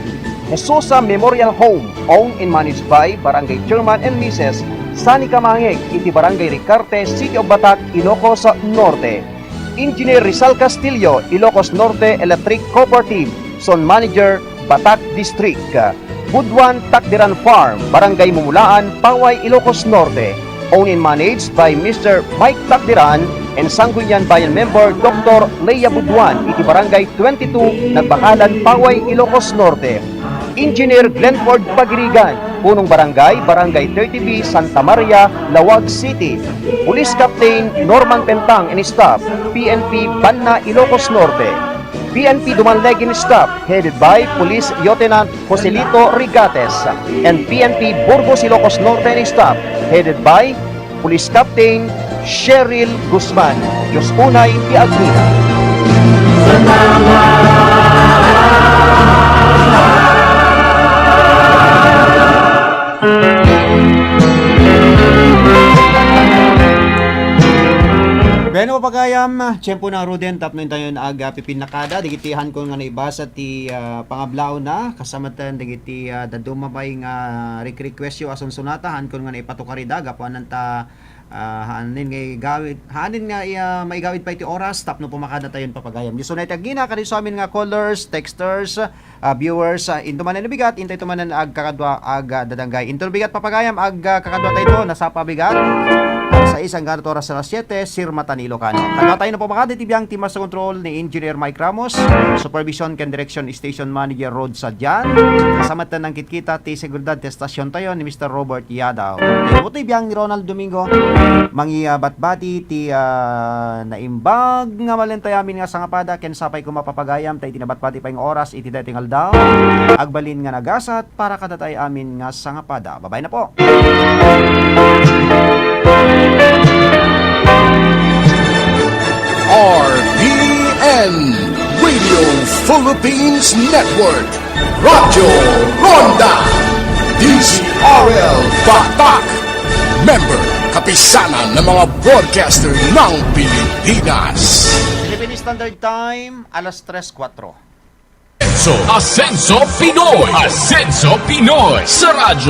Jesusa Memorial Home, owned and managed by Barangay Chairman and Missus Sani Kamangeg, iti Barangay Ricarte, City of Batak, Ilocos Norte. Engineer Rizal Castillo, Ilocos Norte Electric Cooperative, Zone Manager, Batak District. Buduan Takderan Farm, Barangay Mumulaan, Paway, Ilocos Norte. Owned and managed by Mister Mike Takderan and Sangguniang Bayan member Doctor Lea Buduan, iti Barangay twenty-two, Nagbakalan, Paway, Ilocos Norte. Engineer Glenford Pagirigan, Punong Barangay, Barangay thirty B, Santa Maria, Laoag City. Police Captain Norman Pentang and staff, P N P Banna, Ilocos Norte. P N P Dumanleg and staff, headed by Police Lieutenant Joselito Rigates, and P N P Burgos, Ilocos Norte and staff, headed by Police Captain Cheryl Guzman. Diyos unay ti agdina. Bueno, papagayam, tiempo na ruden tapno intayon agpipinnakada dagiti hankon nga naibasa ti, ah, pangablaawna, kasametten dagiti, ah, dadduma pay nga rikrequestyo a sunsonata, hankon nga naipatukar ida, gapuanan ta, ah, haanen nga igawid, haanen nga, ah, maigawid pay ti oras tapno pumakadatayon, papagayam. Diyos unay ti agina, kadi isu amin nga callers, texters, ah, viewers, ah, inton manen bigat, intay to manen agkakadua, agdadanggay. Inton bigat, papagayam, agkakadua tayo, nasapa bigat. Alas sais hanggang oras alas siete, Sir Mata ni Ilocano. Kadua tayo na pumakadi ti biang ti Master Control ni Engineer Mike Ramos, Supervision ken Direction Station Manager Rod Sadian. Kasametten nangkitkita ti seguridad ti estasyon tayo ni Mister Robert Yadaw. Iti biang ni Ronald Domingo, mangibatbati ti, ah, naimbag nga malentayamin nga sangapada ken sapay koma, papagayam, ta iti nabatbati pay nga oras iti daytoy nga aldaw, agbalin nga nagasat para kadatayo amin nga sangapada. Babay na po. R P N Radio Philippines Network, Radyo Ronda, D Z R L Batak, member, Kapisanan ng mga Broadcaster ng Pilipinas. Philippine Standard Time, alas tres kuwatro. Asenso, Asenso Pinoy. Asenso Pinoy sa Radyo